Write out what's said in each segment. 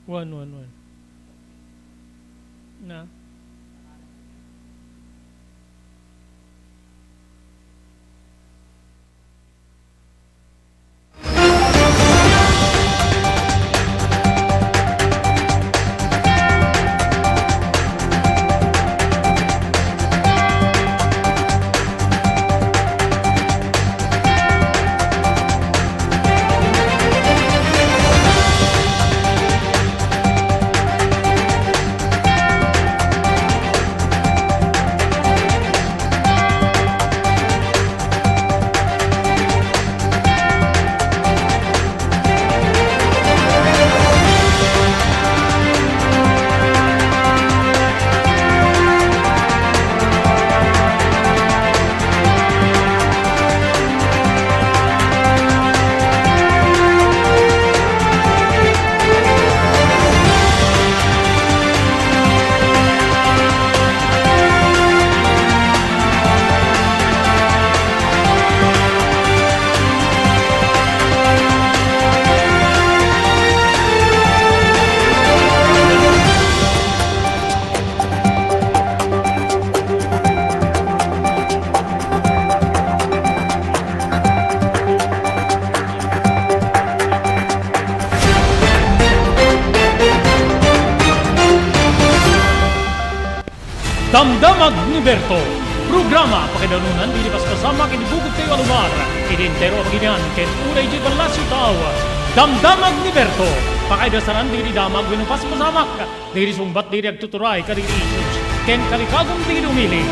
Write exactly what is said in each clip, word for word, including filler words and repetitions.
One, one, one. Na? Damdamag ni Berto, programa pakaidarunan dagiti paspasamak iti bukod tayo a lugar, iti entero a bagilian, ken uray idiay ballasiw tao. Damdamag ni Berto, pakaidasaran dagiti damag wenno paspasamak, dagiti sungbat dagiti agtuturay kadagiti issues, ken kalikagum dagiti umili.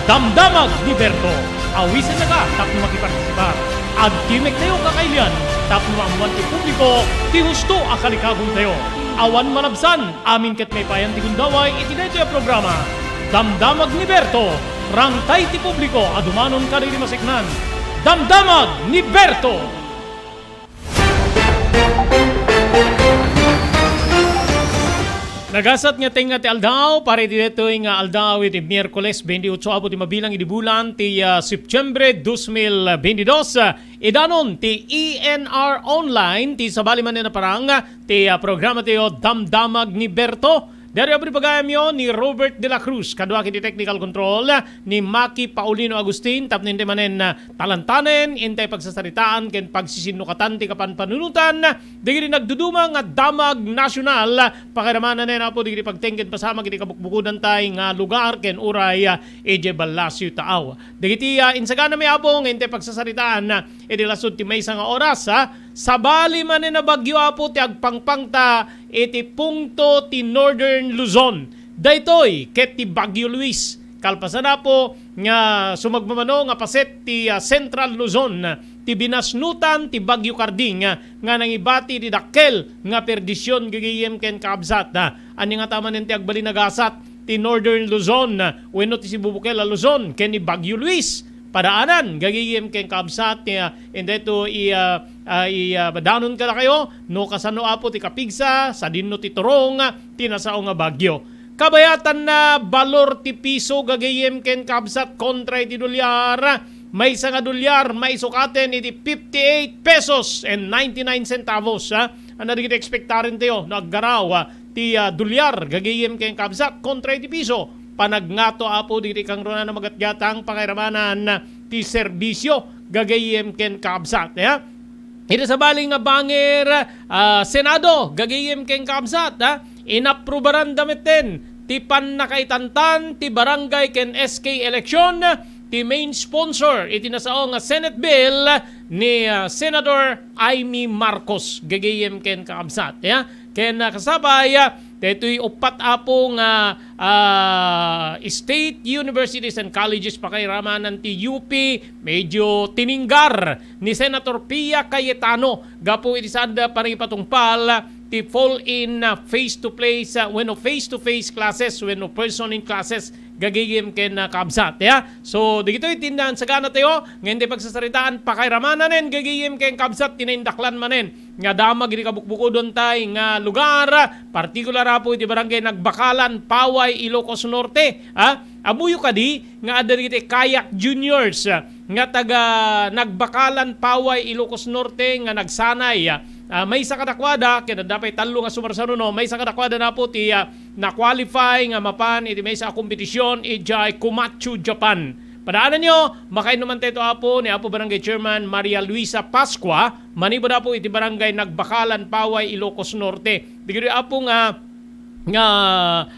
Damdamag ni Berto, awisenna ka tapno makipartisipar. Agtimek tayo kakailian tapno maammuan ti publiko ti husto a kalikagum tayo. Awan malabsan, amin ket maipayan ti gundaway iti daytoy a programa. Damdamag ni Berto, rangtay ti publiko a dumanon kadagiti maseknan. Damdamag ni Berto! Nagasat nga tengnga ti aldaw, para iti daytoy nga aldaw iti Miyerkules, twenty-eight apo ti mabilang iti bulan ti, ah, Septiembre dos mil veintidós. Ah, idanon ti E N R Online, ti sabali manen a parang, ti, ah, programa tayo, Damdamag ni Berto. Diario abri pagayamyo ni Robert de la Cruz, kaduak iti technical control, ni Maki Paulino Agustin, tapno intay manen, ah, talantanen, intay pagsasaritaan, ken pagsisinnukatan ti kapanpanunotan, dagiti nagduduma nga damag nasional, pakairamananen, Apo, dagiti pagteng ken pasamak iti kabukbukodan tay nga lugar ken uray, ah, idiay ballasiw taaw. Dagiti, ah, insaganami, Apo, nga intay pagsasaritaan, ah, iti lasud ti maysa nga oras, ah, sabali manen a bagyo, Apo, ti agpangpangta iti pungto ti Northern Luzon. Daytoy ket ti Bagyo Luis. Kalpasan, Apo, nga sumagmamano nga paset ti, ah, Central Luzon, ti binasnutan ti Bagyo Karding, ah, nga nangibati ti dakkel nga perdision gagayem ken kabsat. Ah, ania ngata manen ti agbalin a gasat ti Northern Luzon, ah, wenno ti sibubukel a Luzon ken ni Bagyo Luis? Padaanan gagayem ken kabsat, ah, indeto i, ah, ah, i, ah, danon kadakayo no kasano, Apo, ti kapigsa, sadinno ti turong, ah, ti nasao nga bagyo. Kabayatanna, balor ti piso gagayem ken kabsat kontra iti dolyar. Maysa nga dolyar maisukaten iti fifty-eight pesos and ninety-nine centavos, ha? Ania dagiti ekspektaren tayo no aggaraw, ah, ti, ah, dolyar gagayem ken kabsat kontra iti piso? Panagngato, Apo, dagiti kangrunaan a magatgatang pakairamanan ti serbisio gagayem ken kabsat, ha? Iti sabali nga bangir, ah, Senado, gagayem ken kabsat, ah, inaprubaranda metten ti pannakaitantan ti barangay ken S K election, ti main sponsor iti nasao nga Senate bill ni, ah, Senador Imee Marcos, gagayem ken kabsat, ya. Ken, ah, kasabay, ah, daytoy uppat, Apo, nga, ah, state universities and colleges pakairamanan ti U P, medyo tininggar ni Senator Pia Cayetano gapu iti saanda panangipatungpal ti fall in, ah, face-to-face, ah, wenno face-to-face classes wenno person in classes gagayem ken, ah, kabsat, ya. So, dagitoy ti nansagana tayo nga intay pagsasaritaan pakairamanen gagayem ken kabsat ti naindaklan manen nga damag iti kabukbukodon tay nga lugar, partikular, Apo, iti barangay Nagbakalan, Paway, Ilocos Norte, ha? Ammoyo kadi nga adda dagiti Kayak Juniors, ah, nga taga Nagbakalan, Paway, Ilocos Norte nga nagsanay, ah, Ah, maysa kadakuada, ket adda pay tallo nga sumarsaruno, maysa kadakuada na po ti, ah, na-qualify nga mapan iti maysa a kompetisyon idiay Komatsu, Japan. Padaananyo, makainnuman tayo, Apo, ni Apo Barangay Chairman Maria Luisa Pascua, manipud, Apo, iti Barangay Nagbakalan, Paway, Ilocos Norte. Dagitoy, Apo, nga nga,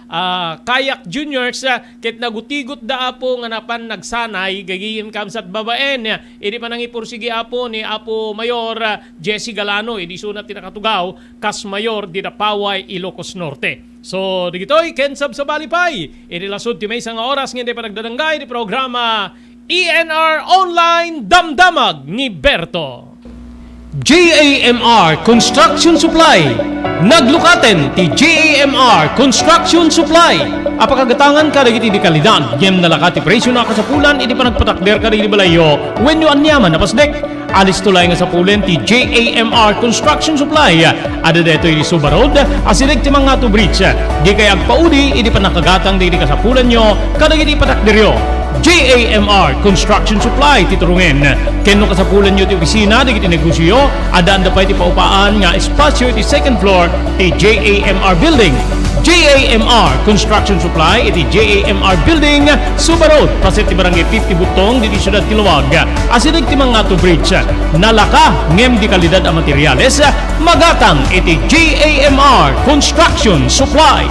ah, kayak juniors, ah, ket nagutigot da, Apo, nga napan nagsanay gagayem kamsat babaen, ah, idi panangipursigi, Apo, ni Apo Mayor, ah, Jesse Galano, idi isuna ti nakatugaw kas mayor dita Paway, Ilocos Norte. So, dagitoy ken sabsabali pay, idi lasud ti maysa nga oras nga iti panagdadangga iti programa E N R Online, Damdamag ni Berto. J A M R Construction Supply. Naglukaten ti J A M R Construction Supply. Apakagatangan kadagiti di kalidad, ngem nalaka ti presio na kasapulan iti panagpatakder kadagiti balayyo wenno aniaman a pasdek. Alisto laeng nga sapulen ti J A M R Construction Supply. Adda daytoy iti Suba Road, asideg ti Mangato Bridge. Dikay agpaudi iti pannakagatang dagiti kasapulanyo kadagiti patakderyo. J A M R Construction Supply ti turongen. Ken no kasapulanyo ti opisina dagiti negosioyo, addaanda pay ti paupaan nga espasio iti second floor ti J A M R Building. J A M R Construction Supply iti J A M R Building, Suba Road, paset ti Barangay fifty Butong, diti siudad ti Laoag. Asideg ti Mangato Bridge. Nalaka ngem di kalidad a materials, magatang iti J A M R Construction Supply.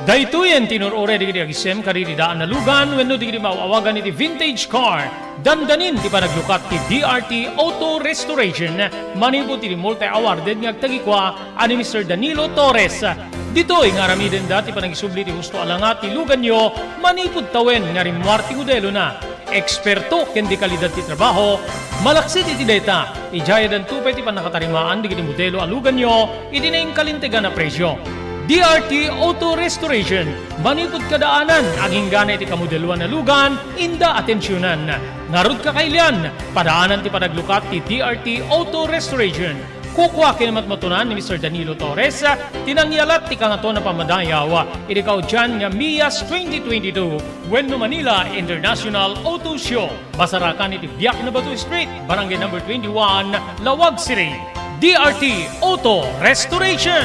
Daytoyen ti inur-uray dagiti agisem kadagiti daan a lugan wenno dagiti maaw-awagan iti vintage car. Dandanin ti panaglukat ti D R T Auto Restoration manipud iti multi-awarded nga agtagikua a ni Mister Danilo Torres. Ditoy nga aramidenda ti panangisubli ti husto a langa ti luganyo manipud tawen nga rimmuar ti modelona. Eksperto ken di kalidad ti trabaho, malaksid iti dayta, idiay addanto pay ti pannakatarimaan dagiti modelo a luganyo iti nainkalintegan a presio. D R T Auto Restoration, manipud kadaanan, aginggana iti kamodeloan a lugan, inda atensionan. Ngarud, kakailian, padaanan ti panaglukat ti D R T Auto Restoration. Kukua ken matmatunan ni Mister Danilo Torres ti nangyalat ti Kangatoan a Pammadayaw iti kaudian nga MIAS twenty twenty-two wenno Manila International Auto Show. Masarakan iti Biak na Bato Street, Barangay Number twenty-one, Laoag City. D R T Auto Restoration.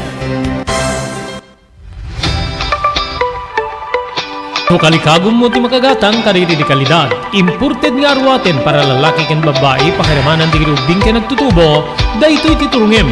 No kalikagummo ti makagatang kadagiti di kalidad, imported nga aruaten para lalaki ken babbai, pakiramanan dagiti ubbing ken agtutubo, daytoy ti turongem.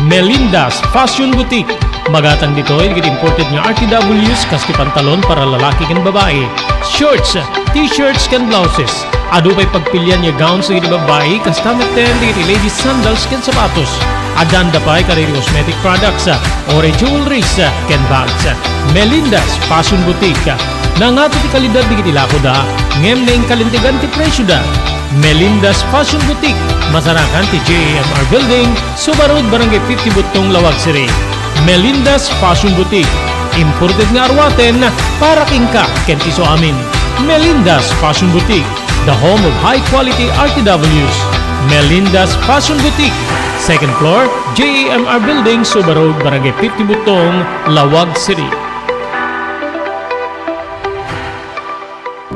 Melinda's Fashion Boutique. Magatang ditoy dagiti imported nga R T Ws kas ti pantalon para lalaki ken babbai, shorts, t-shirts ken blouses. Adu pay pagpilian nga gowns dagiti babbai, kasta metten dagiti ladies sandals ken sapatos. Addaanda pay kadagiti cosmetic products, ore jewelries, ken bags. Melinda's Fashion Boutique. Nangato ti kalidad dagiti lakoda, ngem nainkalintegan ti presioda. Melinda's Fashion Boutique. Masarakan ti J A M R Building, Suba Road, Barangay fifty Butong, Laoag City. Melinda's Fashion Boutique. Imported nga aruaten para kenka ken ti isuamin. Melinda's Fashion Boutique, the home of high-quality R T Ws. Melinda's Fashion Boutique, second floor, J A M R Building, Suba Road, Barangay fifty Butong, Laoag City.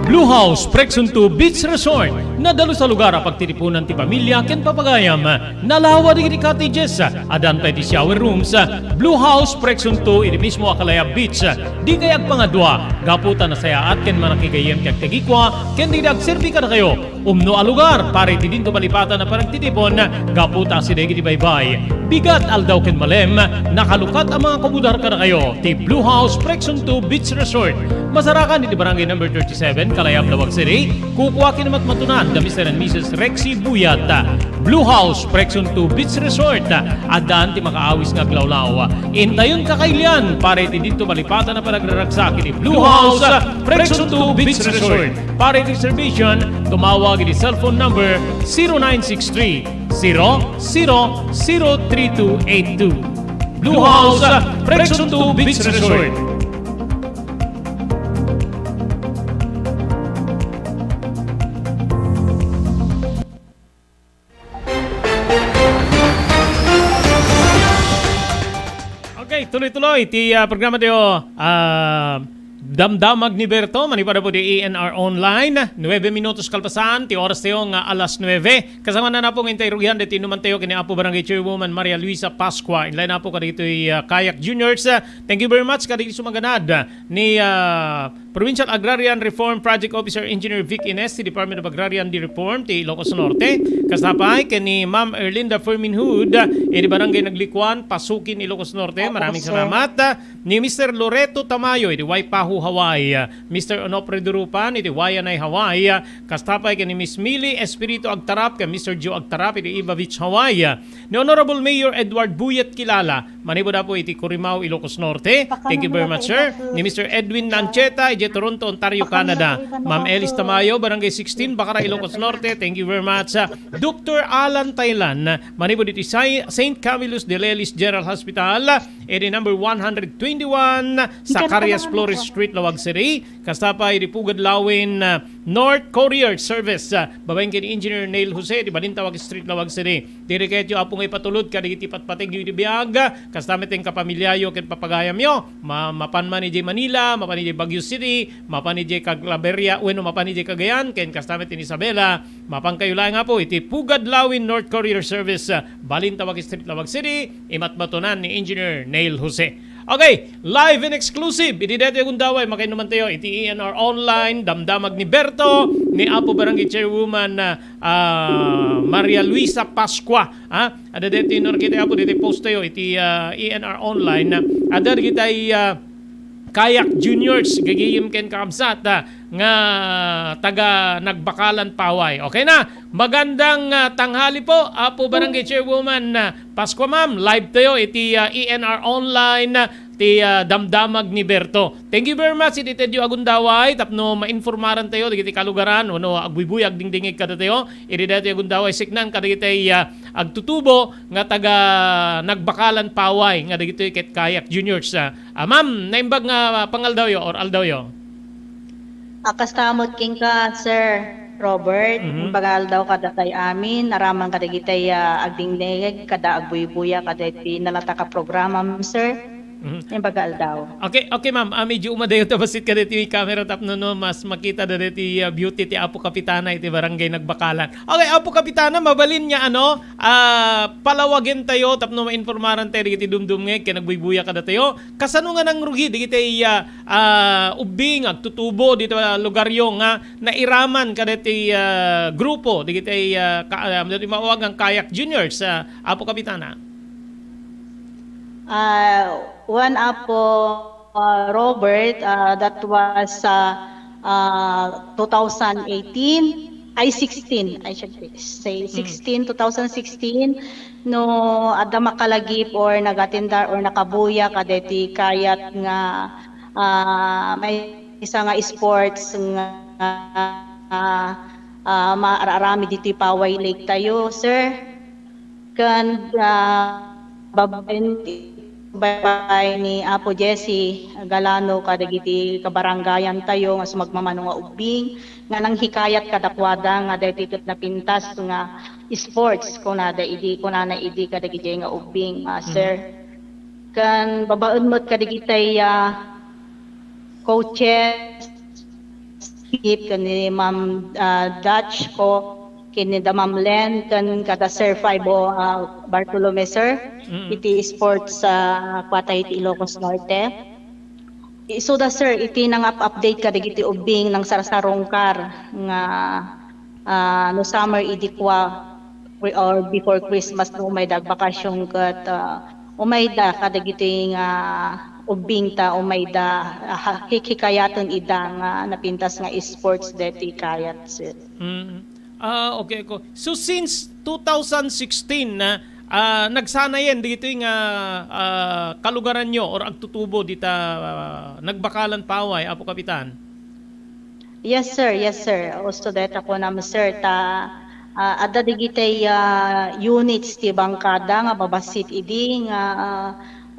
Blue House Prexon two Beach Resort. Nadalus a lugar a pagtitipunan ti pamilia ken papagayam. Nalawa dagiti cottages. Addan pay ti shower rooms. Blue House Prexon two iti mismo a Kalayab Beach. Dikay agpangadua, gapu ta nasayaat ken manakigayyem ti agtagikua ken dagiti agserbi kadakayo. Umno a lugar para iti dinto malipatan a panagtitipon, gapu ta asideg iti baybay, bigat, aldaw ken malem, nakalukat a mangakubudar kadakayo ti Blue House Prexon two Beach Resort. Masarakan iti Barangay Number thirty-seven, Kalayab, Laoag City. Kukua ken matmatunan da Mister and Missus Rexy Buyat. Blue House Prexon two Beach Resort. Addaan ti makaawis nga aglawlaw. Intayon, kakailian, para iti dinto malipatan a panagraragsak iti Blue House Prexon two Beach Resort. Para iti reservation, tumawag iti cellphone number zero nine six three, zero zero zero three two eight two. Blue House Prexon two Beach Resort. Okay, tuloy-tuloy ti, ah, programa tayo. Ah, Damdamag ni Berto, manipud Apo di E N R Online. Nuebe minutos kalpasan ti oras tayo nga alas nuebe. Kasama na napong intay rugihan deti inuman tayo kini Apo Barangay Chairwoman Maria Luisa Pascua. Inlay na po kadagitoy, ah, Kayak Juniors. Ah, thank you very much kadagitoy sumaganad ni, ah, Provincial Agrarian Reform Project Officer Engineer Vic Ines ti Department of Agrarian Reform ti Ilocos Norte. Kasta pay ken ni Ma'am Erlinda Fermin Hood, ah, iti Barangay Naglikuan, Pasukin, Ilocos Norte. Maraming salamat. Ah, ni Mister Loreto Tamayo iti Waipahu, Hawaii, Mister Onofre Durupan iti Waianae, Hawaii, kasta pay ken ni Miss Millie Espiritu Agtarap ken Mister Joe Agtarap iti Iva Beach, Hawaii, ni Honorable Mayor Edward Buyet Kilala, manipud Apo iti Corimao, Ilocos Norte. Thank you very much, sir. Ni Mister Edwin Nancheta iti Toronto, Ontario, Canada. Ma'am Elis Tamayo, Barangay sixteen, Bacara, Ilocos Norte. Thank you very much. Doctor Alan Thailan, manipud iti Sai-, Saint Camillus de Lelis General Hospital, iti number one hundred twenty-one Zacarias Flores Street, Laoag City. Kasta pay iti Pugad Lawin, ah, North Courier Service, ah, babaen ken Engineer Neil Jose, iti Balintawak Street, Laoag City. Diri ketyo, Apo, nga ipatulod kadagiti patpategyo iti biag, kasta met ken kapamilyayo ken papagayamyo. Ma-, mapan man idiay Manila, mapan idiay Baguio City, mapan idiay Claveria, wenno mapan idiay Cagayan, ken kasta met ken Isabela. Mapankayo laeng, Apo, iti Pugad Lawin North Courier Service, ah, Balintawak Street, Laoag City, imatmatonan ni Engineer Neil Jose. Okay, live and exclusive. Iti daytoy a gundaway, makainnuman tayo iti E N R Online, damdamag ni Berto, ni Apo Barangay Chairwoman, ah, ah, Maria Luisa Pascua. Ha? Adda daytoy no, kita, Apo, daytoy post tayo iti, ah, E N R Online. Adda dagiti, ah, Kayak Juniors, gagayem ken kakabsat, ah, nga taga Nagbakalan, Paway. Okay na? Magandang, ah, tanghali po, Apo Barangay Chairwoman, ah, Pascua, ma'am. Live tayo iti, ah, E N R Online, ah, ti, ah, damdamag ni Berto. Thank you very much iti tedyo a gundaway tapno mainformaran tayo dagiti kalugaran wenno agbuybuya agdingdingig kadatayo iti daytoy a gundaway, siknan kadagiti, ah, agtutubo nga taga Nagbakalan, Paway nga dagitoy ket Kayak Juniors. Ah, ah, ma'am, naimbag nga pangaldawyo or aldawyo? A, kasta met kenka, Sir Robert, Mhm. Naimbag nga aldaw kadatay amin, aramang kadagitay, ah, agdingdingig, kada agbuybuya, kadagiti nalatak a programam, sir. Mhm. Naimbag nga aldaw. Okay, okay, ma'am. Ah, medyo umadayo ta bassit kadagiti camera tapno, no, mas makita dagiti, ah, beauty ti Apo Kapitana iti Barangay Nagbakalan. Okay, Apo Kapitana, mabalin nga, ano, ah, palawagen tayo tapno mainformaran tayo dagiti dumdumngeg ken agbuybuya kadatayo. Kasano nga nangrugi dagiti, ah, ah, ubbing agtutubo dita lugaryo nga nairaman kadagiti, ah, grupo dagiti, ah, ka-, ah, dagiti maawag nga Kayak Juniors, ah, Apo Kapitana? Ah, one, Apo, ah, Robert, ah, that was, ah, ah, two thousand eighteen, ay, sixteen, I should say, Mm. sixteen, two thousand sixteen, no, adda makalagip or nagatindar or nakabuya kadagiti kayat nga, ah, maysa nga sports nga, ah, maararamid ditoy Paway Lake tayo, sir. Ken, ah, babaen ti baybay ni Apo Jesse Galano kadagiti kabarangayan tayo nga sumagmamano nga ubbing nga nanghikayat kadakuada nga daytoy ket napintas nga sports, kunada idi, kunana idi kadagiti nga ubbing, ah, Mm. sir. Ken babaen met kadagitay, ah, coaches, Skip, ken ni Ma'am, ah, Dutch ko, ken ni da Ma'am Len, ken kada Sir Fibo, ah, Bartolome, sir, Mm. iti sports, ah, kuwata iti Ilocos Norte. Isuda, sir, iti nangap-update kadagiti ubbing nangsarsarungkar nga, ah, no summer idi kua, or before Christmas no umayda agbakasyon ket, ah, umayda kadagiti nga ubbing ta umayda, ah, ha-, hikhikayaten ida nga napintas nga sports deti kayat, sir. Mm. Ah, okay ko. So since two thousand sixteen na, ah, nagsanayen dagitoy nga, ah, kalugaranyo or agtutubo dita, ah, Nagbakalan, Paway, Apo Kapitan? Yes, sir. Yes, sir. Usto dayta kunam, sir, ta, ah, adda digitay, ah, units ti bangkada nga mabassit idi nga, ah,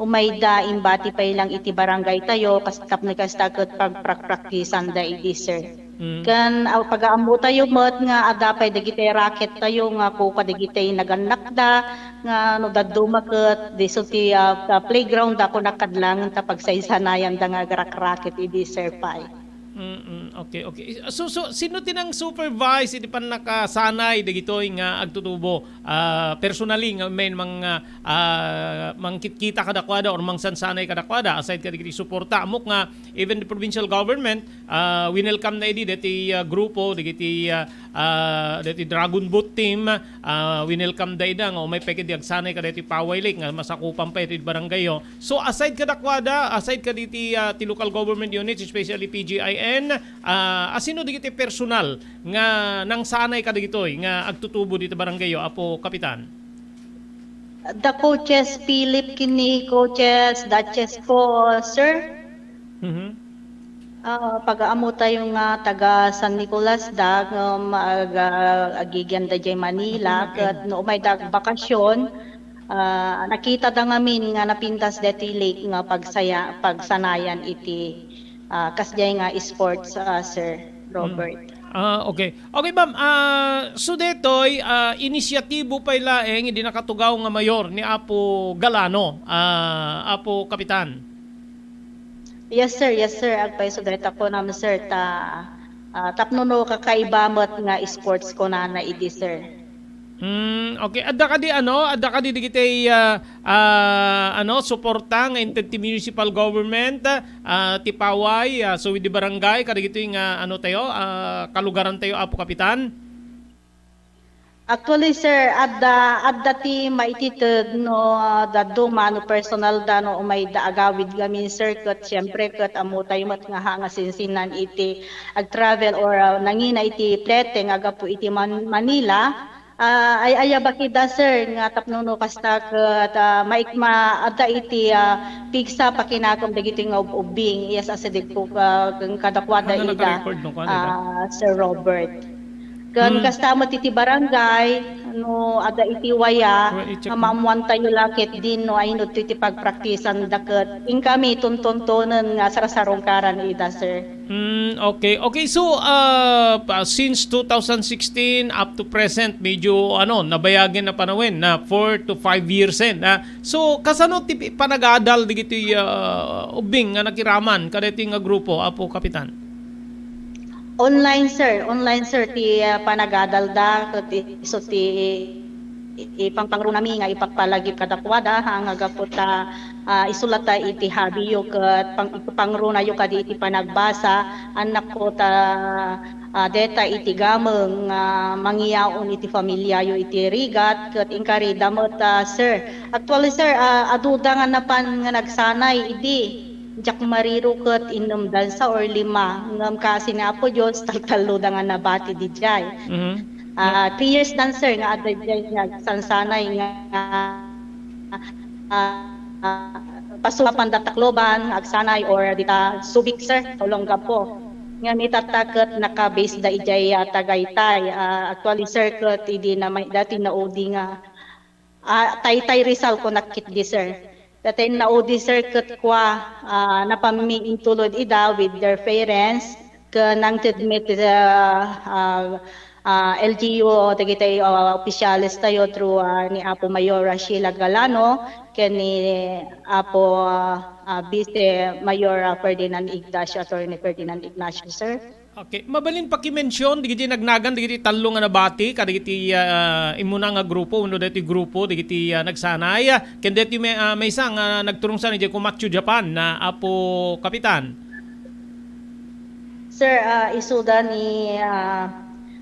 umayda imbati pay lang iti barangay tayo, kas-, tapno kasta ket pagprakpraktisanda idi, sir. Mm. Ken, ah, pagaammo tayo met nga adda pay dagitay racket tayo nga ku-, kadagitay nagannakda, nga no dadduma ket diso ti, ah, ah, playground da, kunak, kadlangen ta pagsaysanayan da nga agrakrakit idi, Sir Pay. Mm, okay, okay. So, so, sino ti nang-supervise iti pannakasanay dagitoy nga agtutubo? Ah, personally, nga men mang, ah, ah, mangkitkita kadakuada or mangsansanay kadakuada, aside kadagiti suporta? Ammok nga even the provincial government, ah, winelcome na idi deti, ah, grupo, dagiti, ah, ah, deti Dragon Boat team, ah, winelcome da ida nga umay pay ket di agsanay kadagiti Paway Lake nga masakupan pay iti barangay-yo. So, aside kadakuada, aside kaditi, ah, ti local government units, especially P G I N, ah, asino dagiti personal nga nangsanay kadagitoy nga agtutubo diti barangay-yo, Apo Kapitan? Da Coaches Philip ken ni Coaches Duchess ko, sir. Mhm. Ah, pagaammo tayo nga taga San Nicolas da, ngem ag-, ah, agigian da jay Manila, Manila, ket no umay da bakasyon, ah, nakita da ngamin nga napintas deti lake nga pagsaya-, pagsanayan iti, ah, kasjay nga sports, ah, Sir Robert. Ah, okay. Okay, ma'am. Ah, so detoy, ah, inisyatibo pay laeng idi nakatugaw nga mayor ni Apo Galano, ah, Apo Kapitan. Yes, sir. Yes, sir. Agpayso dayta kunam, sir, ta, ah, tapno no kakaiba met nga sports kunana idi, sir. Hmm, okay. Adda kadi ano, adda kadi digiti, ah, ah, ano, suporta nga inted ti municipal government, ah, ti Paway, ah, so with the barangay, kadagitoy nga ano tayo, ah, kalugaran tayo, Apo Kapitan? Actually, sir, adda, adda ti maitited no, ah, dadduma no personal da no umay da agawid ngamin, sir, ket siyempre ket ammo tayo met nga ha nga sinsinan iti ag-travel or, ah, nangina iti plete nga gapu iti Man-, Manila. Ah, ay-ayabak ida, sir, nga tapno no kasta ket, ah, maik-, ma-, adda iti, ah, pigsa pakinakem dagiti nga ub-ubbing. Yes, asideg ko, ah, kadakuada ida, naka-record no, kuan, ida? Ah, Sir Robert. Ken kasta met iti barangay, no adda iti waya, nga maammuantayo la ketdin no ay no ti pagpraktisan da ket inkami tuntuntonen nga sarsarungkaran ida, sir. Hmm, okay. Okay, so, ah, pa-, since two thousand sixteen up to present, medyo, ano, nabayagen na panawen na four to five years, eh, na. So, kasano ti pi-, panagadal digiti, ah, ubbing nga nakiraman kadaytoy nga grupo, Apo Kapitan? Online, sir. Online, sir, ti, ah, panagadal da, ket isu ti i-, ipangpangrunami nga ipagpalagip kadakuada, ha, nga gapu ta, ah, isu la ta iti hobby-yo ket pang-, ipangrunayo kadi iti panagbasa, annakko ta, ah, deta iti gameng nga mangiyaon iti familiayo iti rigat, ket inkari da met, ah, sir. Actually, sir, ah, aduda nga napan nga nagsanay idi. Diak mariro ket innem dansa or lima, ngem kaasi ni Apo Dios, taltallo da nga nabati didiay. Mhm. Ah, three years dan, sir, nga adda diay nga agsansanay nga, ah, ah, pasuapan da Tacloban nga agsanay or dita Subic, sir, Olongapo. Ngem itatta ket naka-base da idiay, ah, Tagaytay. Ah, actually, sir, ket idi na may, dati na-O D nga Ah, Taytay Rizal kunak ketdi, sir. Dayta na-O D, sir, ket kua, ah, napanmi intulod ida with their parents, ken nangted met, ah, ah, ah, L G U, dagiti, ah, opisyales tayo through, ah, ni Apo Mayor, ah, Sheila Galano, ken ni Apo, ah, ah, Vice Mayor, ah, Ferdinand Ignacio, Attorney Ferdinand Ignacio, sir. Okay, mabalin pakimension dagiti nagnagan dagiti tallo nga nabati kadagiti, ah, immuna nga grupo wenno dagiti grupo dagiti, ah, nagsanay, ah, ken dagiti may, ah, maysa nga nagturongsan idiay Komatsu, Japan, na Apo Kapitan. Sir, ah, isuda ni, ah,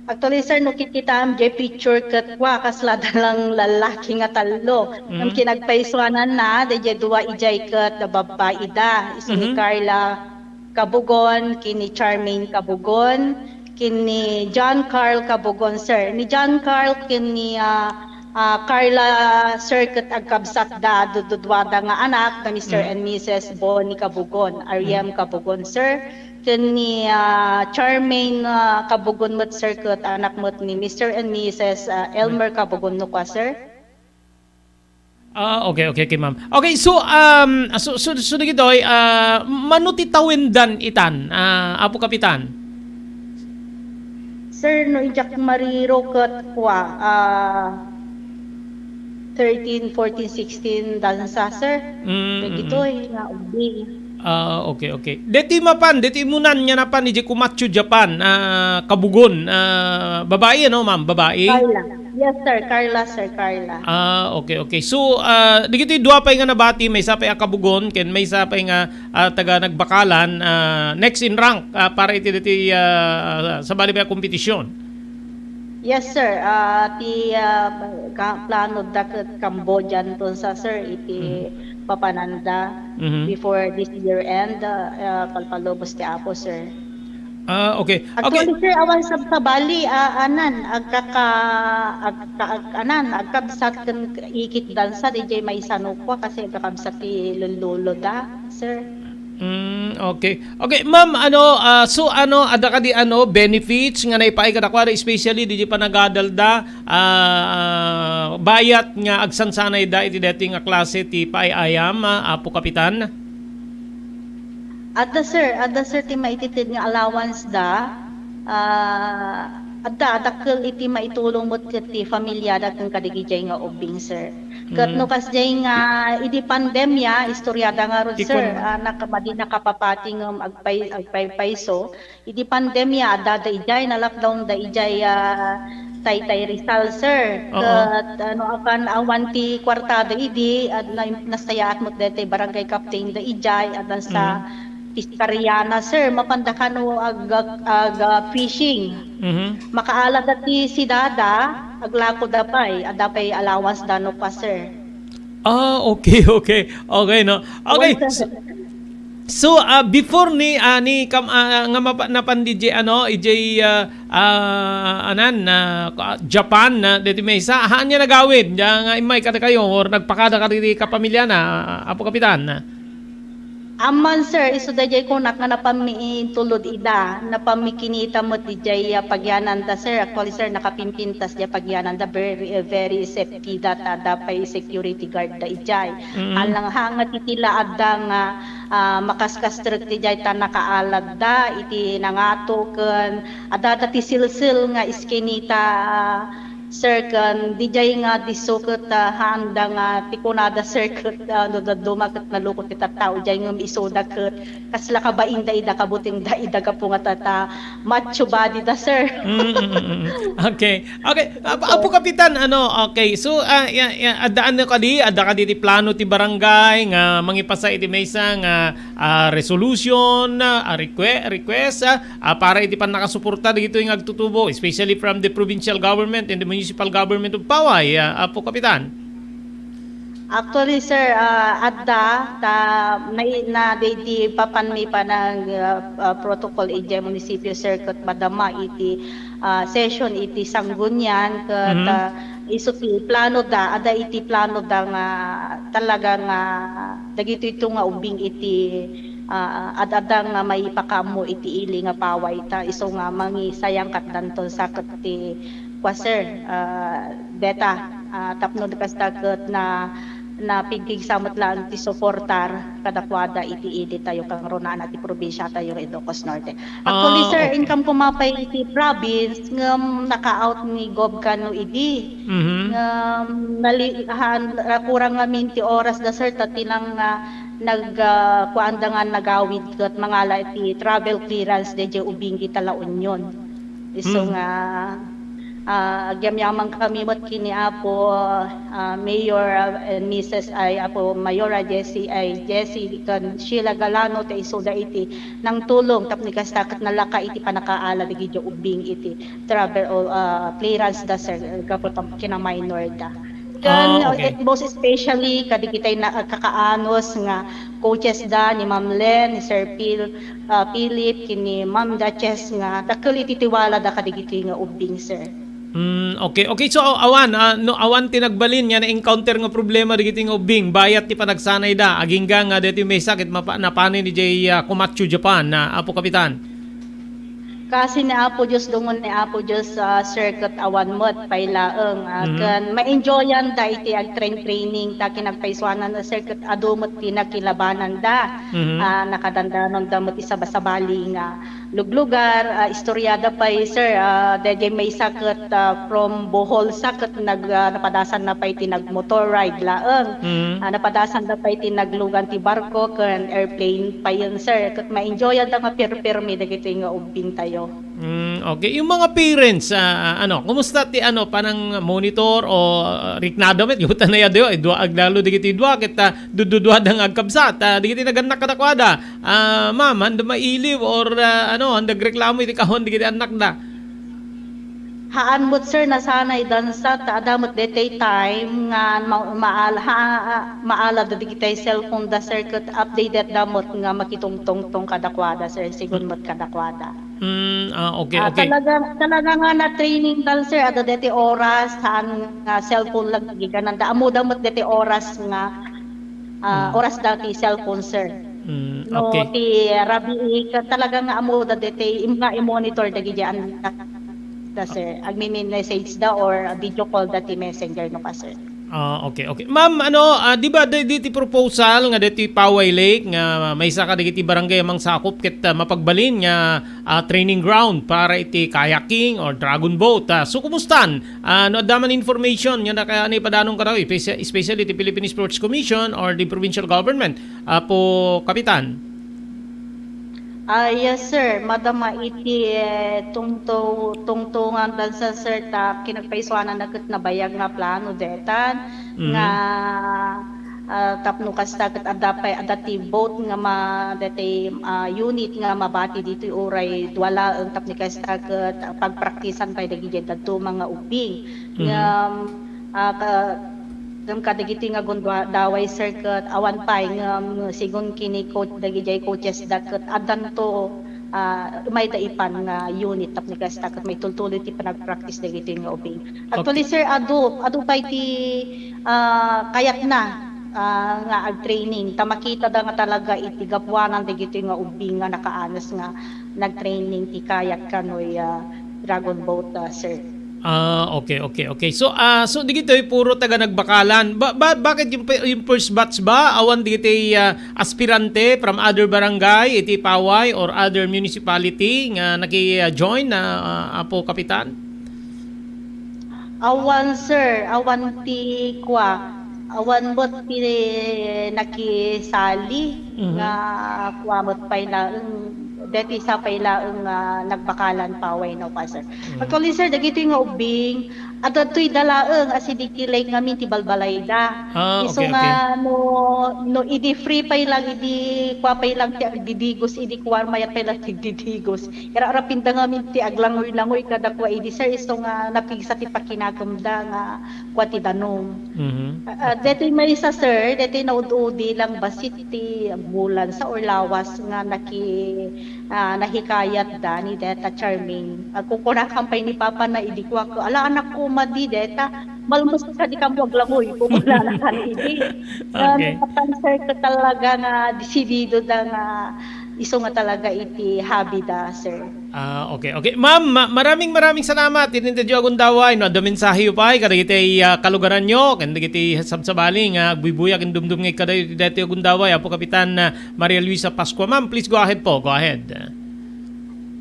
actually, sir, no kitkitaem diay picture ket kua, kasla da lang lalaki nga tallo. Ngem kinagpaysuananna, daydiay dua idiay ket babbai da. Isu ni Carla Cabugon, ken ni Charmaine Cabugon, ken ni John Carl Cabugon, sir. Ni John Carl ken ni, ah, ah, Carla, sir, ket agkabsat da, dududuada nga anak, da Mister and Missus Bonnie Cabugon, Ariam Cabugon, sir. Ken ni, ah, Charmaine, ah, Cabugon met, sir, ket anak met ni Mister and Missus, ah, Elmer Cabugon, no kua, sir? Ah, okay, okay, okay, ma'am. Okay, so, um, so, so, so dagitoy, ah, mano ti tawendan itan, ah, Apo Kapitan? Sir, no idiak mariro ket kua, ah, thirteen, fourteen, sixteen dansa, sir. Mm, mm, mm. Dagitoy nga ubbing. Ah, okay, okay. Deti mapan, deti imunan nga napan idiay Komatsu, Japan, ah, kabugon, ah, babae, ano, ma'am? Babae? Carla. Yes, sir. Carla, sir. Carla. Ah, okay, okay. So, ah, dagitoy dua pay nga nabati, maysa pay a kabugon, ken maysa pay nga, ah, taga Nagbakalan, ah, next in rank, ah, para iti deti, ah, sabali pay a kompetisyon. Yes, sir. Ah, ti, ah, ka-, plano da ket Cambodian ton sa, sir, iti Mhm. papananda Mhm. before this year end, ah, ah, palpalubos ti Apo, sir. Ah, okay. Okay. Actually, sir, awan sabsabali, ah, anan, agkaka-, agka-, ag-, anan, agkabsat ken ikit dansa, diay maisano ko, kasi agkakabsat ti lullulo da, sir. Mm, okay. Okay, ma'am, ano, ah, so, ano, adda kadi, ano, benefits nga naipaay kadakuada, especially diay panagadalda, ah, bayat nga agsansanayda iti daytoy nga klase ti paay-ayam, ah, Apo Kapitan? Adda, sir. Adda, sir, ti maitited nga allowance da. Ah, adda, dakkel iti maitulong met ket ti familiada ken kadagidiay nga ubbing, sir. Ket Mm. no kasdiay nga idi pandemia, istoriada ngarud, Ti sir, kun- ah, naka-, madi nakapapati ngem agpay-, agpaypayso. Idi pandemia, adda da idiay, na-lockdown da idiay, ah, Taytay Rizal, sir. Oo. Ket, ano, akan awan ti kuartada idi, at na-, nasayaat met daytoy barangay captain da idiay, at sa Mm. Piscariana, sir. Mapanda kano ag-, ag-, ah, fishing. Mhm. Makaalada ti sidada, aglako da pay, adda pay allowance da no pa, sir. Ah, okay, okay. Okay, no? Okay. Once a So, so, ah, before ni, ah, ni kam-, ah, nga mapa-, napan diay, ano, idiay, ah, ah, anan, ah, ka-, Japan, na deti maysa, haan nga nagawid, nga immay kadakayo, or nagpakada kadagiti kapamiliana, Apo Kapitan? Amman, sir, isu daydiay kunak nga napanmi intulod ida, napanmi kinita met diay, ah, pagyananda, sir. Actually, sir, nakapimpintas diay pagyananda, very, eh, very safety that, ah, adda pay security guard da idiay. Mm. Alang hangat iti la adda nga, ah, makaskastrek ti diay ta nakaaladda iti nangato ken adda ti silsil nga iskinita, ah, sir, ken didiay nga disso ket, ah, haanda nga ti kunada, sir, ket, ah, no dadduma ket nalukot ti tattao diay ngem isuda ket kasla kabain da ida, kabuteng da ida gapu nga ta, ta macho body da, sir. Mm, mm, mm, mm. Okay. Okay. Apo, Apo Kapitan, ano, okay. So, ah, ya, ya, addaan na kadi, adda kadi ti plano ti barangay nga mangipasa iti maysa nga, ah, resolution, ah, reque-, request, ah, ah, para iti pannakasuporta dagitoy nga agtutubo, especially from the provincial government and the municipal government of Paway, ah, Apo Kapitan? Actually, sir, ah, adda ta nai-, na daydi papanmi panag, ah, ah, protocol idiay munisipyo, sir, ket madama iti, ah, session iti sanggunian ket, Mhm. ah, isu ti plano da, adda iti plano da nga talaga nga dagitoy to nga ubbing iti, ah, ad-adda nga maipakaammo iti ili nga Paway ta isu nga mangisayangkatdanton sa ket ti kua, sir, ah, deta, ah, tapno kasta ket na, napigpigsa met laeng ti suportar kadakuada iti ili tayo kangrunaan ti probinsia tayo nga Ilocos Norte. Actually, Ah, sir, okay. Inkam koma pay iti province ngem naka-out ni Gov kano idi. Mhm. Ngem nali-, han-, kurang ngamin ti oras da, sir, ta tinang, ah, nag, ah, kuanda nga nagawid ket mangala iti travel clearance daydiay ubing ita La Union. Isu Hmm. nga, ah, agyamyaman kami met ken ni Apo, ah, Mayor, ah, and Missus ay Apo Mayora Jessie, ay Jessie ken Sheila Galano, ta isuda iti nangtulong tapno kasta ket nalaka iti pannakaala dagiti ubbing iti travel o, ah, clearance da, sir, gapu ta kina-minor da. Ken, Ah, okay. eh, most especially, kadagiti na-, kakaanus nga coaches da ni Ma'am Len, ni Sir Phil, ah, Philip, ken ni Ma'am Duchess nga dakkel iti tiwala da kadagiti nga ubbing, sir. Mm, okay. Okay, so, awan, ah, no, awan ti nagbalin nga na-encounter nga problema dagiti nga ubbing, bayat ti panagsanay da, agingga nga deti maysa ket mapa-, napanen idiay, ah, Komatsu, Japan, na Apo Kapitan. Kasi ni Apo Dios, dungon ni Apo Dios, ah, sir, ket awan met pay laeng, ah, Mhm. ken ma-enjoyan da iti agtrain-training ta kinagpaisuanan na, sir, ket adu met ti nakilabanan da. Mhm. Ah, nakadandanon da met isabasabali nga luglugar, ah, istorya da pay, sir, ah, daydiay maysa ket, ah, from Bohol sa ket nag-, ah, napadasan na pay ti nag-motor ride laeng. Mhm. Ah, napadasan da pay ti naglugan ti barko ken airplane payen, sir, ket ma-enjoyan da nga pirpirmi dagitoy nga ubbing tayo. Mm, okay. Yung mga parents, ah, ano, kumusta ti, ano, panang monitor o, ah, riknada met, yuta na yadyo, eh, dua, aglalo digiti dua, ket, ah, dududua da nga agkabsat, ah, digiti nagannak kadakuada. Ah, ma'am, handa mailiw or, ah, ano, handa agreklamo iti kahon digiti annakda? Haan met, sir, nasanay dansa, ta adda met detay time nga ma-, maal-, ha-, maala da digitay cellphone da, sir, ket updated da met nga makitungtungtong kadakuada, sir, sigun met kadakuada. Mm, ah, okay, Ah, okay. talaga, talaga nga na-training dan, sir, adda deti oras, saan nga cellphone lang gigananda. Ammoda met deti oras nga, ah, Mm. oras da ti cellphone, sir. Mm, No, okay. ti rabii, ka-, talaga nga ammoda deti im-, nga i-monitor dagiti anak da, sir. Agmi-message da or video call da ti messenger no ka, sir. Ah, okay, okay. Ma'am, ano, ah, di ba, di, di ti proposal nga deti Paway Lake nga maysa kadagiti barangay a mangsakop ket, ah, mapagbalin nga, ah, training ground para iti kayaking or dragon boat? Ah, so, kumustan? Ah, no adda man information nga naka-, naipadanong kadakuada, especia-, especially ti Philippine Sports Commission or the provincial government, Apo Kapitan? Ah, yes, sir. Madama iti, eh, tungto-, tungtungan dansa, sir, ta kinagpaisuanan na ket nabayag nga plano detan Mhm. nga, ah, tapno kasta ket adda pay, adda ti boat nga ma-, deti, ah, unit nga mabati ditoy uray dua laeng tapno kasta ket pagpraktisan pay dagiti dadduma nga ubbing. Mhm. Ngem, ah, ka-, ngem kadagiti nga gundua-, daway, sir, ket awan pay ngem sigun kini coach, dagidiay coaches da ket addanto, ah, mayda ipan nga unit tapno kasta ket maitultuloy ti panagpractice dagiti nga ubbing. Actually, Okay. sir, adu, adu pay ti, ah, kayatna, ah, nga agtraining ta makita da nga talaga iti gapuanan dagiti nga ubbing nga nakaanas nga nagtraining ti kayak kanoy, ah, dragon boat, ah, sir. Ah, okay, okay, okay. So, ah, so digitoy puro taga Nagbakalan. Ba-, ba-, bakit yung pe-, yung first batch ba? Awan digitoy, ah, aspirante from other barangay, iti Paway or other municipality nga naki, ah, join na, ah, Apo Kapitan? Awan, sir. Awan ti kua. Awan met ti nakisali Mhm. nga kua met pay laeng, deti sa pay laeng nga Nagbakalan, Paway, no, pa, sir. Mm. Actually, sir, dagitoy nga ubbing, adda toy da laeng, asideg ti lake ngamin ti balbalayda. Ah, Isu okay, nga okay. no, no idi free pay lang, idi kua pay lang ti agdidigos, idi kua mayat pay lang ti agdidigos. Irarapinda ngamin ti aglangoy-langoy kadakua idi, sir, isu nga napigsa ti pakinakemda nga kua ti danum. Mhm. Ah, ah, Okay. detoy maysa, sir, detoy naud-udi lang bassit ti bulan sa or lawas nga naki-, ah, nahikayatda ni deta Charmaine. Agkukunakam pay ni papa na idi kuak, "Ala, anakko, madi deta, malmus ka, dikam aglangoy," kukunana kan idi. Ah, Okay. napansin ko talaga nga desidido da nga isu nga talaga iti hobby da, sir. Ah, okay, okay. Ma'am, ma-, maraming, maraming salamat iti interview a gundaway. No, adda mensaheyo pay kadagiti, ah, kalugaranyo, ken dagiti sabsabali nga agbuybuya ken dumdum nga ikkada iti daytoy a gundaway, Apo Kapitan, ah, Maria Luisa Pascua. Ma'am, please go ahead po. Go ahead.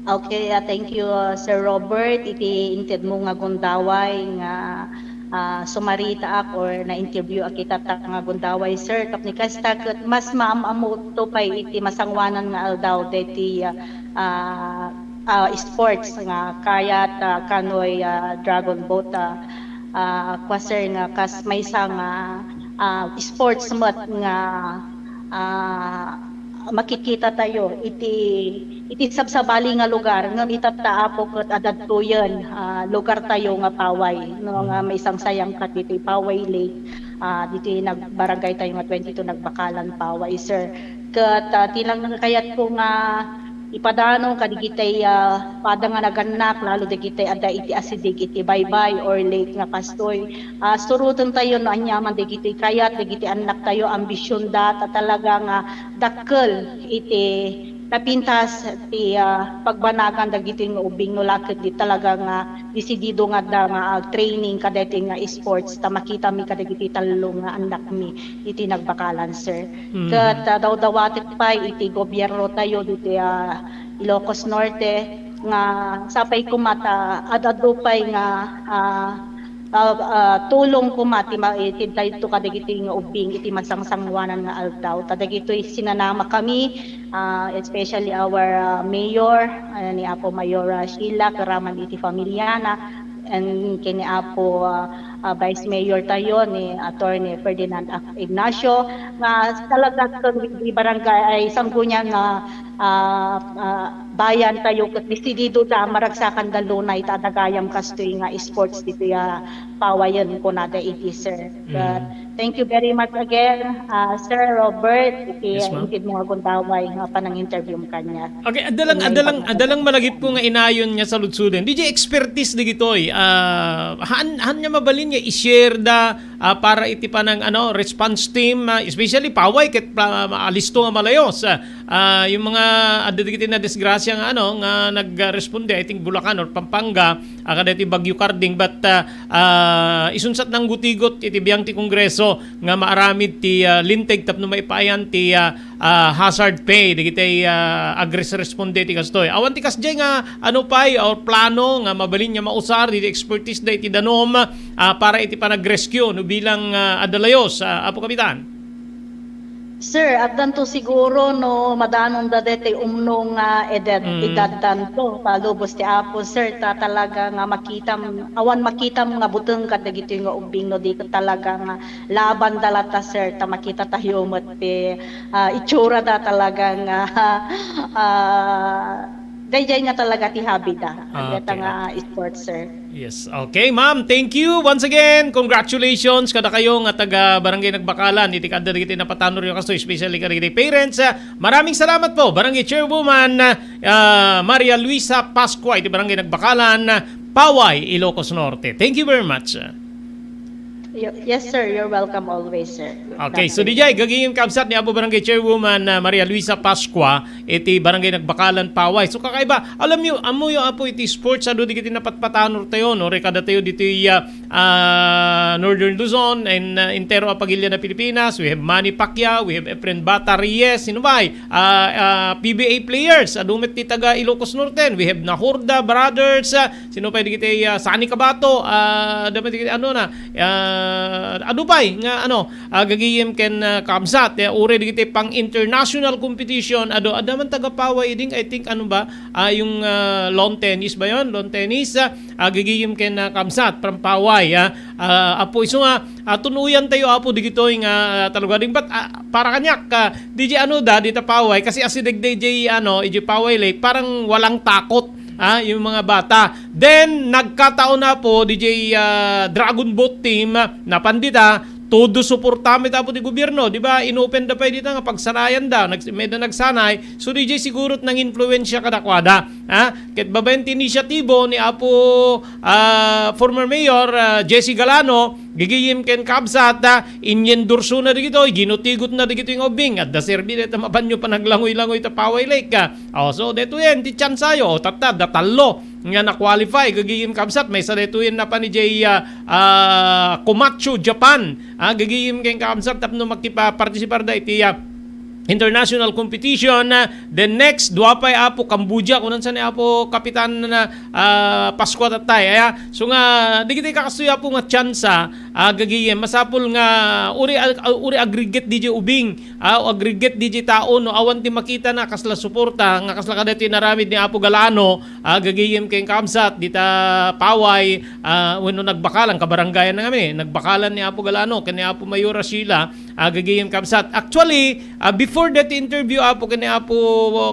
Okay, ah, thank you, ah, Sir Robert, iti inted mo nga gundaway nga, ah, sumaritaak or na-interview ak ita ta nga gundaway, sir. Tapno kasta ket mas maam-ammoto pay iti masangoanan nga aldaw daytoy, ah, ah, ah, sports nga kayak, ah, canoe, ah, dragon boat, ah, ah, kua, sir, nga kas maysa nga, ah, sports met nga, ah, makikita tayo iti, iti sabsabali nga lugar, ngem itatta, Apo, ket adda ditoyen, ah, lugar tayo nga Paway, no, nga Mm. maisangsayang ket ditoy Paway Lake, ah, ditoy nag-, barangay tayo nga twenty-two, Nagbakalan, Paway, sir. Ket, ah, ti lang kayatko nga ipadano kadagitay, ah, pada nga nagannak, lalo dagitay adda iti asideg iti baybay or lake nga kastoy. Ah, suroten tayo no aniaman dagiti kayat, dagiti annak tayo, ambision da, ta talaga nga dakkel iti napintas ti, ah, pagbanagan dagiti nga ubbing no la ket di talaga nga desidido nga adda nga, ah, training kadagiti nga sports ta makitami kadagiti tallo nga annakmi iti nagbakalan, sir. Mhm. Ket, ah, dawdawatek pay iti gobierno tayo diti, ah, Ilocos Norte nga sapay koma ta ad-adu pay nga, ah, ah, ah, tulong koma ti ma-, iti dayto kadagiti nga ubbing iti masangsangwanan nga aldaw. Ta dagitoy sinanama kami, ah, especially our, ah, mayor, ah, ni Apo Mayor, ah, Sheila, karaman iti familiana, and kini Apo, ah, ah, Vice Mayor tayo ni Attorney Ferdinand Ac-, Ignacio, nga talaga ken di barangay ay sanggunian nga, ah, ah, bayan tayo ket desidido ta maragsakan da lunay ta adagayam kastoy nga sports ditoy, ah, Pawayen kunada iti, sir. But Mm. thank you very much again, ah, Sir Robert, iti Yes, ma'am. Intedmo nga gundaway nga panang-interview kaniak. Okay, adalang, May adalang, pagmamahal. Adalang malagipko nga inayon nga saludsuden. D J expertise digitoy. Ah, haan, haan nga mabalin nga i-share da, ah, para iti panang, ano, response team, ah, especially Paway ket pa-, maalisto nga malayos. Ah, ah, yung mga adda dagiti na disgrasya nga, ano, nga nagresponde, I think Bulacan or Pampanga, ah, kada iti Bagyo Carding, but, ah, ah, isunsat nang gutigot iti biang ti Kongreso nga maaramid ti, ah, linteg tapno maipayan ti, ah, ah, hazard pay dagiti, ah, agresresponde iti kastoy. Awan ti kasdiay nga ano pay or plano nga mabalin nga mausar diti expertise da iti danum, ah, para iti panagrescue no bilang, ah, adda layos, ah, Apo Kapitan? Sir, addanto siguro no madanonda deti umno nga edad, Mm. edaddanto, palubos ti Apo, sir, ta talaga nga makitam, awan makitam nga buteng kadagitoy nga ubbing no di talaga nga laban da latta, sir, ta makita tayo met ti, ah, itsura da talaga nga, ah, daydiay nga talaga ti hobby da. Ah, deta okay, nga okay. Sports, sir. Yes. Okay, ma'am. Thank you once again. Congratulations kada kayo nga taga Barangay Nagbakalan. Iti kadda dagiti napatano rin kaso, especially kadagiti parents. Ah, maraming salamat po, Barangay Chairwoman, ah, Maria Luisa Pascua, iti Barangay Nagbakalan, Paway, Ilocos Norte. Thank you very much. Yo-, yes, sir. You're welcome always, sir. Okay, so D J, gagingin kabsat ni Apo Barangay Chairwoman, ah, Maria Luisa Pascua, iti Barangay Nagbakalan, Paway. So, kakaiba, alam niyo, amuyo, Apo, iti sports, adu, di kiti napatpatanor tayo, no? Rekada tayo dito, ah, ah, Northern Luzon, and, ah, entero a pagilya na Pilipinas. We have Manny Pacquiao, we have Efren Bata Reyes, sino ba? Ah, ah, P B A players, adu met ti taga Ilocos Norte. We have Nahorda Brothers, ah, Sino pay digiti, ah, Sunny Cabato, ah, adda met digiti, ano na, ah, adu pay nga, ano, ah, gagayem ken, ah, kabsat, eh, uray digiti pang international competition, adu, adda man taga Paway, I think, I think, ano ba, ah, yung, ah, lawn tennis ba yon? Lawn tennis, ah, ah, gagayem ken, ah, kabsat, from Paway, ah, ah, Apo, isu nga, ah, tunuyan tayo, Apo, digitoy nga, ah, talugading, but, ah, para kaniak, ah, D J, ano da, dita Paway, kasi asideg da ijay, ano, ijay Paway Lake, parang walang takot, ah, yung mga bata. Then, nagkataon na po, D J, ah, Dragon Boat Team, ah, napan dita, todo suporta met, Apo, ti gobyerno, di ba? Inopen da pay dita nga pagsanayan da, nags-, may da nagsanay. So, D J, siguro nang influensya kadakwada, ha? Ket babaen ti inisyatibo ni Apo, ah, former Mayor, ah, Jesse Galano, gigiyim ken kabsat, ah, inyendorso na digitoy, ginutigot na digitoy nga ubbing, adda serbi deta mapanyo panaglangoy-langoy ta Paway Lake, ah. Oh, so, detoyen ti tsansayo, o, tatta, da tallo nga na-qualify, gagayem kabsat, maysa detoyen napan ijay, ah, ah, Komatsu, Japan, ah, gagayem ken kabsat tapno makipa-, participar da iti, ah, international competition. Ah, then next, dua pay, Apo, Cambodia, kunan sa ni Apo Kapitan, ah, Pascua tattay, aya. So nga, digiti kakastoy, Apo, nga tsansa, ah, gagayem, masapul nga uri, uri aggregate D J ubing, ah, o aggregate D J tao, no awan ti makita na kasla suporta, nga kasla kada ti naramid ni Apo Galano, ah, gagayem ken kabsat, dita Paway, ah, wenno nagbakalan, kabarangayan na kami, nagbakalan ni Apo Galano, ken ni Apo Mayora Sheila, ah, gagayem kabsat. Actually, ah, before that interview, Apo, ken ni Apo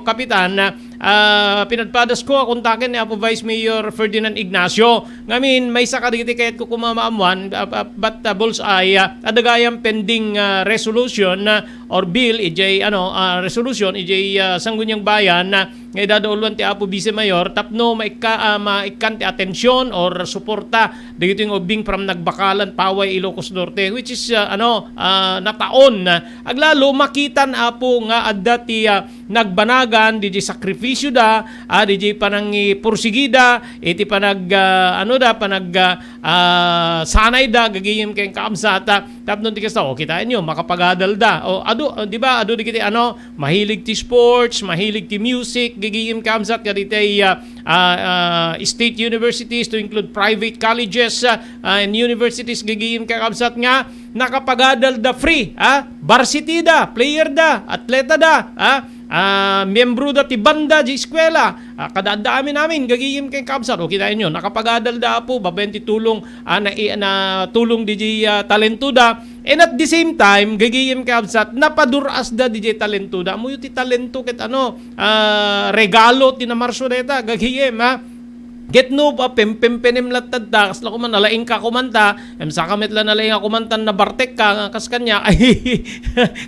Kapitan, ah, ah, pinadpadas ko, kontaken ni Apo Vice Mayor Ferdinand Ignacio. Ngamin, maysa kadagiti kayat ko kumamaamuan, ah, ah, but, ah, bullseye, ah, adagayam pending, ah, resolution, ah, or bill, ijay, ano, ah, resolution, ijay, ah, Sangguniang Bayan, ah, nga idadauluan ti Apo Vice Mayor tapno maikka-, ah, maikkan ti atensyon or suporta dagitoy nga ubbing from Nagbakalan, Paway, Ilocos Norte, which is, ah, ano, ah, nataon. Aglalo, makitan, Apo, nga adda ti, ah, nagbanagan, didiay sakripisyo da, ah, didiay panangipursigida, iti panag-, ah, ano da, panag-, ah, ah, sanay da, gagayem ken kaabsat, ah, tapno ti kasta, o, kitaenyo, makapagadal da. O, adu, ah, di ba, adu dagiti, ano, mahilig ti sports, mahilig ti music, gagayem kaabsat, kaditay, ah, ah, ah, state universities to include private colleges, ah, ah, and universities, gagayem kaabsat nga nakapagadal da free, ah, varsity da, player da, atleta da, ah, ah, miyembro da ti banda, di eskwela, ah, kada adda amin-amin, gagayem ken kaabsat, o, kitaenyo, nakapagadal da, Apo, babaen ti tulong, ah, na, na tulong didiay, ah, talento da, and at the same time, gagayem kaabsat, napadur-as da didiay talento da, ammoyo ti talento ket, ano, ah, regalo ti Namarso dayta, gagayem, ha? Ket no, ah, pem-, pempenem latta da, kasla koma, nalaing ka kumanta, em, saka met la nalaing a kumanta, nabartek ka, nga kas kaniak, ay,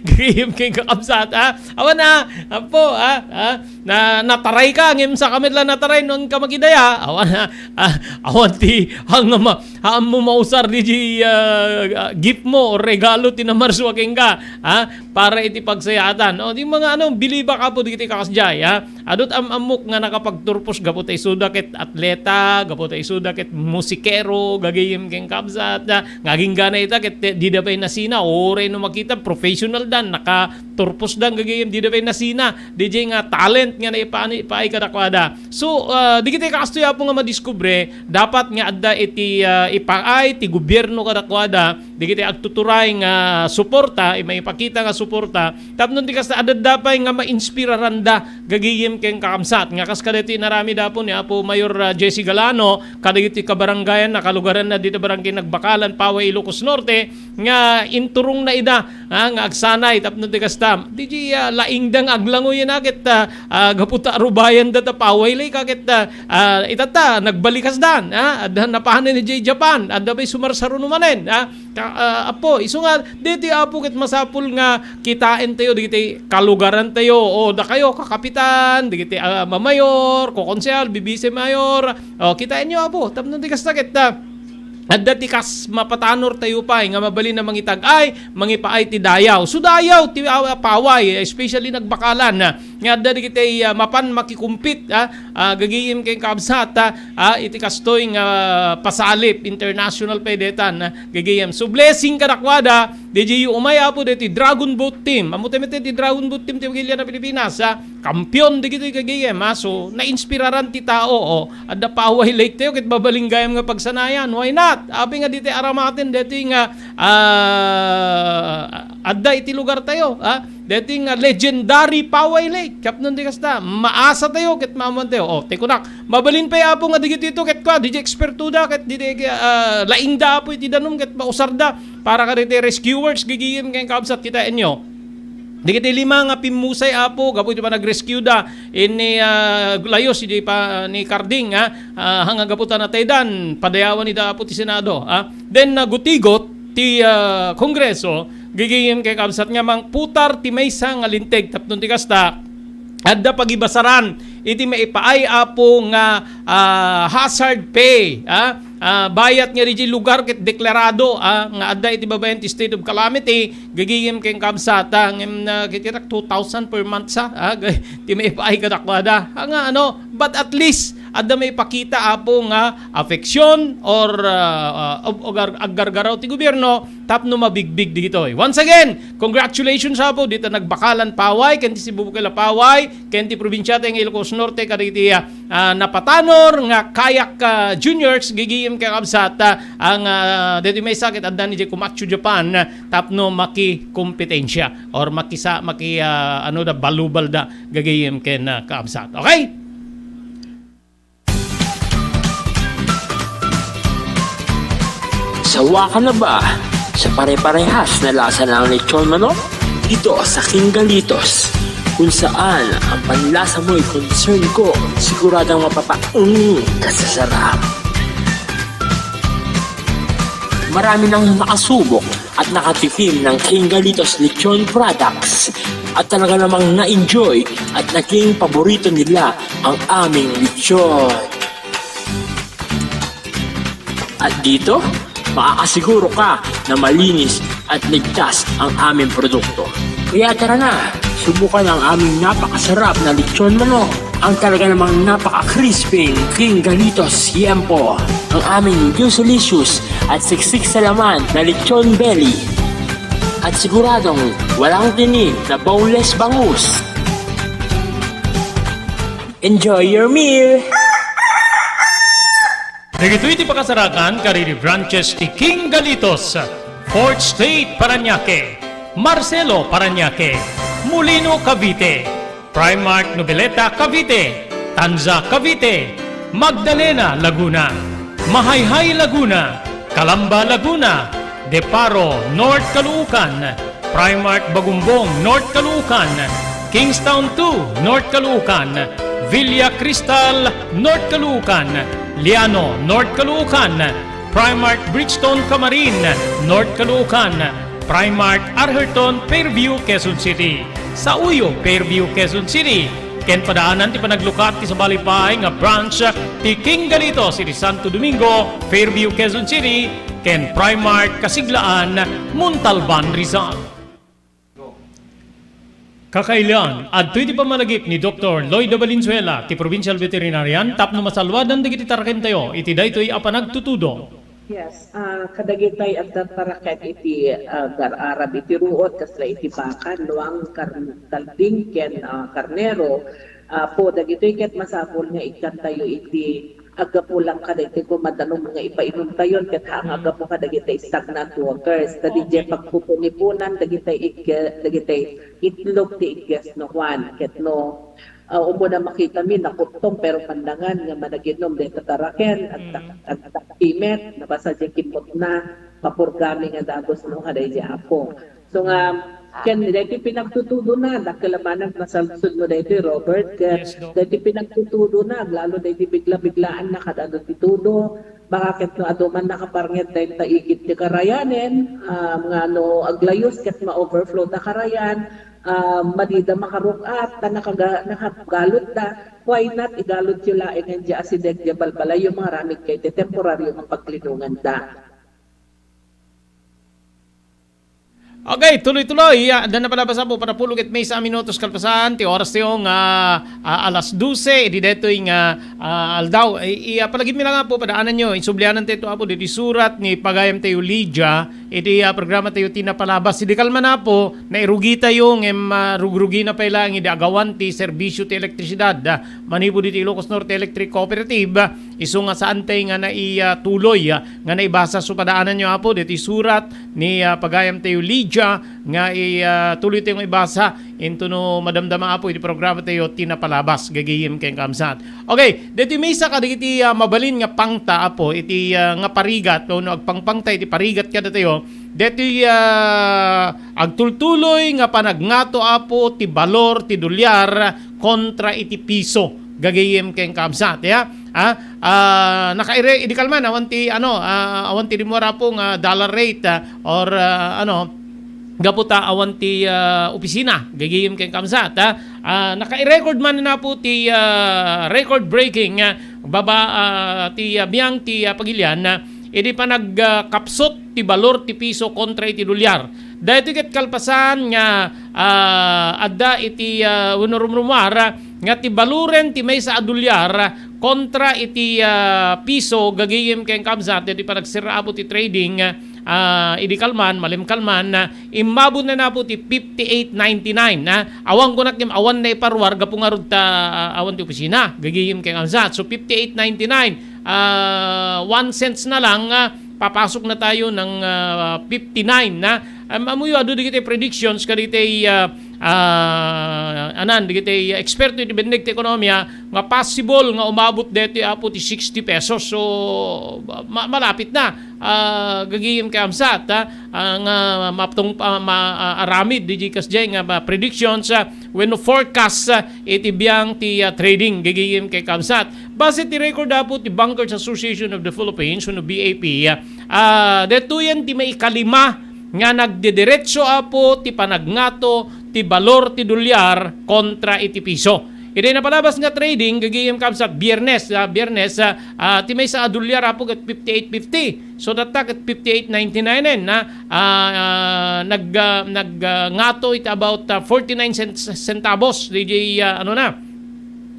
gagayem ken kaabsat, ha? Awan, ha? Apo, ha? Ha? Na, nataray ka, ngem saka met la nataray, no, ka makidaya, awan, ha? Ah, awan ti, ang ma-, ammo mausar didiay, ah, ah, gift mo, o regalo ti Namarso kenka, ha? Para iti pagsayaatan. O, di mga, ano, bilibak, Apo, dagiti kakasdiay, ha? Adu ti am-ammok nga nakapagturpos gapu ta isuda ket atleta, gapu ta isuda ket musikero, gagayem ken kaabsat, ah, nga aginggana ita ket dida pay nasina, uray no makita, professional dan, nakaturpos dan, gagayem, dida pay nasina, didiay nga talent nga naipaani, ipaay kadakuada. So, ah, dagiti kastoy, Apo, nga madiskubre, dapat nga adda iti, ah, ipaay ti gobierno kadakuada, dagiti agtuturay nga suporta, maipakita nga suporta, tapno ti kasta, adda pay nga mainspiraranda, gagayem ken kaabsat, nga kas kadagiti inaramid, Apo, ni Apo Mayor, ah, Jesse Galano, kadagiti kabarangayanna, kalugaranna dita Barangay Nagbakalan, Paway, Ilocos Norte, nga inturongna ida, ah, nga agsanay tapno ti kasta. Didiay, ah, laingda nga aglangoy ket, ah, ah, gapu ta arubayan da ta Paway Lake, ah, ket, ah, ah, itatta, nagbalikasdan, ah, adda napanen idiay Japan, adda pay sumarsaruno manen, ah, ka-, ah, Apo, isu nga, daytoy, Apo, ket masapul nga kitaentayo dagiti kalugarantayo, o dakayo, kakapitan, dagiti, ah, mamayor, kokonsehal, bibise mayor, o, kitaenyo, Apo, tapno ti kasta ket, ah, adda ti kas mapatanor tayo pay nga mabalin a mangitag-ay, mangipaay ti dayaw. So, dayaw ti, ah, Paway, especially Nagbakalan, ah, nga adda dagiti, ah, mapan makikumpit, ah, ah, gagayem ken kaabsat, ah, ah, iti kastoy nga pasalip international pay detan, ah, gagayem. So, blessing kadakuada, didiay umay, Apo, daytoy Dragon Boat Team. Ammo ti met ti Dragon Boat Team ti Pagilian a Pilipinas, ah, kampiyon dagitoy gagayem, ah. So, nainspiraran ti tao, o, adda Paway Lake tayo, ket mabalin gayam nga pagsanayan. Why not? Apay nga ditoy aramaten, ditoy nga, ah, adda iti lugar tayo, ah. Ditoy nga legendary Paway Lake. Tapno ti kasta, maasa tayo, ket maamuan tayo. O, ti kunak, mabalin pay, Apo, nga dagitoy to, ket kua, didiay eksperto da, ket didiay, ah, laing da, Apo, iti danum, ket mausar da para kadagiti rescuers, gagayem ken kaabsat, kitaenyo. Dagiti lima nga pimmusay, Apo, gapu iti panag-rescue da, ini, ah, layos idi pa ni Carding, ah, ah, hanga gapu ta nataydan, padayawan ida, Apo, ti Senado, ah. Then, nagutigot ti, ah, Kongreso, gagayem ken kaabsat nga mangputar ti maysa nga linteg tapno ti kasta, adda pagibasaran iti maipaay, Apo, nga, ah, hazard pay, ah, ah, bayat nga didiay lugar ket deklarado, ah, nga adda iti babaen ti state of calamity, gagayem ken kaabsat, ah, ngem, ah, kitirak two thousand per month sa, ah, ti maipaay kadakuada. Ah, nga, ano, but at least, adda maipakita, Apo, nga affection or, ah, ah, ag-, ag-, aggargaraw ti gobierno tapno mabigbig ditoy. Once again, congratulations, Apo, dita Nagbakalan Paway, ken ti Cebu Bukid a Paway, ken ti probinsia tayo nga Ilocos Norte, kadagiti, ah, napatanor nga Kayak, ah, Juniors, gagayem ken kaabsat, ah, ang, ah, daytoy maysa ket adda ni Kumatsu Japan, ah, tapno makikompetensya or makisa-, maki-, ah, ano da, balubal da, gagayem ken, ah, kaabsat. Okay? Sawa ka na ba sa pare-parehas na lasa ng lechon manok? Dito sa King Galitos, kung saan ang panlasa mo'y concern ko, siguradong mapapaung ka sa sarap. Marami nang nakasubok at nakatikim ng King Galitos Lechon products at talaga namang na-enjoy at naging paborito nila ang aming lechon. At dito, makakasiguro ka na malinis at ligtas ang aming produkto. Kaya tara na, subukan ang aming napakasarap na lechon manok, ang talaga namang napaka-crispy King Galitos Siempo, ang aming juicy-licious at siksik sa laman na lechon belly, at siguradong walang tinik na boneless bangus. Enjoy your meal! Dagitoy ti pakasarakan kadagiti branches ti King Galitos, Fourth Street, Parañaque, Marcelo, Parañaque, Molino, Cavite, Primark Noveleta, Cavite, Tanza, Cavite, Magdalena, Laguna, Mahayhay, Laguna, Calamba, Laguna, Deparo, North Caloocan, Primark Bagumbong, North Caloocan, Kingstown two, North Caloocan, Villa Cristal, North Caloocan, Liano, North Caloocan, Primark Bridgestone Camarin, North Caloocan, Primark Arherton, Fairview, Quezon City. Sauyo, Fairview, Quezon City. Ken padaanan ti panaglukat ti sabali pay nga branch ti King Galitos iti Santo Domingo, Fairview, Quezon City, ken Primark Kasiglaan, Montalban, Rizal. Kakailan, adtoy ti pammalagip ni Doktor Lloyda Valenzuela, ti Provincial Veterinarian, tapno masalwadan dagiti tarakentayo iti daytoy a panagtutudo. Yes, ah, kadagitay adda taraken iti, ah, gar-arab iti ruot, kasla iti baka, luang, kar-, kalding, ken, ah, karnero. Ah, po, dagitoy ket masapul nga ikkantayo iti aggapu lang kadagiti koma danum nga ipainumtayon, ket haan nga aggapu kadagiti stagnant waters. Ta didiay pagpupunipunan dagiti igge-, dagiti itlog ti igges no Juan, ket no, ah, umuna makitami, nakuttong, pero pandangan nga managinum dayta taraken, agtak-, agtaktimet, nabasa diay kimmutna, mapurgami nga dagus no kadaydi Apo. So nga, ken daytoy pinagtutudona, dakkel a banag masalsudmo daytoy, Robert, ket Yes, Doc. Daytoy pinagtutudona, aglalo daytoy bigla-biglaan na kad-adu ti tudo, baka ket no adu man nakaparnget dayta igid ti karayanen, ah, nga no aglayus ket ma-overflow da karayan, ah, madida makarug-at, ta nakaga-, nakagalutda, why not igalutyo laeng diay asideg diay balbalayyo, mangaramidkayo iti temporario nga paglinonganda. Okay, tuloy-tuloy. Ah, adda napalabas, Apo, panapulo ket maysa a minutos kalpasan ti oras tayo nga, ah, alas dose, idi daytoy nga, ah, aldaw. I, i, ah, palagipmi lang, Apo, padaananyo, insublianan tayo, Apo, ditoy surat ni pagayam tayo Lydia, iti, ah, programa tayo ti napalabas. Idi kalman, Apo, nairugi tayo, ngem, ah, rugrugina pay laeng idi agawan ti serbisyo ti elektrisidad, ah, manipud iti Ilocos Norte Electric Cooperative, ah, isu nga saan tayo nga nai-, ah, tuloy, ah, nga naibasa. So, padaananyo, Apo, ditoy surat ni, ah, pagayam tayo Lydia nga i, ah, tuloy tayo nga ibasa intono madamdama, Apo, iti programa tayo ti napalabas, gagayem ken kaamsat. Okay, ditoy maysa kadagiti, ah, mabalin nga pangta, Apo, iti, ah, nga parigat, no, no, agpangpangta iti parigat kadatayo, ditoy, ah, agtultuloy nga panagngato, Apo, ti balor ti dolyar kontra iti piso, gagayem ken kaamsat, ya. Ah, ah, nakaire-, idi kalman, awan ti, ano, ah, awan ti rimmuar, Apo, nga dollar rate, ah, or, ah, ano, gapu ta awan ti, ah, opisina, gagayem ken kaamsat, ah. Ah, naka-record man, Apo, ti, ah, record breaking, ah, baba, ah, ti, ah, biang ti, ah, pagilian, ah, idi panag, ah, kapsut ti balor ti piso kontra iti dolyar. Daytoy ket kalpasan nga, ah, adda iti, ah, wenno rumrumuar, ah, nga ti baloren ti maysa a dolyar kontra iti, ah, piso, gagayem ken kaamsat, daytoy panagserra, Apo, ti trading, ah, idi kalman, malim kalman, ah, immabutna, Apo, ti fifty-eight ninety-nine, ah. Awan kunak ngem awan naiparuar gapu ngarud ta, ah, awan ti opisina, gagayem ken kaamsat. So, fifty-eight ninety-nine, ah, one cents na lang, ah, papasok na tayo ng, ah, fifty-nine na. Am-, ammoyo, adu dagiti predictions kadagiti, ah, ah, anan, dagiti eksperto iti benneg ti ekonomiya nga possible nga umabot daytoy, Apo, ti sixty pesos. So, ma-, malapit na. Ah, gagayem ken kaamsat, ah, ah, nga maptong, ah, ma-, ah, aramid diay kasdiay nga, ah, predictions, ah, wenno forecast, ah, iti biang ti, ah, trading, gagayem ken kaamsat. Base ti record, Apo, ti Bankers Association of the Philippines, wenno B A P, ah, Ah, detoyen ti maikalima nga nagdidiretso, Apo, ti panagngato ti balor ti dolyar kontra iti piso. Iti napalabas nga trading, gagayem kabsat, Biyernes, ah, Biyernes, ah, ah, ti maysa a dolyar, Apo, ket fifty-eight fifty. So, dattak ket fifty-eight ninety-nine en, na, ah, ah, nag, ah, nag, ah, ngato iti about, ah, forty-nine cents, centavos, D J, ah, ano na,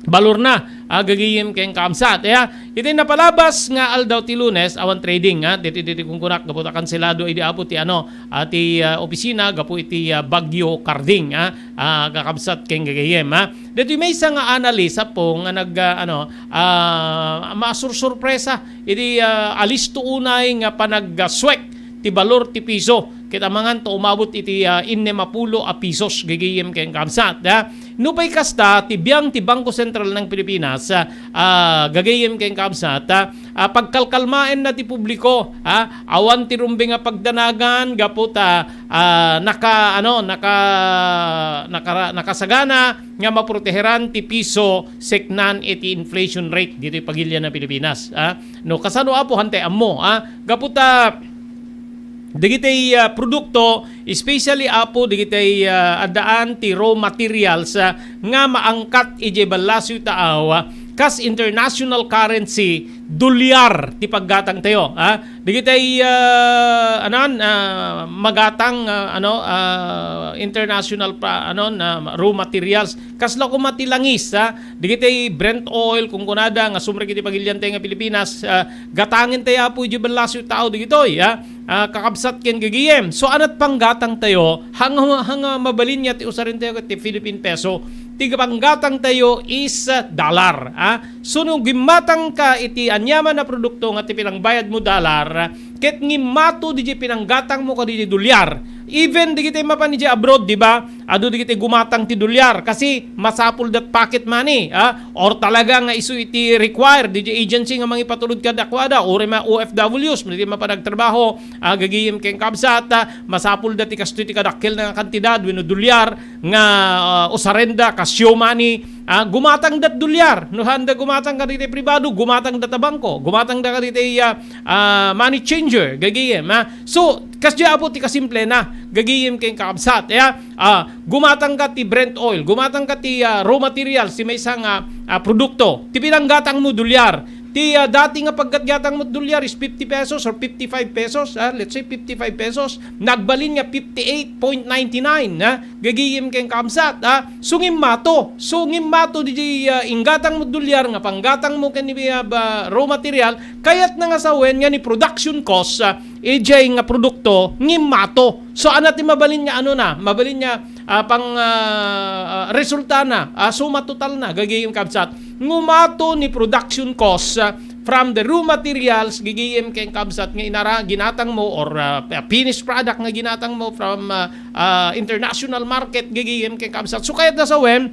balor na, ah, gagayem ken kaamsat. Ya, iti napalabas nga aldaw ti Lunes, awan trading, ha, diti, diti kunkunak, gapu ta kanselado idi Apo ti, ano, ah, ti, ah, opisina, gapu iti, ah, Bagyo Karding, ha, ah, kakabsat ken gagayem, ha. Ditoy maysa nga analyst, Apo, nga nag, ah, ano, ah, masursurpresa, iti, ah, alisto unay nga panagswek ti balor ti piso, ket amangan ta umabot iti, ah, innem a pulo a pisos, gagayem ken kaamsat, ha. Nupay kasta, ti biang ti Bangko Sentral ng Pilipinas, ah, ah, gagayem ken kaamsat, ha, ah, pagkalkalmaenna ti publiko, ha, awan ti rumbeng a pagdanagan, gapu ta, ah, naka, ano, naka, naka, nakasagana nga maproteheran ti piso seknan iti inflation rate ditoy pagilian a Pilipinas, ha. No, kasano, Apo, hantay ammo, ha? Gapu ta dagiti, ah, produkto, especially, Apo, dagiti, ah, addaan ti raw materials, ah, nga maangkat idiay ballasiw taaw, ah, kas international currency, dolyar ti paggatangtayo, ha? Dagiti, ah, anan, ah, magatang, ah, ano, ah, international pa, ano, na raw materials. Kasla koma ti langis, ha? Dagiti Brent oil, kunkunada nga sumrek iti pagiliantay nga Pilipinas, ah, gatangentayo, Apo, idiay ballasiw taaw dagitoy, ha? Ah, kakabsat ken gagayem. So, anat panggatangtayo, hanga, hanga mabalin nga ti usarentayo ket ti Philippine peso. Ti panggatangtayo is, ah, dollar, ha? So, no gimmatangka iti aniaman a produkto nga ti pinangbayadmo dollar, ket ngimmato didiay pinanggatangmo kadi dolyar. Even dagiti mapan idiay abroad, di ba? Adu dagiti gumatang ti dolyar kasi masapul dat pocket money, ah, or talaga nga isu iti required didiay agency nga mangipatulod kadakuada, uray ma-, O F Ws, dagiti mapan agtrabaho, ah, gagayem ken kabsat, ah, masapul dat ti kastoy ti kadakkel nga kantidad wenno dolyar nga, ah, usarenda kas show money, ah, gumatang dat dolyar. No saan da gumatang kadagiti pribado, gumatang da ta bangko, gumatang da kadagiti, ah, ah, money changer, gagayem, ah. So, kasdiay, Apo, ti kasimplena, gagayem ken kakabsat, ya, ah, gumatang ka ti Brent oil, gumatang ka ti, ah, raw materials, ti maysa nga, ah, produkto, ti pinanggatangmo dolyar, ti, ah, dati nga paggatgatangmo dolyar is fifty pesos or fifty-five pesos, ah, let's say fifty-five pesos, nagbalin nga fifty-eight point ninety-nine, ah, gagayem ken kakabsat, ah, so ngimmato, so ngimmato didiay, ah, inggatangmo dolyar nga panggatangmo ken ni, ah, ba, raw material, kayatna nga sawen nga ni production cost, ah, idiay nga produkto ngimmato. So, anat ti mabalin nga ano na, mabalin nga, ah, pang, ah, ah, resulta na, ah, suma total na, gagayem kabsat. Ngumato ni production cost, ah, from the raw materials, gagayem ken kabsat nga inara, ginatangmo or, ah, finished product nga ginatangmo from, ah, ah, international market, gagayem ken kabsat. So, kayatna sawen,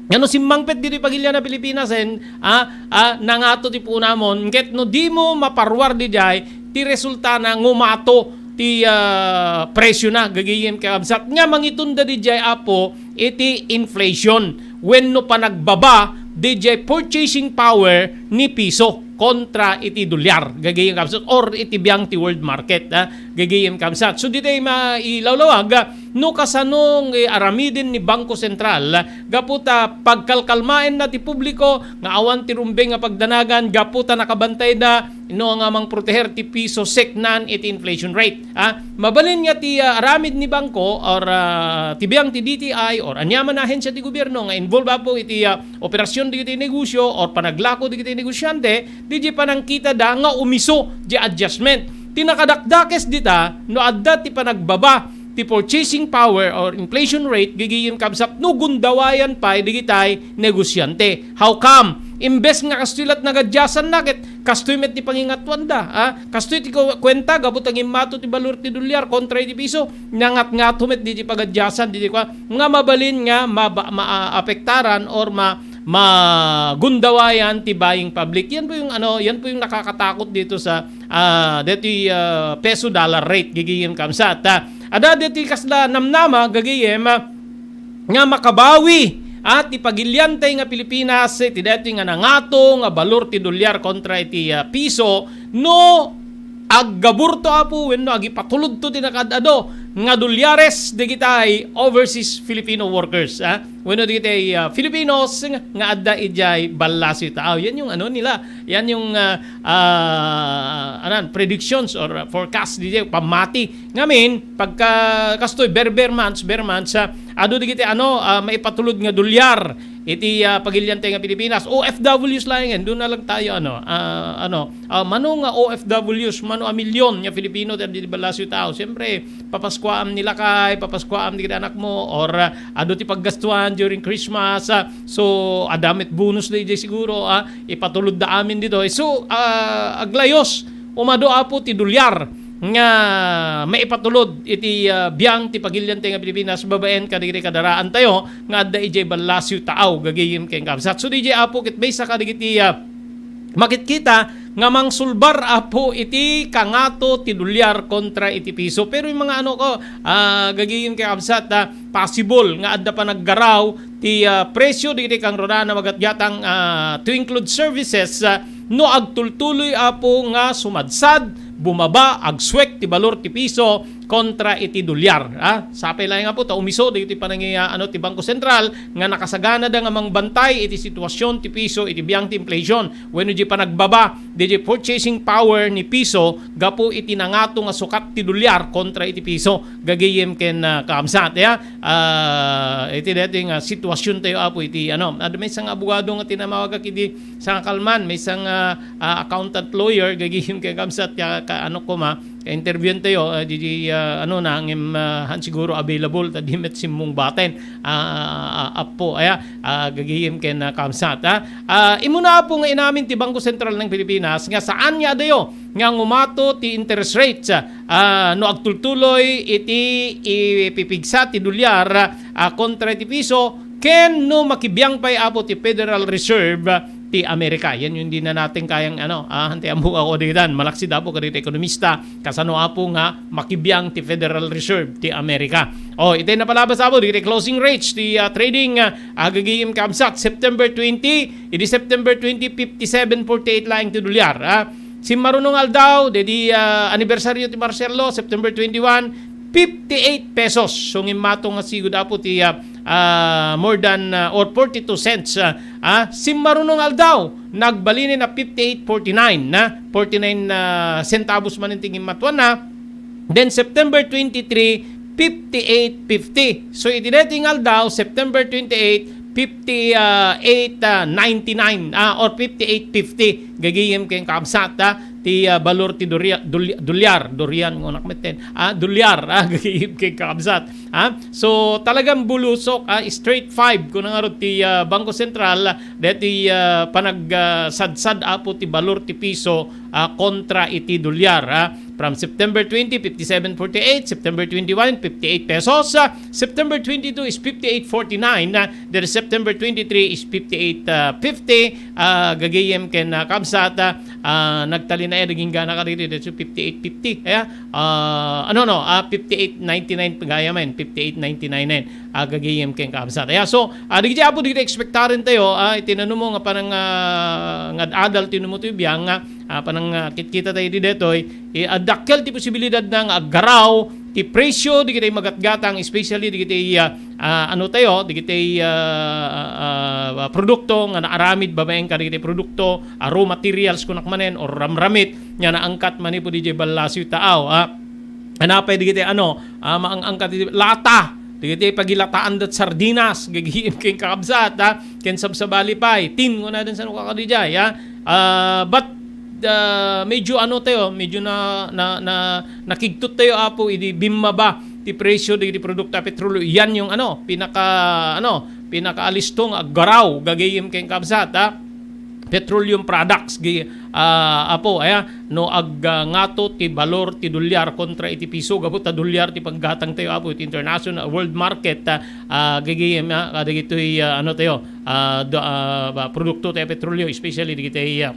nga no simmangpet ditoy pagilian a Pilipinas en, ah, ah, nangato ti punamon, ket no dimo maparuar didiay, ti resultana ngumato ti, ah, presyo na, gagayem kakabsat, nga mangitunda didiay, Apo, iti inflation wenno panagbaba didiay purchasing power ni piso kontra iti dolyar, gagayem kabsat, or iti biang ti world market, ah, gagayem kabsat. So, ditoy mailawlawag, ah, no kasano nga aramiden ni Bangko Sentral, gapu ta pagkalkalmaenna ti publiko nga awan ti rumbeng nga pagdanagan gapu ta nakabantayda no nga mangproteher ti piso seknan iti inflation rate. Ah, mabalin nga ti, ah, aramid ni bangko or, ah, ti biang ti D T I or aniaman a ahensya ti gobierno nga involved, Apo, iti, ah, operasyon dagiti negosyo or panaglako dagiti negosyante, didiay panangkitada nga umiso diay adjustment. Ti nakadakdakes dita, no adda ti panagbaba ti purchasing power or inflation rate, gagayem kabsat, no gundawayan pay dagitay negosyante. How come? Imbes nga kastoy lat nagadyasanna, ket kastoy met ti pangingatuanda, ah? Kastoy ti ku-, kuenta, gapu ta ngimmato ti balor ti dolyar kontra iti piso, nangatngato met didiay pagadyasan, didiay kua, nga mabalin nga maba-, maapektaran or ma-, magundawayan ti buying public. Yan po yung, ano, yan po yung nakakatakot dito sa, ah, dito, ah, peso dollar rate, gagayem kabsat, ah. Ada dito kasla namnama, gagayem, ah, nga makabawi, ah, ti pagiliantay nga Pilipinas, eh, ti daytoy nga nangato nga balor ti dolyar kontra iti, ah, piso, no Aggaburto, Apo, wenno agipatulodto ti nakaad-ado nga dolyares dagitay overseas Filipino workers, ah, wenno dagitay, ah, Filipinos nga adda idiay ballasiw taaw. Yan yung ano nila, yan yung, ah, ah, anan, predictions or, ah, forecast didiay, pammati. Ngamin, pagka kastoy, ber, ber months, ber months, ah, adu dagiti ano, ah, maipatulod nga dolyar iti, ah, pagilian tayo nga Pilipinas. O F Ws laeng, doon na lang tayo, ano, ah, ano, ah, mano nga O F Ws, mano a milyon nga Filipino ti adda iti ballasiw taaw. Siyempre, papaskuaam ni lakay, papaskuaam ti anak mo, or, ah, adu ti paggastuan during Christmas, ah, so, adda met bonus da idiay siguro, ah, ipatulod da amin ditoy. So, ah, aglayos, umadu, Apo, ti dolyar nga maipatulod iti, ah, biang ti pagilian tayo nga Pilipinas babaen kadagiti kadaraan tayo nga adda idiay ballasiw taaw, gagayem ken kabsat. So, D J Apo, ket maysa kadagiti, ah, makitkita nga mangsulbar, Apo, iti kangato ti dolyar kontra iti piso. Pero yung mga ano ko, ah, gagayem ken kabsat, ah, possible nga adda panaggaraw ti, ah, presyo dagiti kangrunaan a magatgatang, ah, to include services, ah, no agtultuloy, Apo, nga sumadsad, bumaba, agsuek ti balor ti piso kontra iti dolyar, ah. Sapay laeng, Apo, ta umiso dagiti panangi-, ah, ano, ti Bangko Sentral nga nakasaganada nga mangbantay iti sitwasyon ti piso iti biang ti inflation wenno di panagbaba dagiti purchasing power ni piso gapu iti nangato nga sukat ti dolyar kontra iti piso, gagayem ken, ah, kaabsat, ya. Ah, iti daytoy nga sitwasyon tayo, Apo, iti ano, adda maysa nga abogado nga tinamawagak idi sangakalman, maysa nga, ah, accountant lawyer, gagayem ken kaabsat, ka, ka, ano, koma, ka-interviewan tayo, ah, di, di, ah, ano na, ngem, ah, han siguro available, ta di met simmungbaten, ah, ah, Apo, aya, ah, gagayem ken, ah, kaabsat, ah. Ah, imuna, Apo, nga inamin ti Bangko Sentral ng Pilipinas nga saan nga adayo nga ngumato ti interest rates, ah, no agtultuloy iti ipipigsa ti dolyar, ah, kontra iti piso, ken no makibiang pay, Apo, ti Federal Reserve ti Amerika. Yan yung di na natin kayang, ano, ah, hanti ang buka ko ditan. Malaksid, Apo, kadagiti ekonomista, kasano, Apo, nga makibiang ti Federal Reserve ti Amerika. Oh, itay napalabas, Apo, dagiti closing rates ti, ah, trading, ah, agagayem kaabsat, September twenty, idi September twenty, fifty-seven forty-eight laeng ti dolyar, ah. Simmaruno nga aldaw, daydi, ah, anibersaryo ti martial law, September twenty-one, fifty-eight pesos. So, ngimmato nga sigud, Apo, ti, ah, ah, more than, ah, or forty-two cents, ah, ah. Simmaruno nga aldaw, nagbalinen a fifty-eight forty-nine, na forty-nine, ah, centavos man ti ngimmato na. Then, September twenty-three, fifty-eight fifty. So, iti daytoy nga aldaw, September twenty-eight, fifty-eight ninety-nine, ah, or fifty-eight fifty. Gagayem ken kaabsat, ah, ti, ah, balor ti doria-, doli-, dolyar, durian, ngunak metten. Ah, dolyar, ah, gagayem ken kaabsat. Ah, so, talagang bulusok, ah, straight five, kuna ngarud ti, ah, Bangko Sentral, daytoy, ah, panag, ah, sadsad, Apo, ti balor ti piso, ah, kontra iti dolyar, ah. From September twenty, fifty-seven forty-eight, September twenty-one, fifty-eight pesos, ah, September twenty-two is fifty-eight forty-nine, ah, then September twenty-three is fifty-eight, ah, fifty, ah, gagayem ken, ah, kaabsat, ah, ah, nagtalinaed agingga na kadagiti, that's fifty-eight fifty, eh, ah, ano, no, ah, fifty-eight ninety-nine gayam, fifty-eight ninety-nine, eh, ah, gagayem ken kaabsat. Aya, so, ah, dagiti, Apo, dagiti expectaren tayo, ah, iti nanumo nga panang, ah, nga ad-adal ti numo ti biang, ah, ah, panang, ah, kitkita tayo di detoy, eh, addakkel ti posibilidad na nga aggaraw ti presyo dagiti magatgatang, especially dagiti, ah, ah, ano tayo, dagiti, ah, ah, ah, produkto nga naaramid babaen kadagiti produkto, ah, raw materials kunak manen or ramramit nga naangkat manipud idiay ballasiw taaw, ah. Anapay dagiti ano, ah, maang-angkat iti lata, dagiti pagilataan dat sardinas, gagayem ken kakabsat, ah, ken sabsabali pay, tin, kuna den sano kakadi jay, ah. Ah, but, ah, medyo ano tayo, medyo na, na, na, nakigtot tayo, Apo, idi bimmaba ti presyo dagiti produkto a petrolyo. Yan yung ano, pinaka, ano, pinakaalisto nga aggaraw, gagayem ken kabsat, ah. Petroleum products, gi-, ah, Apo, aya, no ag-, ah, ngato ti balor ti dolyar kontra iti piso, gapu ta dolyar ti panggatang tayo, Apo, iti international world market, ah, ah, gagayem, ah, kadagitoy, ah, ano tayo, ah, do-, ah, ba, produkto tayo petrolyo, especially dagitoy, ah,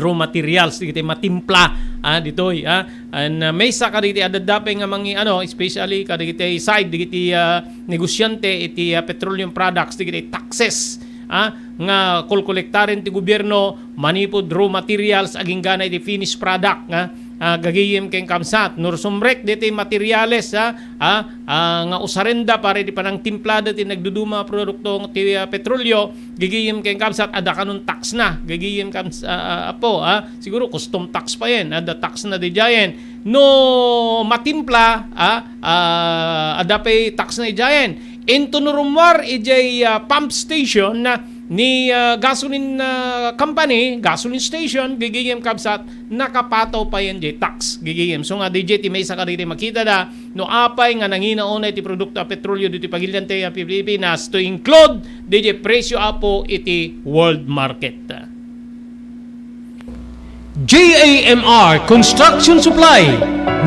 raw materials, dagitoy matimpla, ah, ditoy, ah. And, ah, maysa kadagiti adda pay nga mangi-, ano, especially kadagitoy side, dagiti, ah, negosyante iti, ah, petroleum products, dagitoy taxes, ah, nga kolkolektaren ti gobierno manipud raw materials agingga na iti finished product, ah. Ah, gagayem ken kabsat, no sumrek deti materiales, ah, ah, ah, nga usarenda para iti panangtimplada ti nagduduma a produkto ti, ah, petrolio, gagayem ken kabsat, adda kanon tax na, gagayem kabs-, ah, ah, apo, ah, siguro custom tax payen, adda tax na didiayen. No matimpla, ah, ah, adda pay tax na idiayen. Inton no rummuar idiay, ah, pump station, ni, ah, gasoline, ah, company, gasoline station, gagayem kabsat, nakapataw payen diay tax, gagayem. So nga, didiay ti maysa kadagiti makitada, no apay nga nangina unay ti produkto a petrolio ditoy pagilian ti, ah, Pilipinas, to include didiay presyo apo iti world market. J A M R Construction Supply.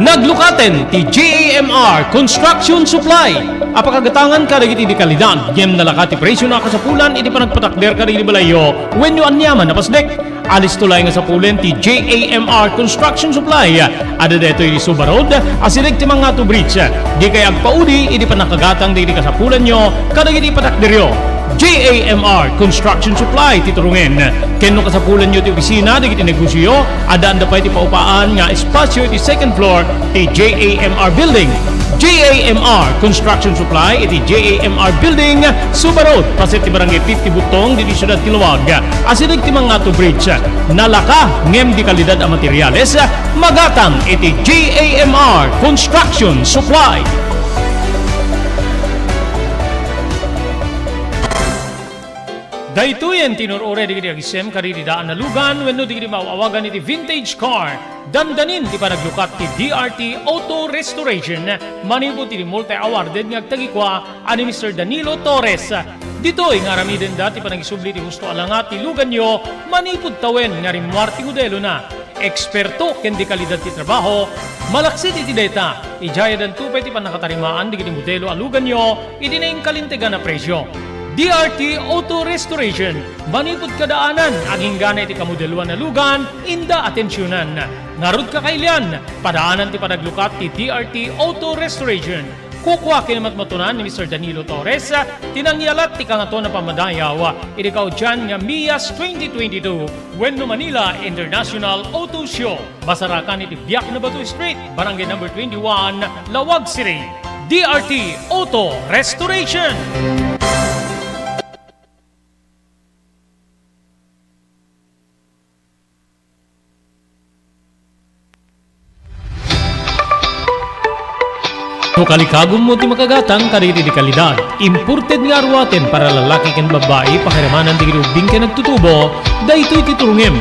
Naglukaten ti J A M R Construction Supply a pakagatangan kadagiti di kalidad, ngem nalaka ti presyo na kasapulan iti panagpatakder kadagiti balayyo wenno aniaman a pasdek. Alisto laeng nga sapulen ti J A M R Construction Supply. Adda daytoy iti Suba Road, asideg ti Mangato Bridge. Dikay agpaudi iti pannakagatang dagiti kasapulanyo kadagiti patakderyo. J A M R Construction Supply ti turungen. Ken no kasapulanyo ti opisina dagiti negosioyo, addaanda pay ti paupaan nga espasio iti second floor ti J A M R Building. J A M R Construction Supply iti J A M R Building, Suba Road, paset ti Barangay fifty Butong, ditoy siudad ti Laoag. Asideg ti Mangato Bridge. Nalaka ngem di kalidad a materiales, magatang iti J A M R Construction Supply. Daytoyen ti inur-uray dagiti agisem kadagiti daan a lugan wenno dagiti maaw-awagan iti vintage car. Dandanin ti panaglukat ti D R T Auto Restoration manipud iti multi-awarded nga agtagikua a ni Mister Danilo Torres. Ditoy nga aramidenda ti panagisubli ti husto a langa ti luganyo manipud tawen nga rimmuar ti modelona. Eksperto ken di kalidad ti trabaho, malaksid iti dayta, idiay addanto pay ti pannakatarimaan dagiti modelo a luganyo iti nainkalintegan a presio. D R T Auto Restoration, manipud kadaanan, agingga iti kamodeloan a lugan, inda atensionan. Ngarud, kakailian, padaanan ti panaglukat ti D R T Auto Restoration. Kukua ken matmatunan ni Mister Danilo Torres ti nangyalat ti Kangatoan a Pammadayaw iti kaudian nga MIAS twenty twenty-two wenno Manila International Auto Show. Masarakan iti Biak na Bato Street, Barangay Number twenty-one, Laoag City. D R T Auto Restoration. No kalikagummo ti makagatang kadagiti di kalidad, imported nga aruaten para lalaki ken babbai, pakiramanan dagiti ubbing ken agtutubo, daytoy ti turongem.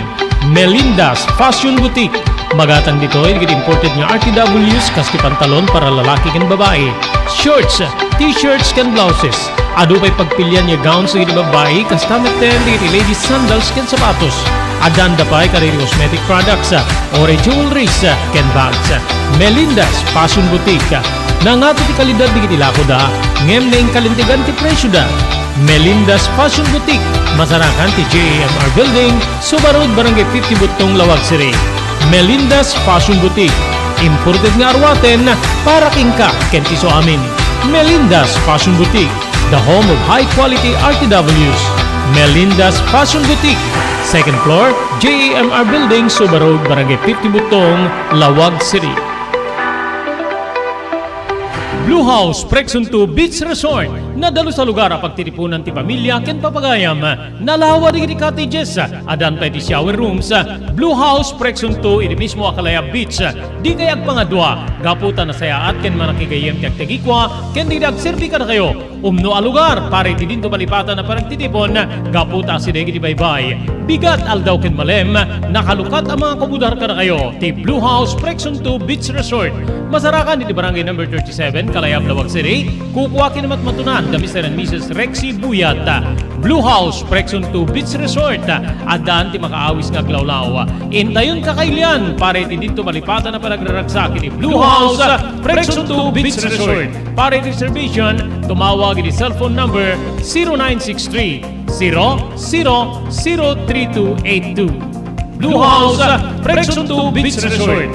Melinda's Fashion Boutique. Magatang ditoy dagiti imported nga R T Ws, kas ti pantalon para lalaki ken babbai, shorts, t-shirts ken blouses. Adu pay pagpilian nga gowns dagiti babbai, kasta metten dagiti ladies sandals ken sapatos. Addaanda pay kadagiti cosmetic products, ore jewelries, ken bags. Melinda's Fashion Boutique. Nangato ti kalidad dagiti lakoda, ngem nainkalintegan ti presioda. Melinda's Fashion Boutique, masarakan ti J A M R Building, Suba Road, Barangay fifty Butong, Laoag City. Melinda's Fashion Boutique, imported nga aruaten para kenka ken ti isuamin. Melinda's Fashion Boutique, the home of high quality R T Ws. Melinda's Fashion Boutique, second floor, J A M R Building, Suba Road, Barangay fifty Butong, Laoag City. Blue House Prexon two Beach Resort. Nadalus a lugar a pagtitipunan ti pamilia ken papagayam. Nalawa dagiti cottages. Addan pay ti shower rooms. Blue House Prexon two iti mismo a Kalayab Beach. Dikay agpangadua, gapu ta nasayaat ken manakigayyem ti agtagikua ken dagiti agserbi kadakayo. Umno a lugar para iti dinto malipatan a panagtitipon, gapu ta asideg iti baybay, bigat, aldaw ken malem, nakalukat a mga kabudar kadakayo ti Blue House Prexon two Beach Resort. Masarakan iti Barangay Number thirty-seven, Kalayab, Laoag City. Kukua ken matmatunan da Mister and Missus Rexy Buyat. Blue House Prexon two Beach Resort. Addan ti makaawis nga aglawlaw. Intayon, kakailian para iti dinto malipatan a panagraragsak iti Blue House Prexon two Beach Resort. Para iti reservation, tumawag iti cellphone number zero nine six three, zero zero zero three two eight two. Blue House, Prexon two Beach Resort.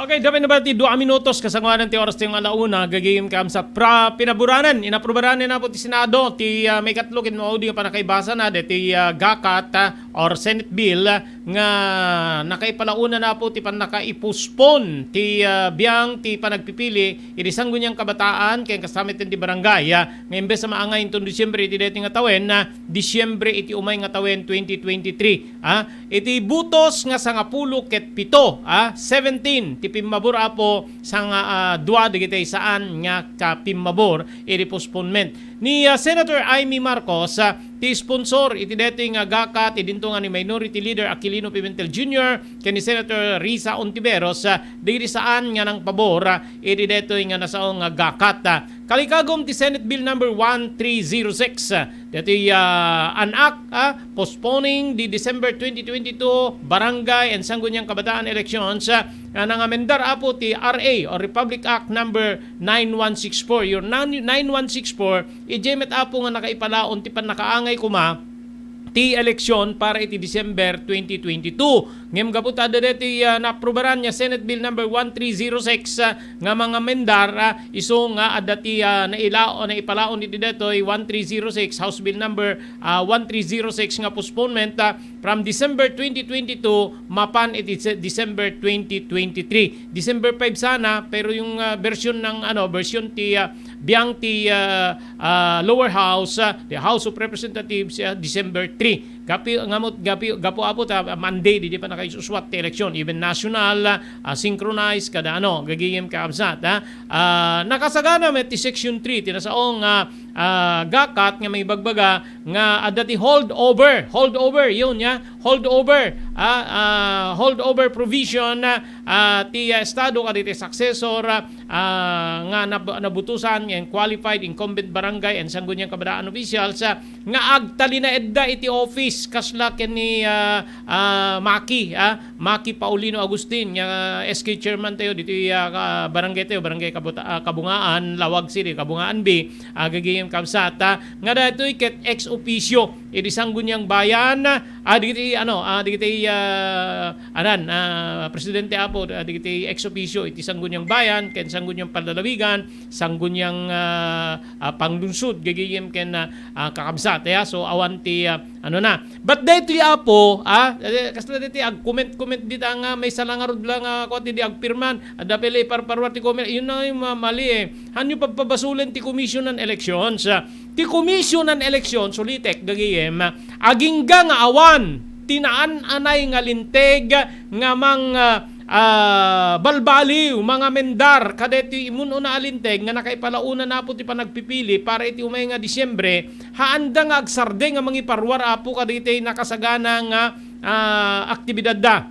Okay, dapat na ba ti dua minutos kasanguanan ti oras ti nga alauna, gagayem kamsat. Pra, pinaburanan, inaprubaran na po ti Senado, ti ah, may katlo ken maudi nga panakaibasa na, deti ah, gakat ah, or Senate bill ah, nga nakaipalauna na po ti pannakaipospon ti ah, biang ti panagpipili iti sangguniang kabataan ken kasamiten ti barangay ah, nga imbes a maangay inton Disyembre iti deti nga tawen, ah, Disyembre iti umay nga tawen twenty twenty-three. Ah, iti butos nga sangapulo ket pito, ah, seventeen ti pimmabor, Apo, sanga ah, dua dagiti saan nga kapimmabor iti postponement. Ni ah, Senator Imee Marcos, ah, ti sponsor iti detoy nga gakat idinto nga ni Minority Leader Aquilino Pimentel Junior ken ni Senator Risa Ontiveros, ah, dagiti saan nga nangpabor ah, iti detoy nga nasao nga gakat. Ah, kalikagum ti Senate Bill number one three zero six, ah, detoy ah, an act ah, postponing the December twenty twenty-two barangay and sangguniang kabataan elections ah, nga nangamendar, Apo, ti R A or Republic Act number nine one six four. Your nine- nine one six four, idiay met, Apo, nga nakaipalaon ti pannakaangay koma ti eleksyon para iti December twenty twenty-two. Ngem gapu ta adda deti ah, naaprubaran nga Senate Bill number one three zero six ah, nga mangamendar ah, isu nga adda ti ah, naila- naipalaon iti detoy one three zero six, House Bill number ah, one three zero six nga postponement ah, from December twenty twenty-two mapan iti Se- December twenty twenty-three. December five sana, pero yung ah, version ng ano, version ti ah, biang ti ah, ah, lower house, ah, the House of Representatives, ah, December three. Gapi ngamot gapi gapu, Apo, ta Monday di, di pa nakaisusuat ti election, even national, ah, synchronized kada ano, gagayem kaabsat, ha. Ah, nakasagana met ti section three ti nasaong nga ah, gakat nga mangibagbaga nga adda ti holdover, holdover, yun ya, holdover, ah, ah, holdover provision ah, ah, ti ah, estado kaditi successor ah, ah, nga nab- nabutusan nga qualified incumbent barangay and sangguniang kabataan officials ah, nga agtalinaedda iti office kasla ken ni ah, ah, Maki ah, Maki Paulino Agustin nga S K chairman tayo dito ah, ka- barangay tayo, barangay Kabuta- ah, Kabungaan, Lawag City, Kabungaan B, agagayem kabsat ah, nga daytoy ket ex officio iti sangguniang bayan ah, dagiti ano ah, dagiti ah, anan ah, presidente, Apo, ah, dagiti ex officio iti sangguniang bayan ken sangguniang panlalawigan, sangguniang ah, ah, panglungsod gagayem ken ah, ah, kakabsat ya. So awan ti ah, ano na, but daytoy, Apo, ah, eh, kasla daytoy agcomment-comment dita nga may salangarod lang ah, kuwan ti di agpirman, adda pay la iparparwar ti comment, yun na yung ma- mali eh. Hanyo pagpabasulen ti Commission on Elections. Ah, ti Commission on Elections, ulitek, gagayem, agingga nga awan ti naan-anay nga linteg nga mang ah, ah, balbaliw, mangamendar kadaytoy immun-una a linteg nga nakaipalauna na, Apo, ti panagpipili para iti umay nga Disyembre, haanda nga agsardeng nga mangiparwar, Apo, kadaytoy nakasagana nga ah, aktibidadda.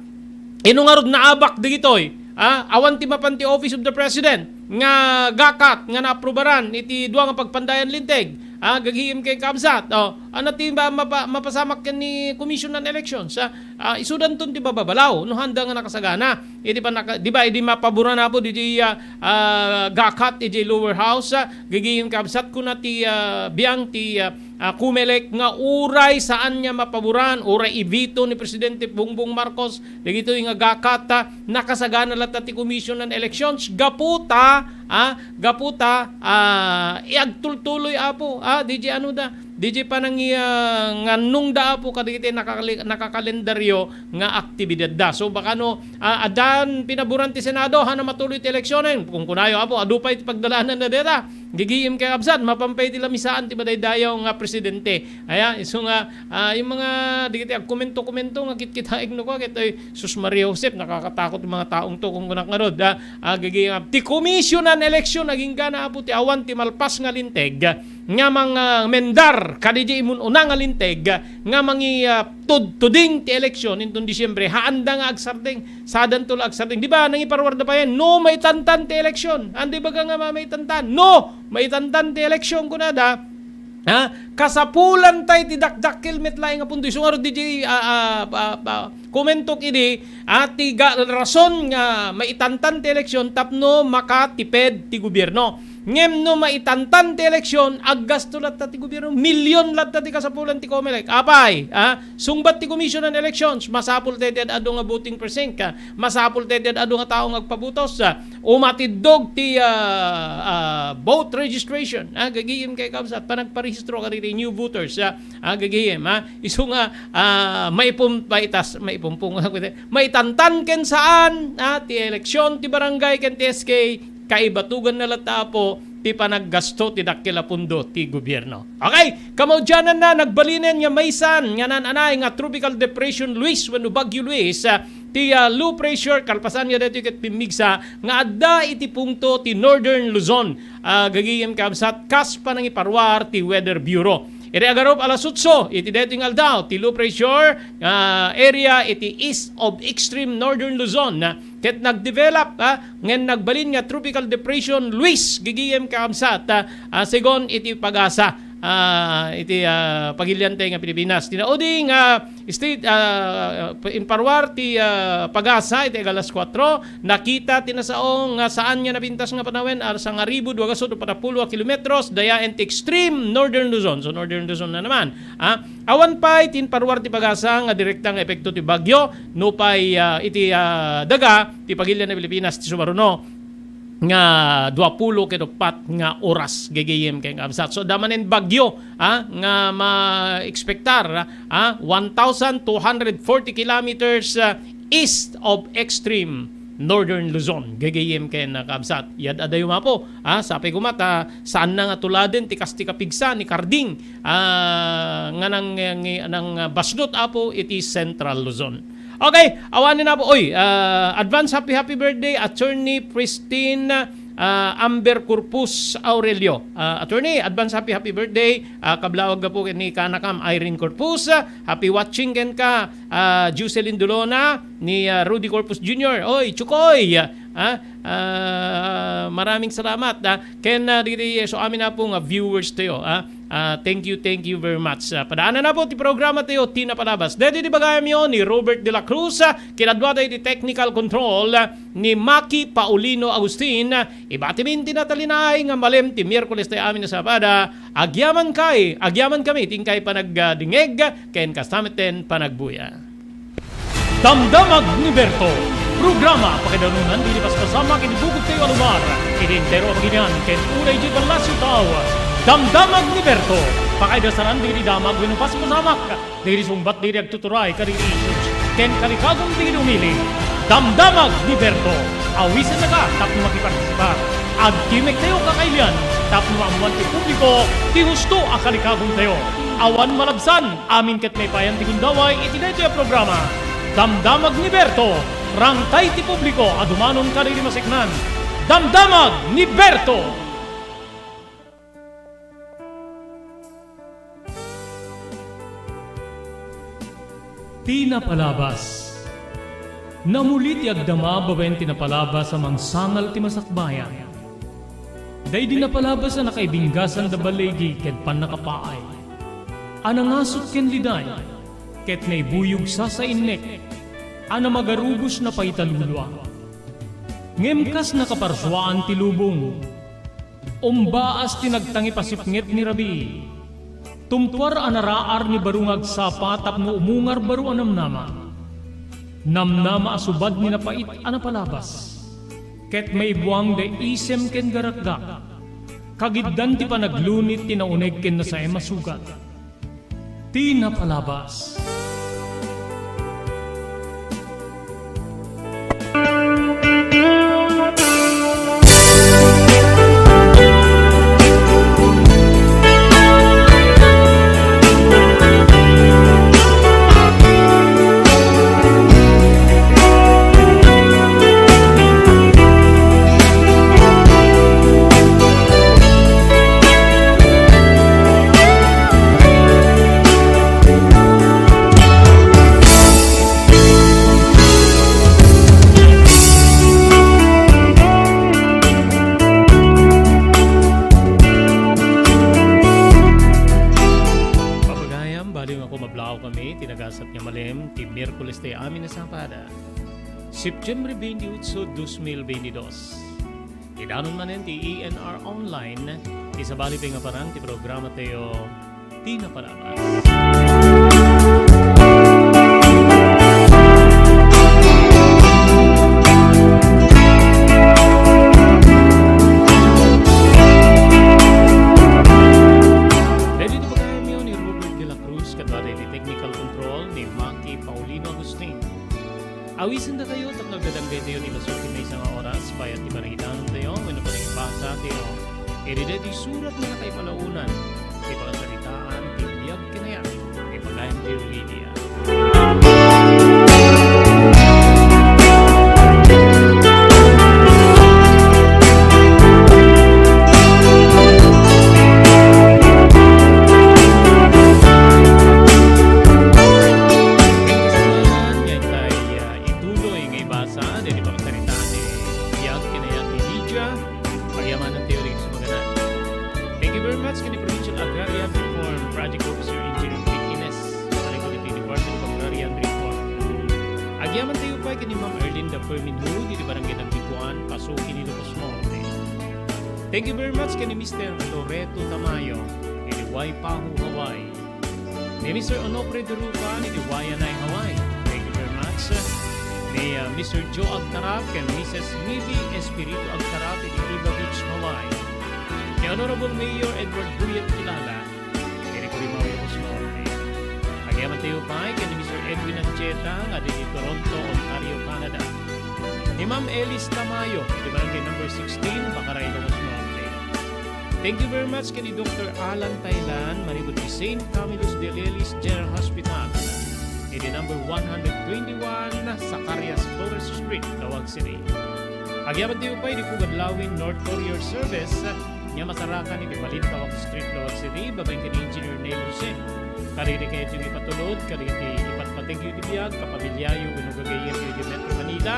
Ino ngarud naabak dagitoy? Ah, awan ti mapan ti Office of the President nga gakat nga naaprubaran iti dua nga pagpandayan linteg. Ah, gagayem ken kabsat. Oh, ano ti ba mapa- mapasamak ken ni Commission on Elections? Ah, ah, isudanton ti bababalaw no handa nga nakasagana. Iti pa naka- di ba, idi mapaboran, Apo, didi ah, ah, gakat iti lower house, ah, gagayem kabsat, kuna ti ah, biang ti ah, ah, Comelec nga uray saan nga mapaboran, uray i-veto ni Presidente Bongbong Marcos dagitoy nga gakat, ah, nakasagana latta ti Commission on Elections gapu ta, ah, gapu ta, ah, iagtultuloy, Apo, ah, D J ano da, D J panangi, ah, ngannong da, Apo, kadagiti nakakali- nakakalendaryo nga aktibidad da. So baka no, ah, adan pinaboran ti Senado, hana matuloy ti eleksionen. Kung kunayo, Apo, adu pay ti pagdalanan na deta. Gigim kay kabsat, mapampay ti lamisaan ti madaydayaw nga presidente. Aya, isu nga, ah, yung mga, digiti agkomento-komento nga kitkitaek no kwa, ket, ay, sus Maria Josep, nakakatakot yung mga taong to, kung kunak nga rod, ah, ah, gigi-, ah, ti Commission on Election, agingga na, Apo, ti awan ti malpas nga linteg, nga mga mendar, kadiji imun una nga linteg, nga mangi, ah, tud-, tuding ti eleksyon, inton Disyembre, haanda nga agsardeng, sadanto la agsardeng. Di ba, nangiparwarda pa yan, no, maitantan ti eleksyon. Andi baga nga ma-, maitantan? No, maitantan ti eleksyon, kunada. Ha? Kasapulan tay ti dakdakkel met laeng nga punto. Isu ngarud di, ah, ah, ah, ah, komentok idi, ah, ti ga-, rason nga maitantan ti eleksyon tapno makatiped ti gobyerno. Ngem no maitantan ti eleksyon, aggasto latta ti gobierno, milyon latta ti kasapulan ti Comelec. Apay, ah, sungbat ti Commission on Elections, masapul daydi ad-adu nga voting precinct, ah, masapul daydi ad-adu nga tao nga agpabutos, ah, umatiddog ti, ah, ah, vote registration, ah, gagayem ken kakabsat, panagparehistro kadagiti new voters, ah, ah, gagayem, ah, isu nga, ah, maipum-, maitas-, maipumpong, maitantan ken saan, ah, ti eleksyon ti barangay ken ti S K, kaibatuganna latta, Apo, ti panaggasto ti dakkel a pundo ti gobierno. Okay, kamaudiananna, nagbalinen nga maysan nga naan-anay nga Tropical Depression Luis wenno Bagyo Luis, ah, ti, ah, low pressure, kalpasan nga daytoy ket pimmigsa nga adda iti pungto ti Northern Luzon, ah, gagayem kakabsat, kas panangiparuar ti Weather Bureau. Iti agarup alas otso iti daytoy nga aldaw, ti low pressure, ah, area iti east of extreme Northern Luzon, ah, ket nagdevelop, ah, ngem nagbalin nga Tropical Depression Luis, gagayem kakabsat, ah, ah, segun iti PAGASA, ah, iti, ah, pagilian tayo nga Pilipinas. Tinaudi nga state, ah, imparuar ti, ah, PAGASA iti alas kuatro, nakita ti nasao nga saan nga napintas nga panawen, a sangaribu duagasut patappulo a kilometros, dayaen ti extreme Northern Luzon. So, Northern Luzon na naman. Ah, awan pay ti imparuar ti PAGASA nga direkta nga epekto ti bagyo, nupay, ah, iti, ah, daga ti pagilian a Pilipinas ti sumaruno nga duapulo ket uppat nga oras, gagayem ken kakabsat. So, adda manen bagyo, ah, nga ma-expectar, ah, one thousand two hundred forty kilometers, ah, east of extreme Northern Luzon, gagayem ken kakabsat. Yad-adayo, Apo, ah, sapay koma ta saanna nga tuladen ti kas ti kapigsa ni Karding, ah, nga nang-, nang-, nangbasnot, Apo, iti Central Luzon. Okay, awanen, Apo. Oy, ah, advance happy, happy birthday, Attorney Pristine, ah, Amber Corpus Aurelio. Ah, Attorney, advance happy, happy birthday. Ah, kablawag, Apo, ni kanakam Irene Corpus. Ah, happy watching kenka, ah, Jocelyn Dulona, ni, ah, Rudy Corpus Junior. Oy, Chukoy! Ah, ah, maraming salamat, ah, ken, ah, dagiti, eh, so amin, Apo, nga viewers tayo, ah. Ah, thank you, thank you very much. Ah, padaanan, Apo, ti programa tayo, Ti Napalabas. Daytoy ti bagayamyo ni Robert de la Cruz, ah, kinadua tayo ti technical control, ah, ni Maki Paulino Agustin. Ah, ibatimin ti natalinay nga malem ti Miyerkules tayo amin a Sabado. Agyaman kay, agyaman kami, ti inkay panagdingeg, ken kasta metten panagbuya. Damdamag ni Berto. Programa pakaidanunan dagiti paspasamak iti bukod tayo a lugar, iti entero a baginian ken unay idiay Palacio Tao. Damdamag ni Berto. Pakaidasaran dagiti damag wenno paspasamak dagiti sungbat dagiti agtuturay kadagiti issues ken kalikagum dagiti umili. Damdamag ni Berto. Awisennaka tapno makipartisipar. Agkimektayo kakailian tapno maammoan ti publiko ti husto a kalikagumtayo. Awan malabsan, amin ket maipayan ti gundaway iti daytoy a programa. Damdamag ni Berto, rangtay ti publiko a dumanon kadagiti maseknan. Damdamag ni Berto! Ti napalabas. Namuli ti agdama babaen ti napalabas a mangsangal ti masakbayan. Daydi napalabas a nakaibinggasan da baligi ken pannakapaay, a nangasut ken liday, ket naibuyog sasainnek, a namagarugos na paitalulua. Ngem kas nakaparsuaan ti lubong, umbaas ti nagtangipasipnget ni rabii. Tumtuar a naraar ni baro nga agsapa tapno umungar baro a namnama. Namnama a subad ni napait a napalabas. Ket maibuang da isem ken garakgak. Kagiddan ti panaglunit ti nauneg ken nasaem a sugat. Ti napalabas. Papagayam, bali nga kumablaw kami, ti nagasat nga malem, ti Miyerkules ti amin a Sabado, Septiembre veintiocho, dos mil veintidós. Idanon manen ti E N R Online, ti sabali pay nga parang ti programa tayo, Ti Napalabas. Dagiti pagayamyo ni Robert de la Cruz, kadua ti technical control ni Maki Paulino Agustin. Awisin datayo tapno agdadangdaytayo ti basol ken maysa nga oras, bayat ti panangidanon tayo, wenno panangibasa tayo. Iti daytoy surat nga nakaipalaonan, ti pangasaritaan, ti biag ken ayat, ti pagayam tayo, Lydia. Ituloy nga ibasa daydi pangasaritaan ti biag ken ayat ni Lydia. Pagyamanen tayo dagiti sumaganak. Thank you very much ken ni Provincial Agrarian Reform Project Officer Engineer Vic Ines, manipud iti Department of Agrarian Reform. Agyaman tayo pay ken ni Ma'am Erlinda Fermin Hu, iti Barangay Nagbiguan, Pasuki, Ilocos Norte. Thank you very much ken ni Mister Loreto Tamayo, iti Waipahu, Hawaii. Ni Mister Onofre Durupa, iti Waianae, Hawaii. Thank you very much. Ni, ah, Mister Joe Agtarap ken Missus Mili Espiritu Agtarap, iti Iba Beach, Hawaii. Ni Honorable Mayor Edward Buyat Kilala, iti Curimayo, Ilocos Norte. Agyaman tayo pay ken ni Mister Edwin Ancheta, nga iti Toronto, Ontario, Canada. Ni Ma'am Elis Tamayo, iti Barangay Number Sixteen, Bacarae, Ilocos Norte. Thank you very much ken ni Doctor Alan Tailan, manipud ti Saint Camillus de Lelis General Hospital, iti number one hundred twenty-one Zacarias Flores Street, Laoag City. Agyaman tayo pay iti Pugad Lawin North Courier Service, nga masarakan iti Balintawak Street, Laoag City, babaen ken ni Engineer Neil Jose. Kadagiti kayatyo nga ipatulod, kadagiti ipatpategyo iti biag, kapamiliayo, wenno gagayyemyo iti Metro Manila,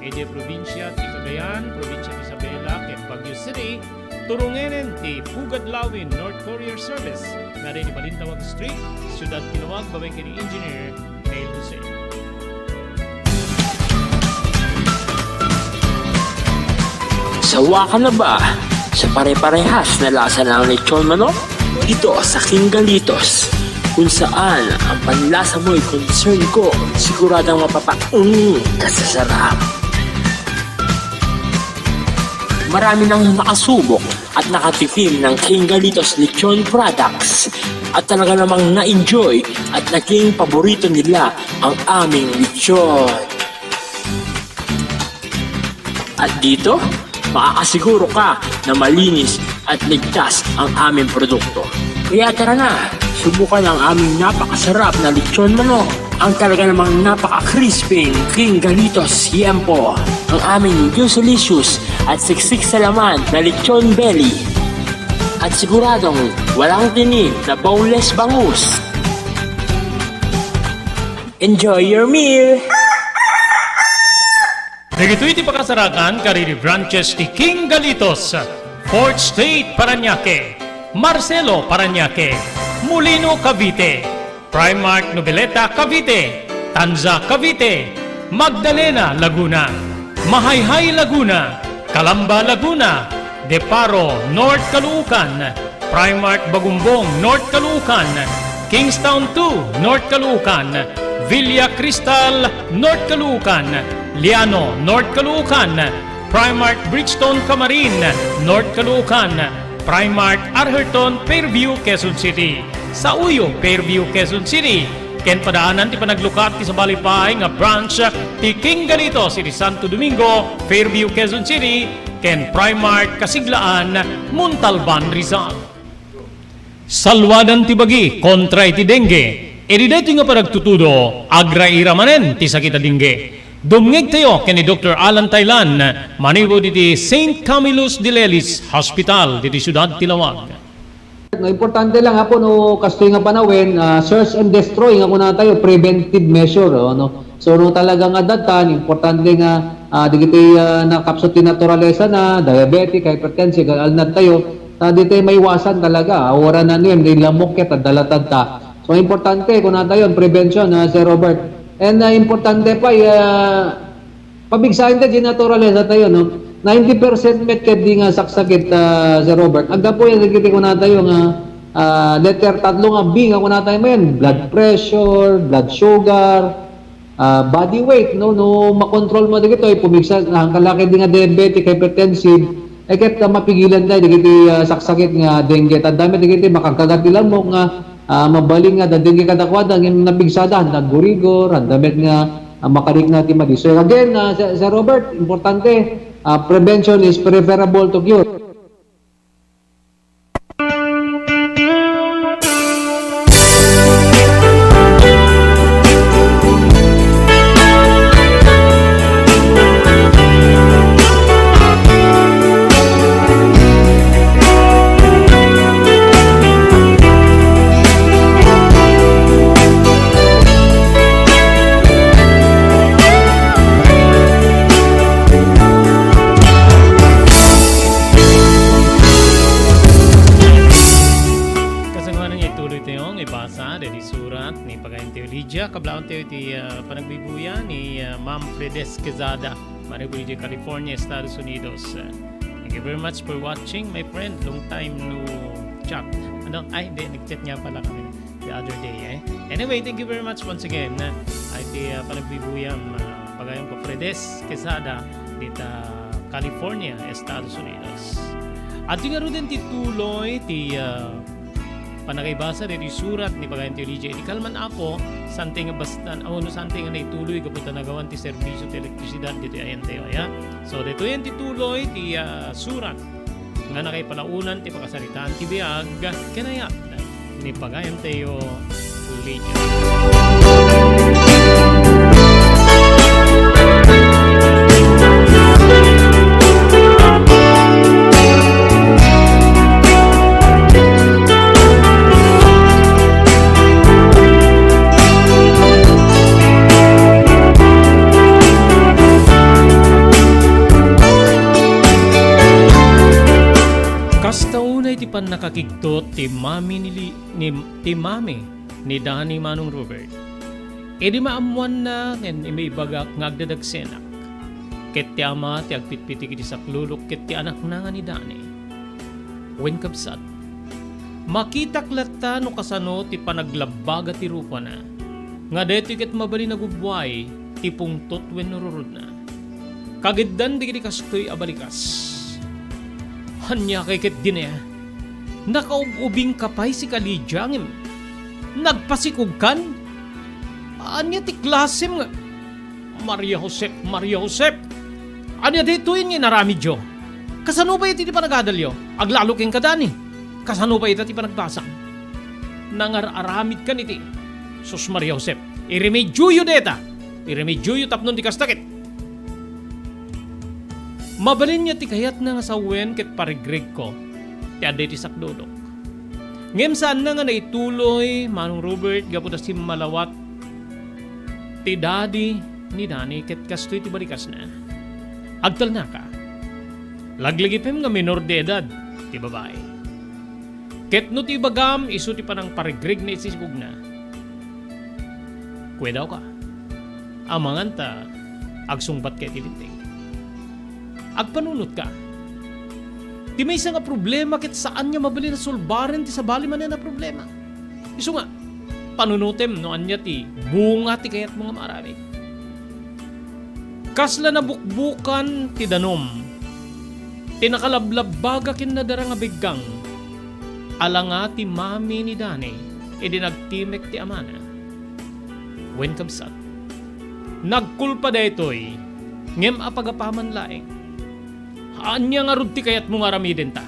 iti probinsia ti Cagayan, probinsia ti Isabela, ken Baguio City, turongenen ti Pugad Lawin North Courier Service, nga adda iti Balintawak Street, Siudad ti Laoag, babaen ken ni Engineer Neil Jose. Sawa ka na ba sa pare-parehas na lasa ng lechon manok? Dito sa King Galitos, kung saan ang panlasa mo'y concern ko, siguradong mapapaung ka sa sarap. Marami nang nakasubok at nakatikim ng King Galitos Lechon Products at talaga namang na-enjoy at naging paborito nila ang aming lechon. At dito, makakasiguro ka na malinis at ligtas ang aming produkto. Kaya tara na, subukan ang aming napakasarap na lechon manok, ang talaga namang napaka-crispy King Galitos Tiempo, ang aming juicy-licious at siksik sa laman na lechon belly. At siguradong walang tinik na boneless bangus. Enjoy your meal! Dagitoy ti pakasarakan kadagiti branches ti King Galitos, Fourth Street, Parañaque, Marcelo, Parañaque, Molino, Cavite, Primark Noveleta, Cavite, Tanza, Cavite, Magdalena, Laguna, Mahayhay, Laguna, Calamba, Laguna, Deparo, North Caloocan, Primark Bagumbong, North Caloocan, Kingstown two, North Caloocan, Villa Cristal, North Caloocan, Liano, North Caloocan, Primark Bridgestone Camarin, North Caloocan, Primark Arherton, Fairview, Quezon City, Sauyo, Fairview, Quezon City, ken padaanan ti panaglukat ti sabali pay nga branch ti King Galitos iti Santo Domingo, Fairview, Quezon City, ken Primark Kasiglaan, Montalban, Rizal. Salwadan ti bagi kontra iti dengue. Iti daytoy nga panagtutudo, agraira manen ti sakit a dengue. Dumngegtayo ken ni Doktor Alan Tailan, manipud iti Saint Camillus de Lelis Hospital, ditoy siudad ti Laoag. No, importante lang, Apo, no, kastoy nga panawen, ah, search and destroy nga kunatayo, preventive measure, oh, no? So, no, talaga nga adda tan, importante nga, ah, dagiti, ah, nakapsut ti naturalesa na, diabetic, hypertensive, alnad tayo, ta ditoy maiwasan talaga, ah, wara na niem, di lamok ket adda latad ta. So, importante, kunatayo, prevention, ah, Sir Robert. And, ah, importante pay, ah, pabigsaen ta di naturalesa tayo, no? Ninety percent met ket di nga saksakit, ah, Sir Robert. Aggapu yan, dagiti kunatayo nga, ah, letter tatlo nga B nga kunatayo manen, blood pressure, blood sugar, ah, body weight, no? No makontrol mo dagitoy, pumigsa, ang kalaki di nga diabetic, hypertensive, eh, ket, ah, mapigilan tayo dagiti, ah, saksakit nga dengue. Tanda met dagiti makagkagat ti lamok nga, ah, mabalin nga da dengue kadakuada, ngem napigsada, handa gurigor, handa met nga, ah, makarikna ti madi. So, again, ah, Sir, Sir Robert, importante, ah, prevention is preferable to cure. Kasangoanan nga ituloy tayo nga ibasa daydi surat ni pagayantayo Lydia, kablawan tayo iti, ah, panagbibuya ni, ah, Ma'am Fredes Quezada, manipud iti California, Estados Unidos. Ah, thank you very much for watching, my friend. Long time no chat. Ano? Ay, hindi. Nag-chat nga pala kami the other day, eh. Anyway, thank you very much once again, ah, iti, ah, panagbibuyam, ah, pagayam ko, Fredes Quesada, dita California, Estados Unidos. At yung nga ruden ti tuloy, ti, ah, panakaibasa daydi surat ni pagayantayo Lydia. Iti kalman, Apo, saan ti nga bastan, ah, no, saan ti nga naituloy, gapu ta nagawan ti serbisyo ti elektrisidad ditoy ayantayo, aya? So, ditoy yan ti tuloy, ti, ah, surat nga nakaipalaonan ti pakasaritaan ti biag, ken ayat ni pagayantayo Lydia. Kasta unay ti pannakakigtot ti mami ni Li-, ni, ti mami ni Danny, Manong Robert. Idi maammoanna nga imbagak nga agdadagsenak, ket ti ama ti agpitpitik iti saklulok ket ti anakna nga ni Danny. Wen, kabsat, makitak latta no kasano ti panaglabbaga ti rupana, nga daytoy ket mabalin a gubbuay ti pungtot wenno rurudna. Kagiddan dagiti kastoy a balikas. Ania kay ket dine? Nakaub-ubingka pay sika, Lydia, ngem nagpasikogkan? Ania ti klasem nga, Maria Josep, Maria Josep! Ania daytoy nga inaramidyo? Kasano pay iti panagadalyo? Aglalo kenka, Danny. Kasano pay ita ti panagbasam? Nangar-aramidkan iti. Sus, Maria Josep, iremedioyo dayta. Iremedioyo tapno di kasta ket. Mabalin nga ti kayatna nga sawen ket parigregko ti adda iti saklulok. Ngem saanna nga naituloy, Manong Robert, gapu ta simmalawat ti daddy ni Danny ket kastoy ti balikasna. Agtalnaka. Laglagipem nga menor de edad ti babai. Ket no ti ibagam isu ti panangparigreg na iti sikogna, kuedawka. Amangan ta agsungbatka iti Linteg. Agpanunotka. Ti maysa nga problema ket saan nga mabalin a sulbaren ti sabali manen a problema. Isu nga, panunotem no ania ti bunga ti kayatmo nga maaramid. Kasla nabukbukan ti danum, ti nakalablabbaga ken nadara nga biggang, ala nga ti mami ni Danny idi nagtimek ti amana. Wen, kabsat, nagkulpa daytoy, ngem apagapaman laeng. Ania ngarud ti kayatmo nga aramidenta?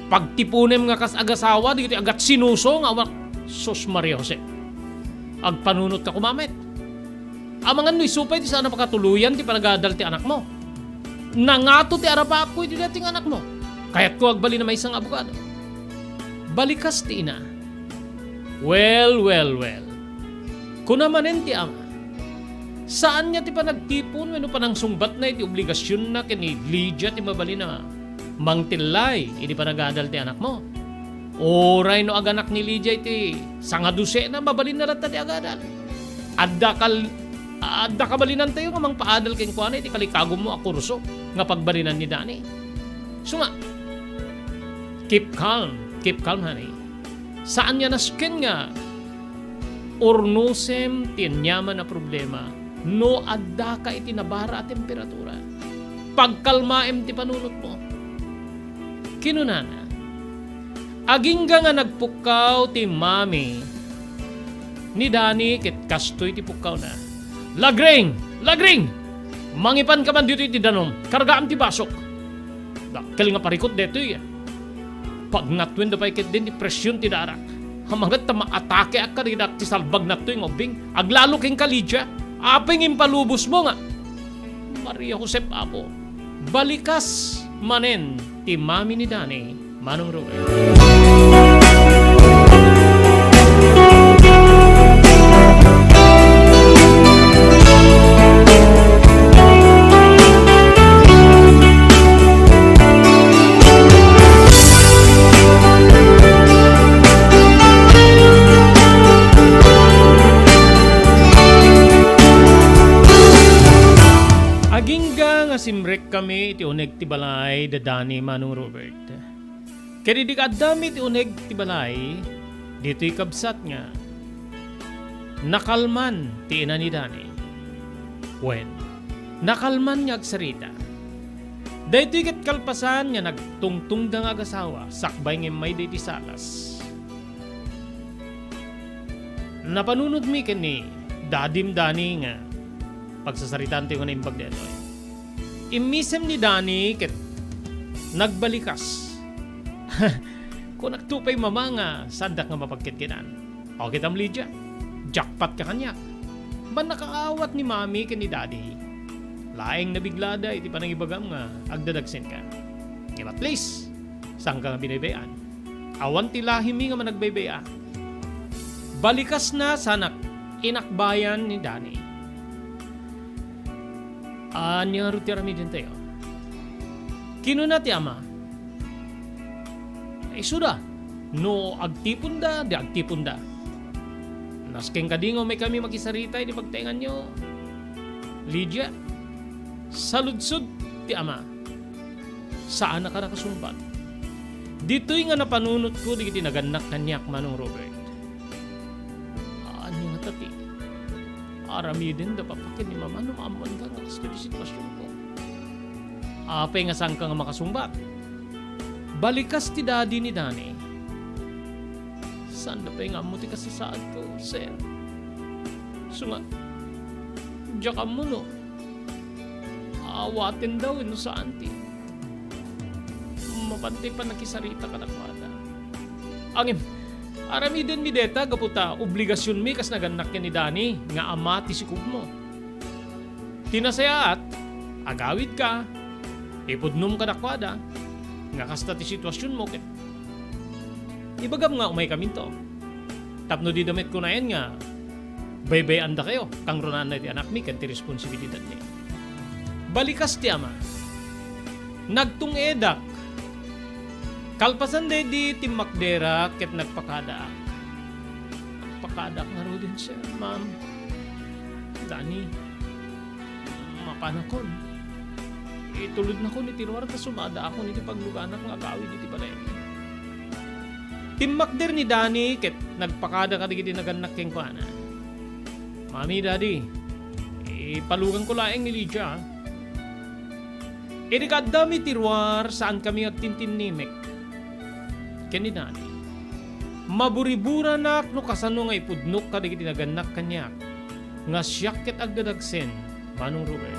Pagtipunem nga kas agasawa dagiti agatsinusong a wa-, Sus, Maria Jose. Agpanunotka koma met. Amangan no isu pay ti saan a pakatuloyan ti panagadal ti anakmo. Nangato ti arapapko iti daytoy nga anakmo. Kayatko agbalin a maysa nga abogado. Balikas ti ina. Well, well, well. Kuna manen ti ama, saan nga ti panagtipon wenno panangsungbatna iti obligasionna ken ni Lydia ti mabalin a mangtillay iti panagadal ti anakmo. Uray no aganak ni Lydia iti sangadusena, mabalinna latta ti agadal. Adda kal-, Adda kabalinantayo nga mangpaadal kenkuana iti kalikagummo a kurso nga pagbalinan ni Dani. Suma, keep calm. Keep calm, honey. Saan nga nasken nga urnosem ti aniaman a problema no addaka iti nabara a temperatura. Pagkalmaem ti panunotmo. Kinunana, agingga nga nagpukkaw ti mami ni Dani ket kastoy ti pukkawna. "Lagring! Lagring! Mangipanka man ditoy ti danum. Kargaam ti basok." Dakkel nga parikut daytoy. Pagnatwenda pay ketdin ti presion ti darak. Amanget ta maatakeak kadagidak ti salbag nattoy nga ubbing. Aglalo kenka, Lydia. Apay nga impalubosmo nga, Maria Josep, Apo. Balikas manen ti mami ni Dani, Manong Robert. Agingga nga simrek kami iti uneg ti balay da Dani, Manong Robert. Ket idi kaaddami iti uneg ti balay, ditoy kabsat nga nakalman ti ina ni Dani. Wen, nakalman nga agsarita. Daytoy ket kalpasan nga nagtungtungda nga agasawa sakbay nga immayda iti salas. Napanunotmi ken ni Dadim Dani nga pagsasaritaantayo nga naimbag daytoy. Immisem ni Dani ket nagbalikas. Kunakto pay, Mama, nga saandak nga mapagketketan. O kitam, Lydia, jackpot ka kaniak. Ban nakaawat ni Mami ken ni Daddy. Laeng nabiglada iti panangibagam nga agdadagsenka. Ngem at least, saanka nga binaybay-an. Awan ti lahimmi nga managbaybay-a. Balikasna sanak inakbayan ni Dani. Ania ngarud ti aramidentayo? Kinuna ti ama, "Isuda, no agtiponda, di agtiponda. Nasken kadi nga umaykami makisarita iti pagtaenganyo, Lydia?" Saludsod ti ama. Saannak a nakasungbat. Ditoy nga napanunotko dagiti nagannak kaniak, Manong Robert. Ania ngata ti aramidenda, Papa, ken ni Mama no maammoanda nga kastoy ti situasionko? Apay nga saanka nga makasungbat? Balikas ti daddy ni Dani. Saanda pay nga ammo ti kasasaadko, sir. Isu nga, diak ammo no awatenda wenno saan ti mapan ti pannakisarita kadakuada. Ngem, aramidenmi dayta gapu ta obligasionmi kas nagannak ken ni Dani nga ama ti sikogmo. Ti nasayaat, agawidka, ipudnom kadakuada, nga kasta ti situasionmo ket ibagam nga umaykaminto. Tapno dida met kunaen nga baybay-andakayo, kangrunaan ti anakmi ken ti responsibilidadmi. Balikas ti ama. Nagtung-edak. Kalpasan daydi, timmakderak ket nagpakadaak. Nagpakadaak ngaruden, sir, ma'am, Dani. Mapanakon. Itulodnakon iti ruar ta sumadaakon iti pagluganak nga agawid iti balay. Timmakder ni Dani ket nagpakada kadagiti nagannak kenkuana. "Mami, Daddy, ipaluganko laeng ni Lydia, a." Idi kaaddami ti ruar, saankami agtintinnimek ken ni Dani. Maburiburanak no kasano nga ipudnok kadagiti nagannak kaniak nga siak ket agdadagsen, Manong Ruel.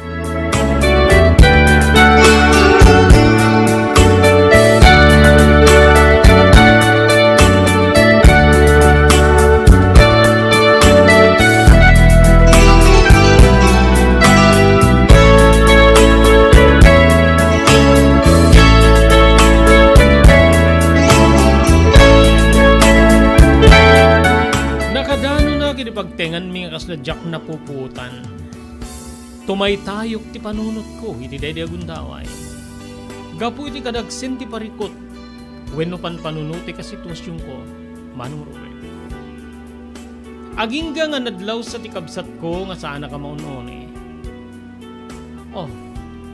Nakadanonak iti pagtenganmi nga kasla diak napupuotan. Tumaytayok ti panunotko iti daydi a gundaway. Gapu iti kadagsen ti parikut wenno panpanunot ti kasituasionko, Manong Ruel. Agingga nga nadlawsa ti kabsatko nga saanak a maun-uni. Oh,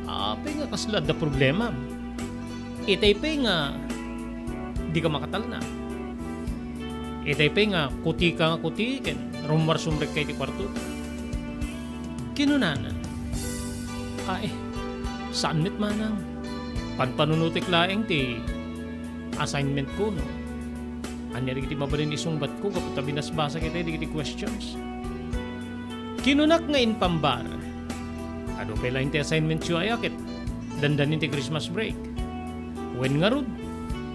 apay nga kasla adda problemam? Itay pay nga dika makatalna. Itay pay nga kutika nga kuti ken rummuarsumrekka iti kuarto. Kinunana, "Ay, saan met manang. Panpanunotek laeng ti assignment ko, no? Ania dagiti mabalin isungbatko gapu ta binasbasak itay dagiti questions?" Kinunak nga impambar, "Adu pay laeng ti assignmentsyo aya ket dandanin ti Christmas break? Wen ngarud,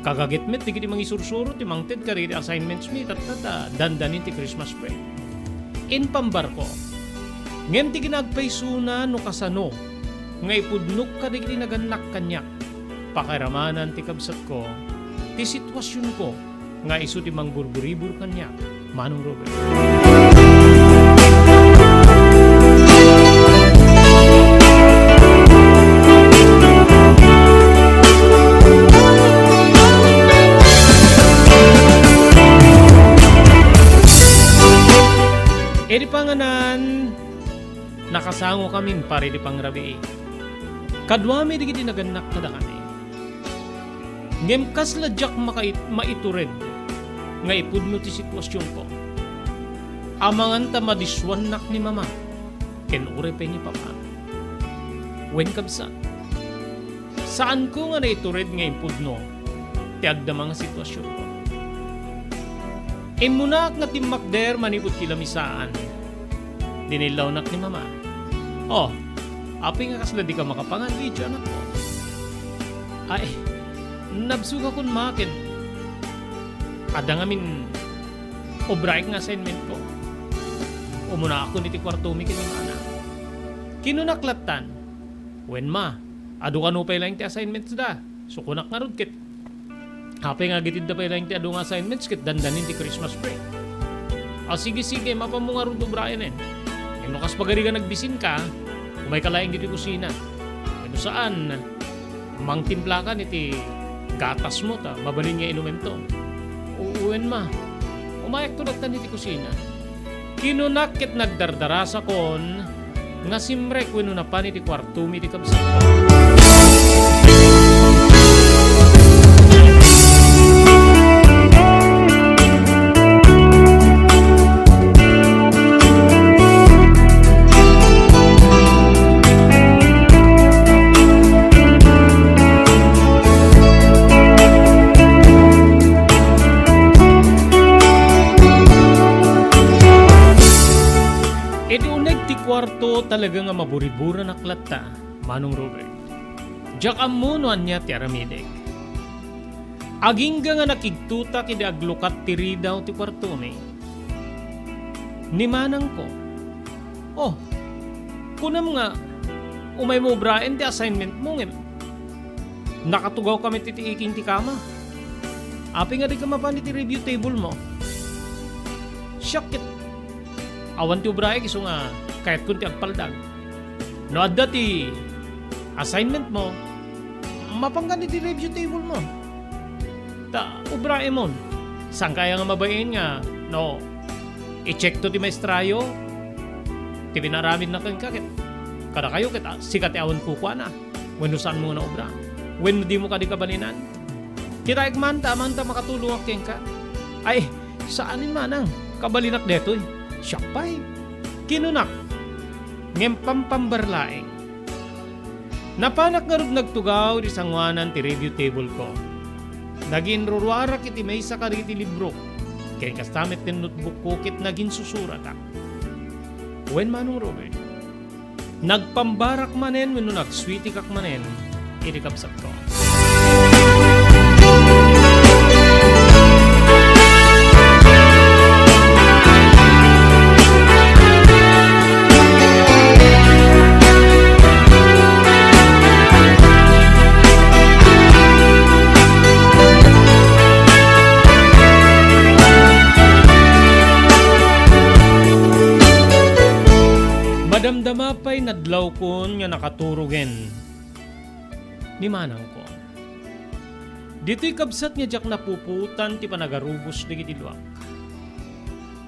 kagaget met dagiti mangisursuro ti mangted kadagiti assignmentsmi tatta ta dandanin ti Christmas break." Impambarko. Ngem ti kinaagpaysona no kasano nga ipudnok kadagiti nagannak kaniak, pakairamanan ti kabsatko ti situasionko nga isu ti mangburburibur kaniak, Manong Robert. Iti panganan, nakasangokamin para iti pangrabii. Kaduami dagiti nagannak kadakami. Ngem kasla diak makait-, maitured nga ipudno ti situasionko. Amangan ta madisuannak ni Mama ken uray pay ni Papa. Wen, kabsat, saanko nga naitured nga impudno ti agdama nga situasionko. Immunaak nga timmakder manipud ti lamisaan. Dinillawnak ni Mama. "Oh, apay nga kasla dika makapangan idiay, anakko?" "Ay, nabsogakon, Ma, ket adda ngamin obraek nga assignmentko. Umunaakon iti kuartomi ken ni Mana." Kinunak lattan, "Wen, Ma, adu kano pay laeng ti assignmentsda. Sukonak ngarud ket apay nga agitidda pay laeng ti adu nga assignments ket dandanin ti Christmas break?" "A, sige, sige, mapanmo ngarud obraenen. Ngem no kas pagarigan agbisinka, umayka laeng ditoy kusina. Ngem no saan, mangtimplakan iti gatasmo ta mabalin nga inumemto." "Wen, Ma. Umayakto lattan iti kusina." Kinunak ket nagdardarasakon nga simrek wenno napan iti kuartomi ti kabsatko. Idi uneg ti kuarto, talaga nga maburiburanak latta, Manong Robert. Diak ammo no ania ti aramidek. Agingga nga nakigtotak idi aglukat ti ridaw ti kuartomi, ni manangko, "Oh, kunam nga umaymo obraen ti assignmentmo ngem nakatugawka met iti iking ti kama. Apay nga dika mapan iti review tablemo?" Siak ket awan ti obraek isu nga kayatkon ti agpaldag. "No adda ti assignmentmo, mapankan iti review tablemo. Ta obraemon. Saanka aya nga mabain nga no i-checkto ti maestrayo ti pinaramidna kenka ket kadakayo ket, ah, sika ti awan kukuana wenno saanmo nga naobra wenno dimo kadi kabalinan? Kitaek man ta amanka makatulongak kenka." "Ay, saanen manang. Kabalinak detoy. Siak pay," kinunak. Ngem pampambar laeng. Napanak ngarud nagtugaw iti sangoanan ti review tableko. Naginruruarak iti maysa kadagiti librok, ken kasta met ti notebookko ket naginsusuratak. Wen, Manong Robert, nagpambarak manen wenno nagsweetikak manen iti kabsatko. Madamdama pay nadlawkon nga nakaturogen ni manangko. Ditoy kabsat nga diak napupuotan ti panagarubos dagiti luak.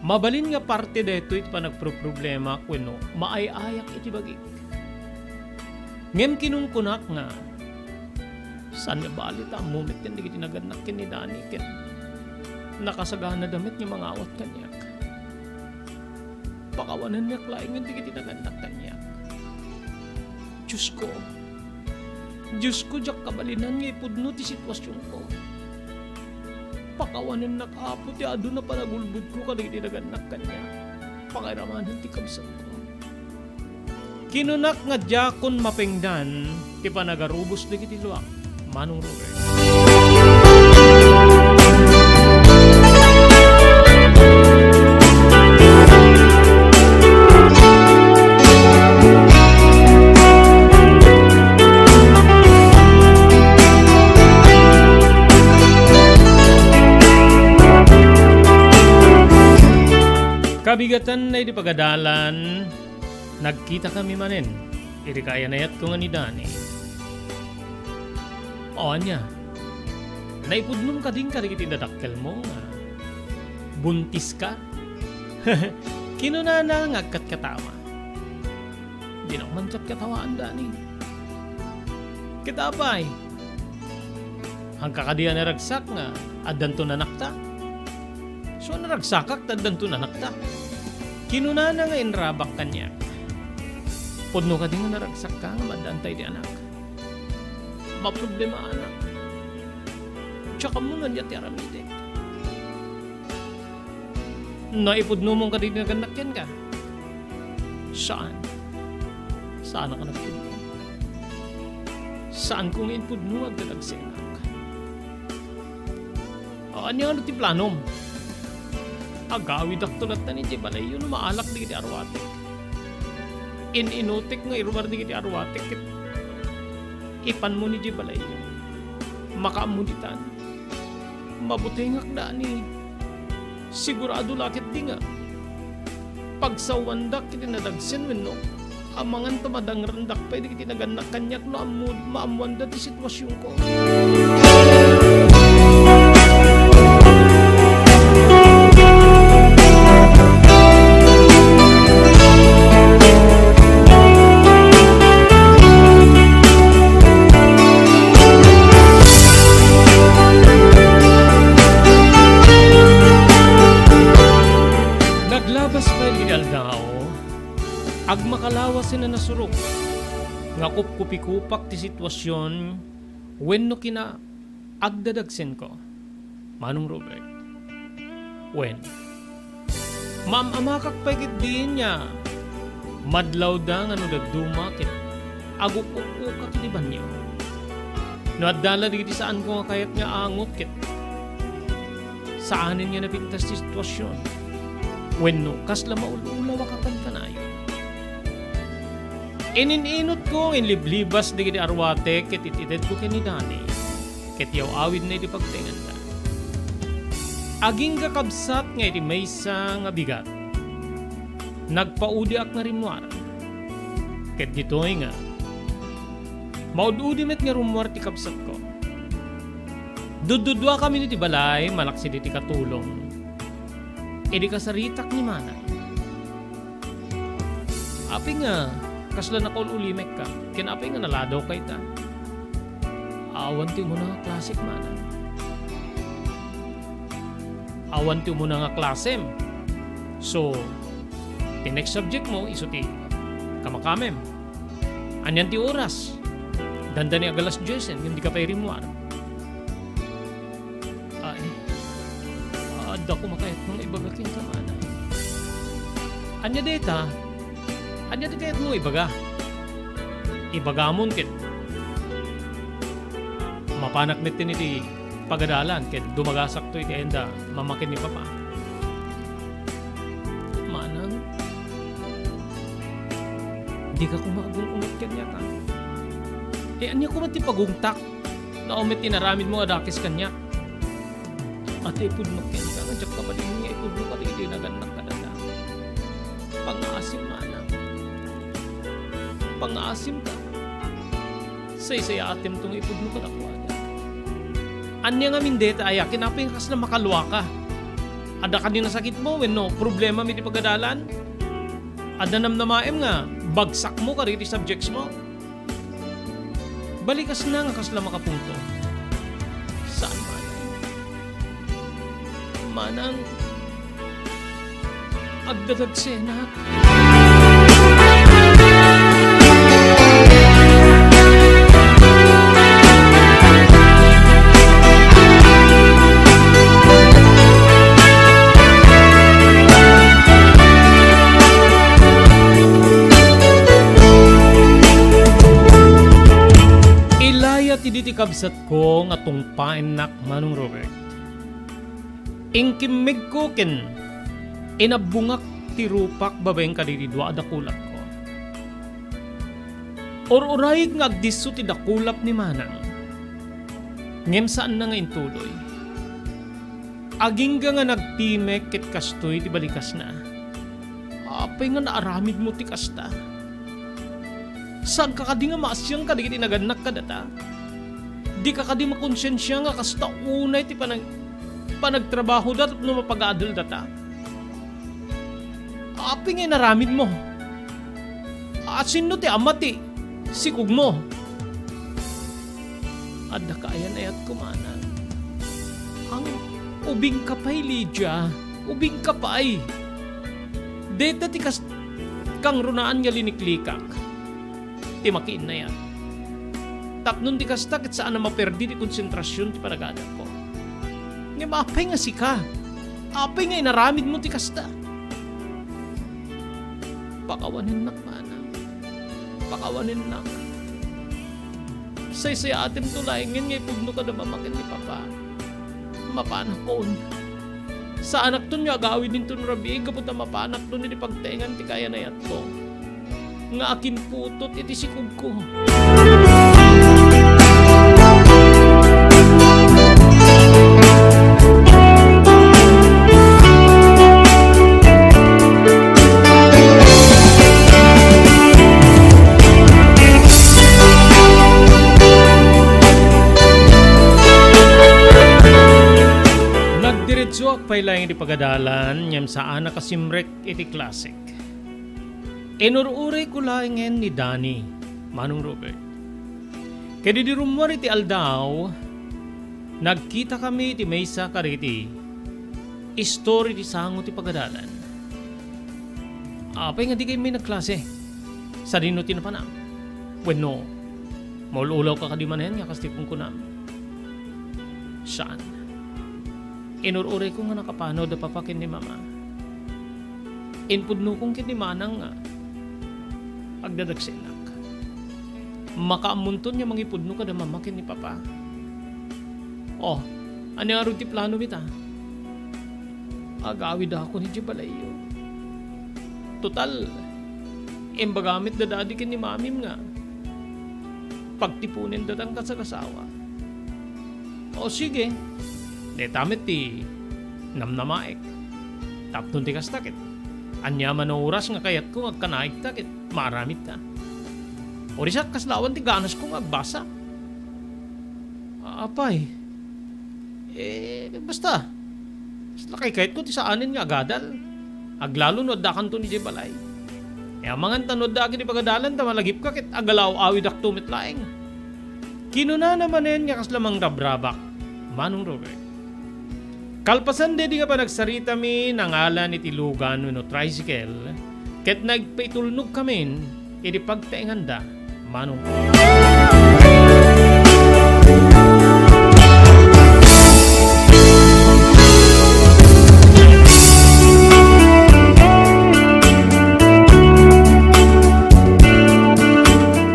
Mabalin nga parte daytoy ti panagproproblemaak wenno maay-ayak iti bagik. Ngem kinunkunak nga, saan nga bali ta ammo met ken dagiti nagannak ken ni Dani ket nakasaganada met nga mangawat kaniak. Pakawanennak laengen dagiti nagannak kaniak. Diosko, Diosko, diak kabalinan nga ipudno ti situasionko. Pakawanennak, Apo, ti adu a panagulbodko kadagiti nagannak kaniak. Pakairamanen ti kabsatko. Kinunak nga diakon mapengdan ti panagarubos dagiti luak. Manong Robert. Kabigatanna iti pagadalan, nagkitakami manen iti kaayat-ayatko nga ni Dani. O, ania? Naipudnom kadin kadagiti dadakkelmo nga buntiska? Kinunana nga agkatkatama. Dinak man katkatawaan, Dani. Ket apay? Haanka kadi a naragsak nga addanton anakta? So, naragsakak ta addanton anakta. Kinunana nga inrabak kaniak. Pudno kadi nga naragsakka ngem addaanta iti anak? Maproblema, anak. Diak ammo no ania ti aramidek. Naipudnomon kadi nagannak kenka? Saan. Saanak a nagpudno. Saanko nga impudno nga agdadagsenak. O, ania ngata ti planom? Agawidakto latta idiay balayyo no maalak dagiti aruatek. In-inutek nga iruar dagiti aruatek ket ipanmo idiay balayyo. Makaammo ditan. Mabutengak, Dani. Sigurado la ketdi nga pagsawandak iti nadagsen wenno amangan ta madangrendak pay dagiti nagannak kaniak no ammo, maammoanda ti situasionko. Naglabas pay dagiti aldaw, agmakalawasen a nasurok nga kupkupikopak ti situasion wenno kina-, agdadagsenko, Manong Robert. Wen, maam-amakak pay ketdin nga madlawda nga no dadduma ket aguk-ukokak iti banio. No adda la dagiti saanko nga kayat nga angot ket saanen nga napintas ti situasion wenno kasla maul-ulawak a kankanayon. Inin-inutko nga inliblibas dagiti aruatek ket it-itedko ken ni Dani ket yaw-awidna iti pagtenganda. Agingga kabsat nga iti maysa nga bigat, nagpaudiak nga rimmuar. Ket ditoy nga, maud-udi met nga rummuar ti kabsatko. Dudduduakamin iti balay, malaksid iti katulong. Idi kasaritak ni Manang. Apay nga, kasla nakaul-ulimekka, ken apay nga naladawka ita? Awan ti umuna nga klasek, Manang. Awan ti umuna nga klasem. So, ti next subject mo, isu ti kamakamem. Anian ti oras? Dandani ag alas diesen, ngem dika pay rimmuar. Ay, adda koma kayatko nga ibaga kenka, Manang. Ania dayta? Ania ti kayatmo nga ibaga? Ibagamon ket mapanak met iti pagadalan ket dumagasakto iti ayanda mamakin ni Papa. Manang, dika koma agung-unget kaniak, a? Eh, ania koma ti pagungtak? Nao met ti inaramidmo a dakes kaniak. Ati ipudno kenka nga diak kabalin nga ipudno kadagiti nagannak kadada. Pangngaasim, Manang. Pangngaasimka. Saysayaatemto nga ipudno kadakuada. Ania ngamin dayta aya? Ken apay nga kasla makaluaka? Adda kadi nasakitmo wenno problemam iti pagadalan? Adda namnamaem nga bagsakmo kadagiti subjectsmo? Balikasna nga kasla makapungto. Saan, manang. Manang, agdadagsenak. Ilayat idi ti kabsatko nga tungpaennak, Manong Robert. Inkimmigko ken inabbungak ti rupak babaen kadagiti dua a dakulapko. Ur-urayek nga agdisso ti dakulap ni Manang, ngem saanna nga intuloy. Agingga nga nagtimek ket kastoy ti balikasna. Apay nga naaramidmo ti kasta? Saanka kadi nga maasian kadagiti nagannak kadata? Dika kadi makonsensia nga kasta unay ti panag-, panagtrabahoda tapno mapagadaldata? Apay nga inaramidmo? A, sinno ti ama ti sikogmo? Adda kaayan-ayatko, manang. Ang ubingka pay, Lydia. Ubingka pay. Deta ti kas-, kangrunaan nga liniklikak ti makiinnayat. Tapno di kasta, ket saan a maperdi ti konsentrasion ti panagadakko. Ngem apay nga sika? Apay nga inaramidmo ti kasta? Pakawanennak, manang. Pakawanennak. Saysayaatemto laengen nga ipudno kada mama ken ni papa. Mapanakon. Saanakton nga agawid inton rabii gapu ta mapanakton iti pagtaengan ti kaayan-ayatko nga akinputot iti sikogko. Nagdiretsoak pay laeng iti pagadalan, ngem saan a kasimrek iti klasek. Inur-urayko laengen ni Danny, Manong Robert. Ket idi rummuar iti aldaw, nagkitakami iti maysa kadagiti istori ti sango ti pagadalan. Apay nga dika immay nagklase? Sadino ti napanam? Wenno, maul-ulawka kadi manen nga kas ti kunkunam? Saan. Inur-urayko nga nakapanaw da papa ken ni mama. Inpudnokon ken ni manang nga agdadagsenak. Makaammonton nga mangipudno kada mama ken ni papa. Oh, ania ngarud ti plano mi ta? Agawidakon idiay balayyo. Total, imbagam met da dadi ken ni mamim nga pagtiponendatan kasagasawa. O sige, deta met ti namnamaek. Tapno ti kasta ket, aniaman a oras nga kayatko nga agkanaigta ket maaramidta. Urisak, kasla awan ti ganasko nga agbasa. Apay. Eh, basta. Basta kaykayatko ti saanen nga agadal. Aglalo no addakanton idiay balay. E, amangan ta no addaak iti pagadalan ta malagipka ket agalaw-awidakto met laeng. Kinunana manen nga kasla mangrabrabak, Manong Robert. Kalpasan daydi nga panagsaritami, nangalan iti lugan wenno tricycle, ket nagpaitulnogkamin iti pagtaenganda, Manong.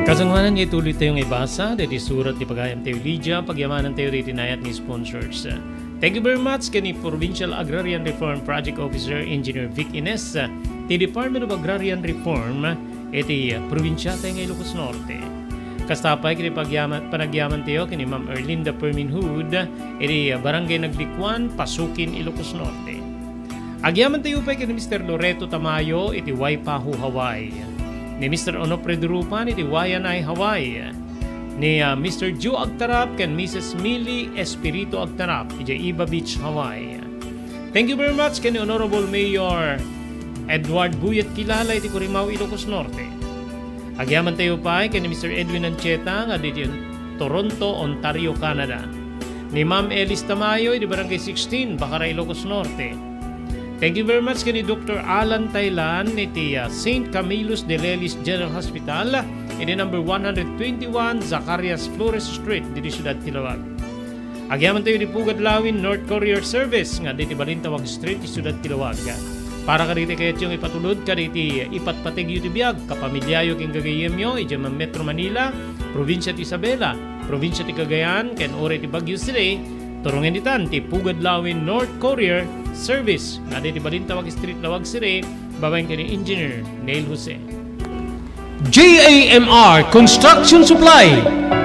Kasangoanan nga ituloytayo nga ibasa daydi surat ti pagayamtayo, Lydia, pagyamanantayo daydi nayat nga sponsors. Thank you very much ken ni Provincial Agrarian Reform Project Officer Engineer Vic Ines, ti Department of Agrarian Reform iti probinsiatayo nga Ilocos Norte. Kasta pay ken ni pagyama-, panagyamantayo ken ni Ma'am Erlinda Perminhud iti Barangay Naglikuan, Pasukin, Ilocos Norte. Agyamantayo pay ken ni Mister Loreto Tamayo iti Waipahu, Hawaii, ni Mister Onofre Durupan iti Waianae, Hawaii, ni, ah, Mister Joe Agtarap ken Missus Millie Espiritu Agtarap idiay Iba Beach, Hawaii. Thank you very much ken ni Honorable Mayor Edward Buyet Kilala iti Cooramao, Ilocos Norte. Agyamanen tayo pay ken ni Mister Edwin Ancheta nga ditoy Toronto, Ontario, Canada. Ni Ma'am Elis Tamayo iti Barangay sixteen, Bacara, Ilocos Norte. Thank you very much ken ni Doctor Alan Tailan iti, ah, Saint Camillus de Lelis General Hospital, iti number one hundred twenty-one Zacarias Flores Street, ditoy siudad ti Laoag. Agyamanen tayo iti Pugad Lawin North Courier Service nga ditoy Balintawac Street, iti siudad ti Laoag. Para kadagiti kayatyo nga ipatulod kadagiti ipatpateg yo ti biag, kapamiliayo ken gagayyemyo, idiay Metro Manila, Probinsia ti Isabela, Probinsia ti Cagayan, ken uray ti Baguio City, turungen ditan ti Pugad Lawin North Courier Service nga ditoy Balintawac Street, Laoag City, babaen ken ni Engineer Neil Jose. J A M R Construction Supply.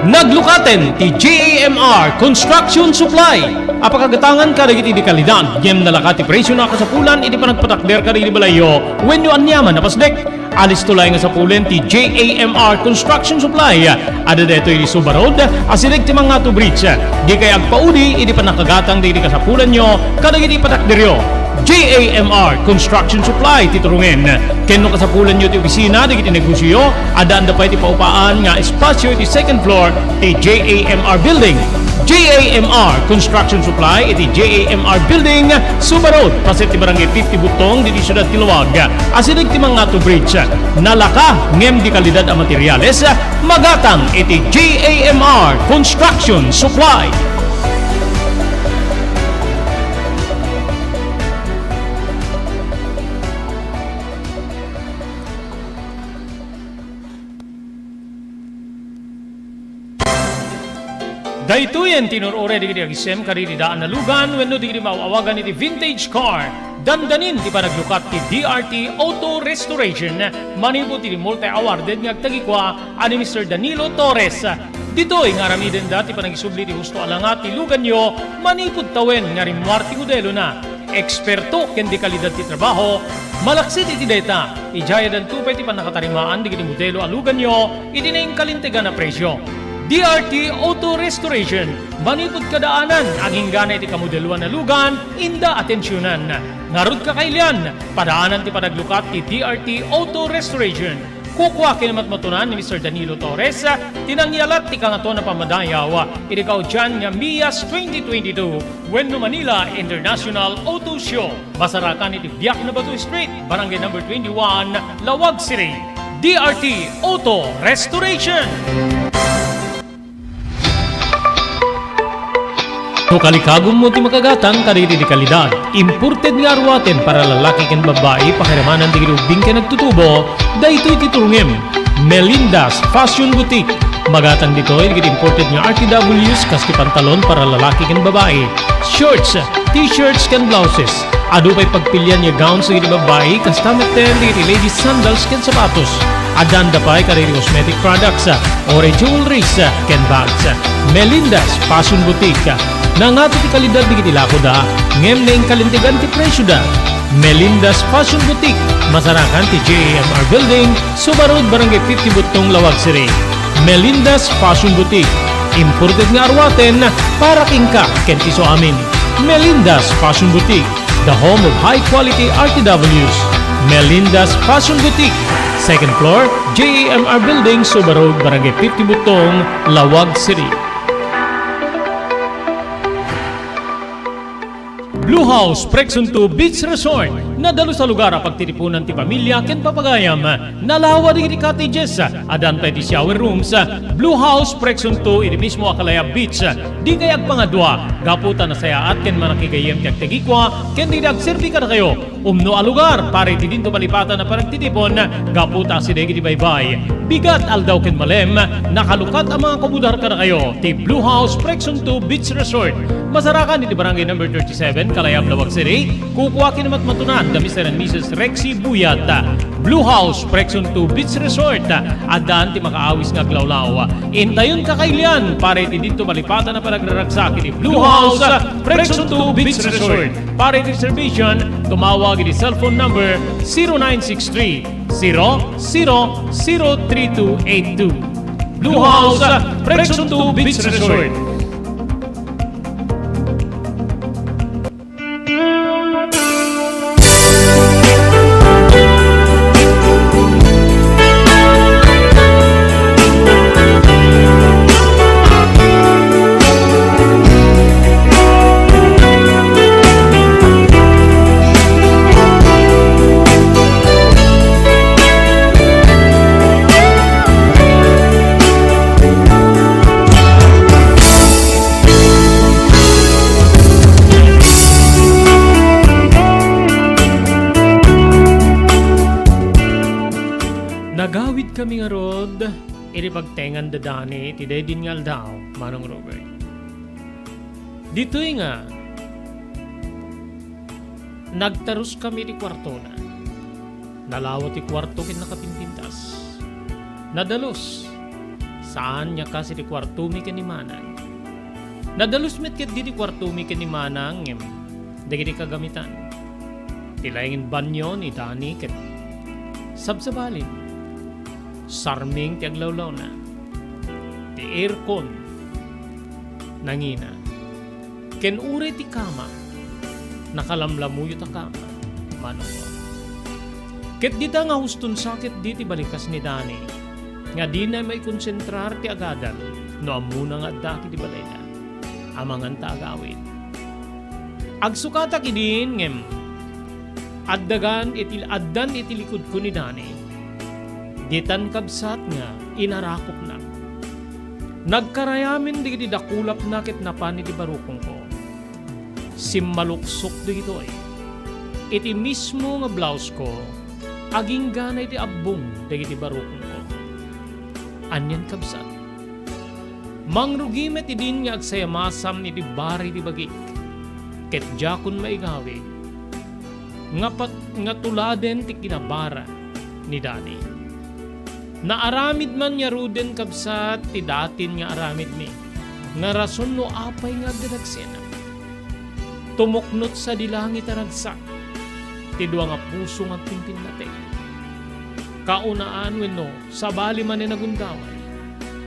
Naglukaten ti J A M R Construction Supply. Apakagatangan kadagiti di kalidad, ngem nalaka ti presio na kasapulan iti panagpatakder kadagiti balayyo wenno aniaman a pasdek. Alisto laeng nga sapulen ti J A M R Construction Supply. Adda daytoy iti Suba Road, asideg ti Mangato Bridge. Dikay agpaudi iti pannakagatang dagiti kasapulanyo kadagiti patakderyo. J A M R Construction Supply ti turungen. Ken no kasapulanyo ti opisina dagiti negosioyo, addaanda pay ti paupaan nga espasio iti second floor ti J A M R Building. J A M R Construction Supply iti J A M R Building, Suba Road, paset ti Barangay fifty Butong, ditoy siudad ti Laoag, asideg ti Mangato Bridge. Nalaka ngem di kalidad a materiales, magatang iti J A M R Construction Supply. Daytoyen ti inur-uray dagiti agisem kadagiti daan a lugan wenno dagiti maaw-awagan iti vintage car. Dandanin ti panaglukat ti D R T Auto Restoration manipud iti multi-awarded nga agtagikua a ni Mister Danilo Torres. Ditoy nga aramidenda ti panagisubli ti husto a langa ti luganyo manipud tawen nga rimmuar ti modelona. Eksperto ken di kalidad ti trabaho, malaksid iti dayta, idiay addanto pay ti pannakatarimaan dagiti modelo a luganyo iti nainkalintegan a presio. D R T Auto Restoration, manipud kadaanan, agingga iti kamodeloan a lugan, inda atensionan. Ngarud, kakailian, padaanan ti panaglukat ti D R T Auto Restoration. Kukua ken matmatunan ni Mister Danilo Torres ti nangyalat ti Kangatoan a Pammadayaw iti kaudian nga MIAS twenty twenty-two wenno Manila International Auto Show. Masarakan iti Biak na Bato Street, Barangay Number twenty-one, Laoag City. D R T Auto Restoration. No kalikagummo ti makagatang kadagiti di kalidad, imported nga aruaten para lalaki ken babbai, pakiramanan dagiti ubbing ken agtutubo, daytoy ti turungem. Melinda's Fashion Boutique. Magatang ditoy dagiti imported nga R T Ws kas ti pantalon para lalaki ken babbai, shorts, t-shirts ken blouses. Adu pay pagpilian nga gowns dagiti babbai, kasta metten dagiti ladies sandals ken sapatos. Addaanda pay kadagiti cosmetic products, uray jewelries, ken bags. Melinda's Fashion Boutique. Nangato ti kalidad dagiti lakoda, ngem nainkalintegan ti presioda. Melinda's Fashion Boutique, masarakan ti J A M R Building, Suba Road, Barangay fifty Butong, Laoag City. Melinda's Fashion Boutique, imported nga aruaten para kenka ken ti isuamin. Melinda's Fashion Boutique, the home of high quality R T Ws. Melinda's Fashion Boutique, second floor, J A M R Building, Suba Road, Barangay fifty Butong, Laoag City. Blue House Prexon two Beach Resort. Nadalus a lugar a pagtitipunan ti pamilya ken papagayam. Nalawa dagiti cottages. Addan pay ti shower rooms. Blue House Prexon two iti mismo a Kalayab Beach. Dikay agpangadua gapu ta nasayaat ken manakigayyem ti agtagikua ken dagiti agserbi kadakayo. Umno a lugar para iti dinto malipatan a panagtitipon gapu ta asideg iti baybay. Bigat, aldaw ken malem, nakalukat a mangakomodar kadakayo ti Blue House Prexon two Beach Resort. Masarakan iti Barangay Number thirty-seven, Kalayab, Laoag City. Kukua ken matmatunan da Mister and Missus Rexy Buyat. Blue House Prexon two Beach Resort. Addan ti makaawis nga aglawlaw. Intayon, kakailian, para iti dinto malipatan a panagraragsak iti Blue House Prexon two Beach Resort. Para iti reservation, tumawag iti cellphone number zero nine six three, zero zero zero three two eight two. Blue House Prexon two Beach Resort. Kami ngarud, iti pagtengan da Dani iti daydin nga aldaw, Manong Robert. Ditoy nga, nagtarus kami iti kuartona. Nalawa ti kuarto ken nakapimpintas. Nadalus. Saan nga kas iti kuartomi ken ni Manang. Nadalus met ketdi ti kuartomi ken ni Manang, ngem dagiti kagamitan. Ti laengen banio ni Dani ket sabsabalin. Sarming ti aglawlawna. Ti aircon, nangina. Ken uray ti kama, nakalamlamuyot a kama, Manong. Ket dita nga huston sakit di ti balikas ni Dani, nga dina maikonsentrar ti agadal no ammona nga adda iti balayda. Amangan ta agawid. Agsukatak idin ngem addagan iti, addan iti likudko ni Dani. Ditan kabsat nga inarakopnak. Nagkarayamen dagiti dakulapna ket napan iti barukongko. Simmaluksok dagitoy. Iti mismo nga blausko, agingganay ti abbong dagiti barukongko. Anian kabsat? Mangrugi met idin nga agsayamasam iti bari ti bagik, ket diakon maigawid nga pat-, nga tuladen ti kinabara ni Dani. Naaramid man ngaruden, kabsat, ti datin nga aramidmi, nga rason no apay nga agdadagsena. Tumuknot sadi langit a ragsak ti dua nga puso nga agpinpinnateg. Kaunaan wenno sabali manen a gundaway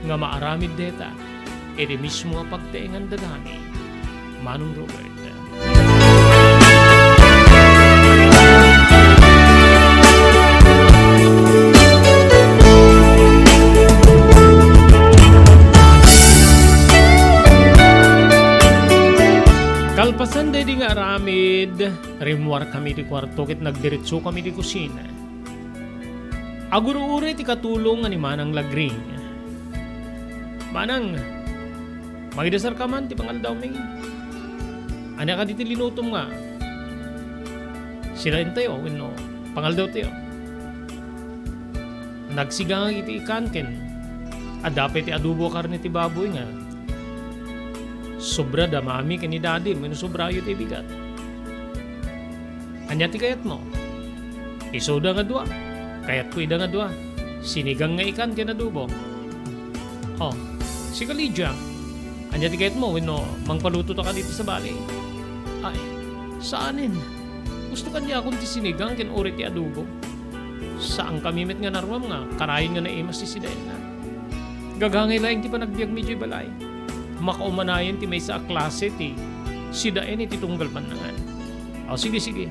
nga maaramid dayta iti mismo nga pagtaengan da Dani, Manong Robert. Kalpasan daydi nga aramid, rimmuarkami iti kuarto ket nagdiretsokami iti kusina. Agur-uray ti katulong nga ni Manang Lagring. "Manang, mangidasarka man ti pangaldawmi. Ania kadi ti linutom nga? Sidaentayo wenno pangaldawtayo?" Nagsigangag iti ikan ken adda pay ti adobo a karne ti baboy nga sobra da Mami ken ni Daddy wenno sobrayo ti ibigat. "Ania ti kayatmo?" "Isuda nga dua. Kayatko ida nga dua. Sinigang nga ikan ken adobo." "Oh, sika, Lydia, ania ti kayatmo wenno mangpaluto ta kadi ti sabali?" "Ay, saanen. Gusto kaniakon ti sinigang ken uray ti adobo. Saankami met nga naruam nga kanayon nga naimas ti sidaenna. Gagangay laeng ti panagbiagmi idiay balay. Makaumanayen ti maysa a klase ti sidaen iti tunggal pannangan." "O, sige, sige.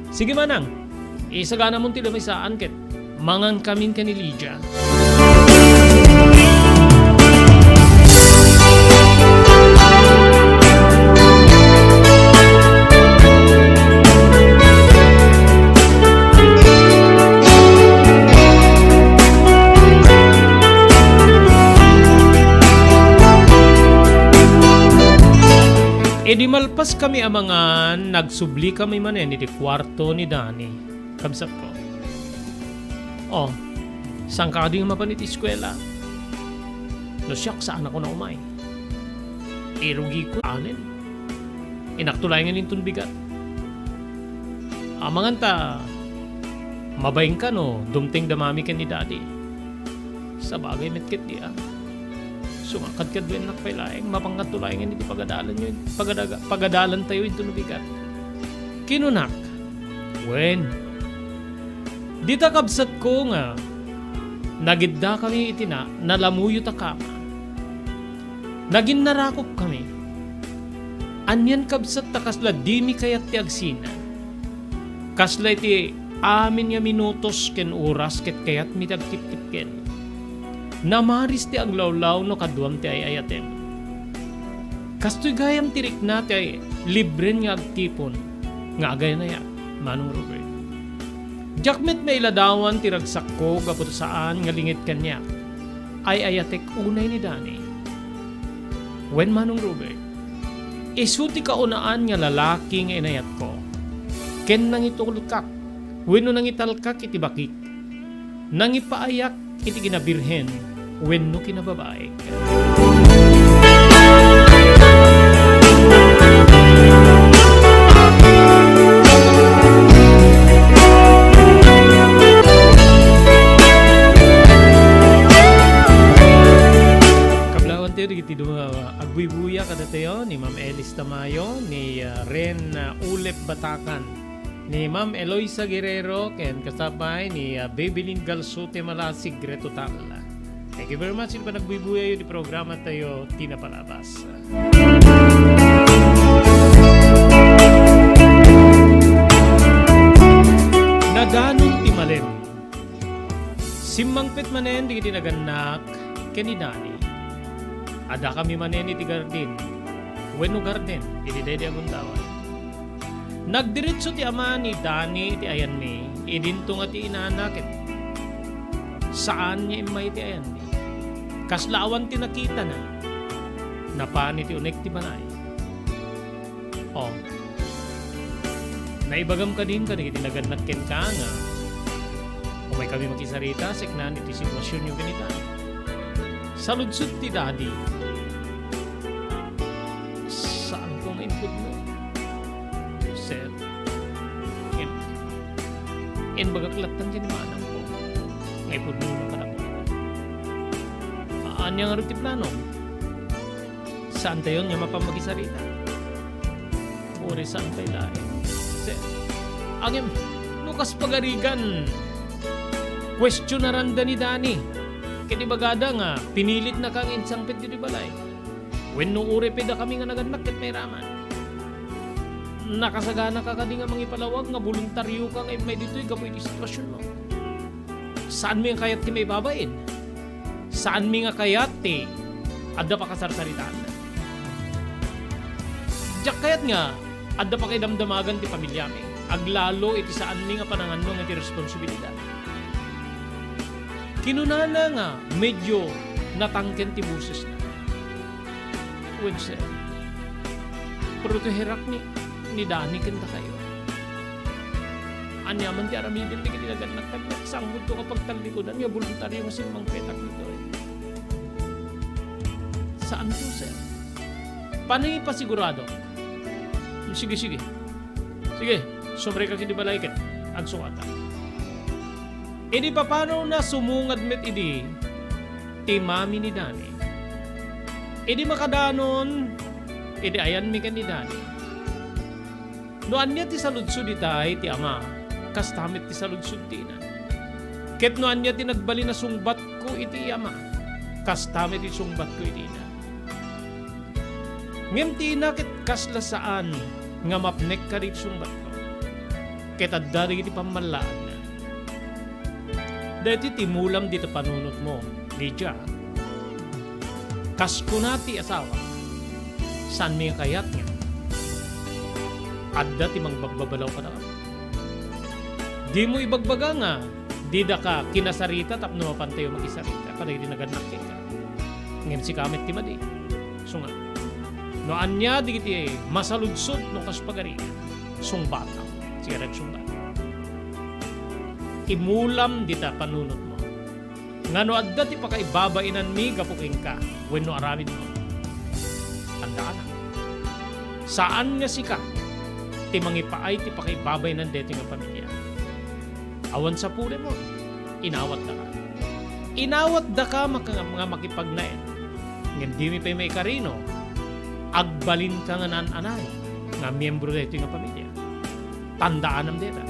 Sige, Manang. Isaganamon ti lamaysaan ket mangankamin ken ni Lydia." Idi malpaskami a mangan, nagsublikami manen iti kuarto ni Dani, kabsatko. "Oh, saanka kadi nga mapan iti eskuela?" "No siak, saanakon a umay. Irugiko anen. Inakto laengen inton bigat. Amangan ta mabainka no dumteng da Mami ken ni Daddy. Sabagay met ketdi a. Sumakadkadduennak pay laeng, mapankato laengen iti pagadalanyo, pagadaga-, pagadalantayo inton bigat." Kinunak, "Wen, dita kabsatko nga nagiddakami iti na-, nalamuyot a kama. Naginnarakopkami. Anian kabsat ta kasla dimi kayat ti agsina? Kasla iti amin nga minutos ken oras ket kayatmi ti agtiptipken. Namaris ti aglawlaw no kaduam ti ay-ayatem. Kastoy gayam ti rikna ti libren nga agtipon nga agayanayak, Manong Robert. Diak met mailadawan ti ragsakko gapu ta saan nga linged kaniak. Ay-ayatek unay ni Dani." Wen, Manong Robert, isu ti kaunaan nga lalaki nga inayatko, ken nangitulkak wenno nangitalkak iti bakik. Nangipaayak iti kinabirhen wenno kinababaik. Kablawan tayo dagiti dua agbuybuya kadatayo, ni Ma'am Elis Tamayo, ni, ah, Ren, ah, Ulep Batakan, ni Ma'am Eloisa Guerrero, ken kasapay ni, ah, Bebelin Galsote Malasig Retotal. Thank you very much iti panagbuybuyayo ti programa tayo, Ti Napalabas. Nadanon ti malem. Simmangpet manen dagiti nagannak ken ni Dani. Addakami manen iti garden, wenno garden, iti daydi a gundaway. Nagdiretso ti ama ni Dani iti ayanmi, idinto nga ti inana ket saan nga immay iti ayanmi. Kasla awan ti nakitana. Napan iti unek ti balay. Oh. Naibagam kadin kadagiti nagannak kenka nga umaykami makisarita, seknan iti situasionyo ken ni Dani. Saludsod ti Dani. Saanko nga impudno, sir. Im-, imbagak latta ken ni manangko nga ipudno kadakuada. Ania ngarud ti planom? Saantayon nga mapan makisarita? Uray saan pay laeng. Sir, ngem, no kas pagarigan, kuestionaranda ni Dani. Ket ibagada nga pinilitnaka nga insangpet ditoy balay. Wenno uray pay dakami nga nagannak ket mairaman. Nakasaganaka kadi nga mangipalawag nga boluntarioka nga immay ditoy gapu iti situasionmo? Saanmi nga kayat ti maibabain? Saanmi nga kayat ti adda pakasarsaritaanna? Diak kayat nga adda pakaidamdamagan ti pamiliami, aglalo iti saanmi nga panangannong iti responsibilidad. Kinunana nga medyo natangken ti bosesna. Wen, sir, proteherak ni, ni Dani ken dakayo. Ania man ti aramiden dagiti nagannak, nagsangpetto nga pagtallikudan nga boluntario nga simmangpetak ditoy. Saanto, sir. Panipasigurado. Sige, sige. Sige, sumrekak iti balay ket agsukatak. Idi papanawna, sumungad met idi ti mami ni Dani. Idi makadanon iti ayanmi ken ni Dani, no ania ti saludsod itay ti ama, kasta met ti saludsod ti ina. Ket no ania ti nagbalin a sungbatko iti ama, kasta met ti sungbatko iti ina. Ngem ti ina ket kasla saan nga mapnek kadagiti sungbatko. Ket adda dagiti pammallaanna. Daytoy ti mulam dita panunotmo, Lydia. Kas kuna ti asawa, saanmi nga kayat nga adda ti mangbagbabalaw kadakami. Dimo ibagbaga nga didaka kinasarita tapno mapantayo makisarita kadagiti nagannak kenka. Ngem sika met ti madi. Isu nga, no ania dagiti masaludsod no kas pagarigan, sungbatam. Sige, sungbat. Imulam dita panunotmo nga no adda ti pakaibabainanmi gapu kenka wenno aramidmo, tandaana, saan nga sika ti mangipaay ti pakaibabainan daytoy nga pamilia. Awan sapulem, inawatdaka. Inawatdaka maka-, nga makipagnaed. Ngem dimi pay maikarino, agbalinka nga naan-anay nga miembro daytoy nga pamilia. Tandaanam dayta.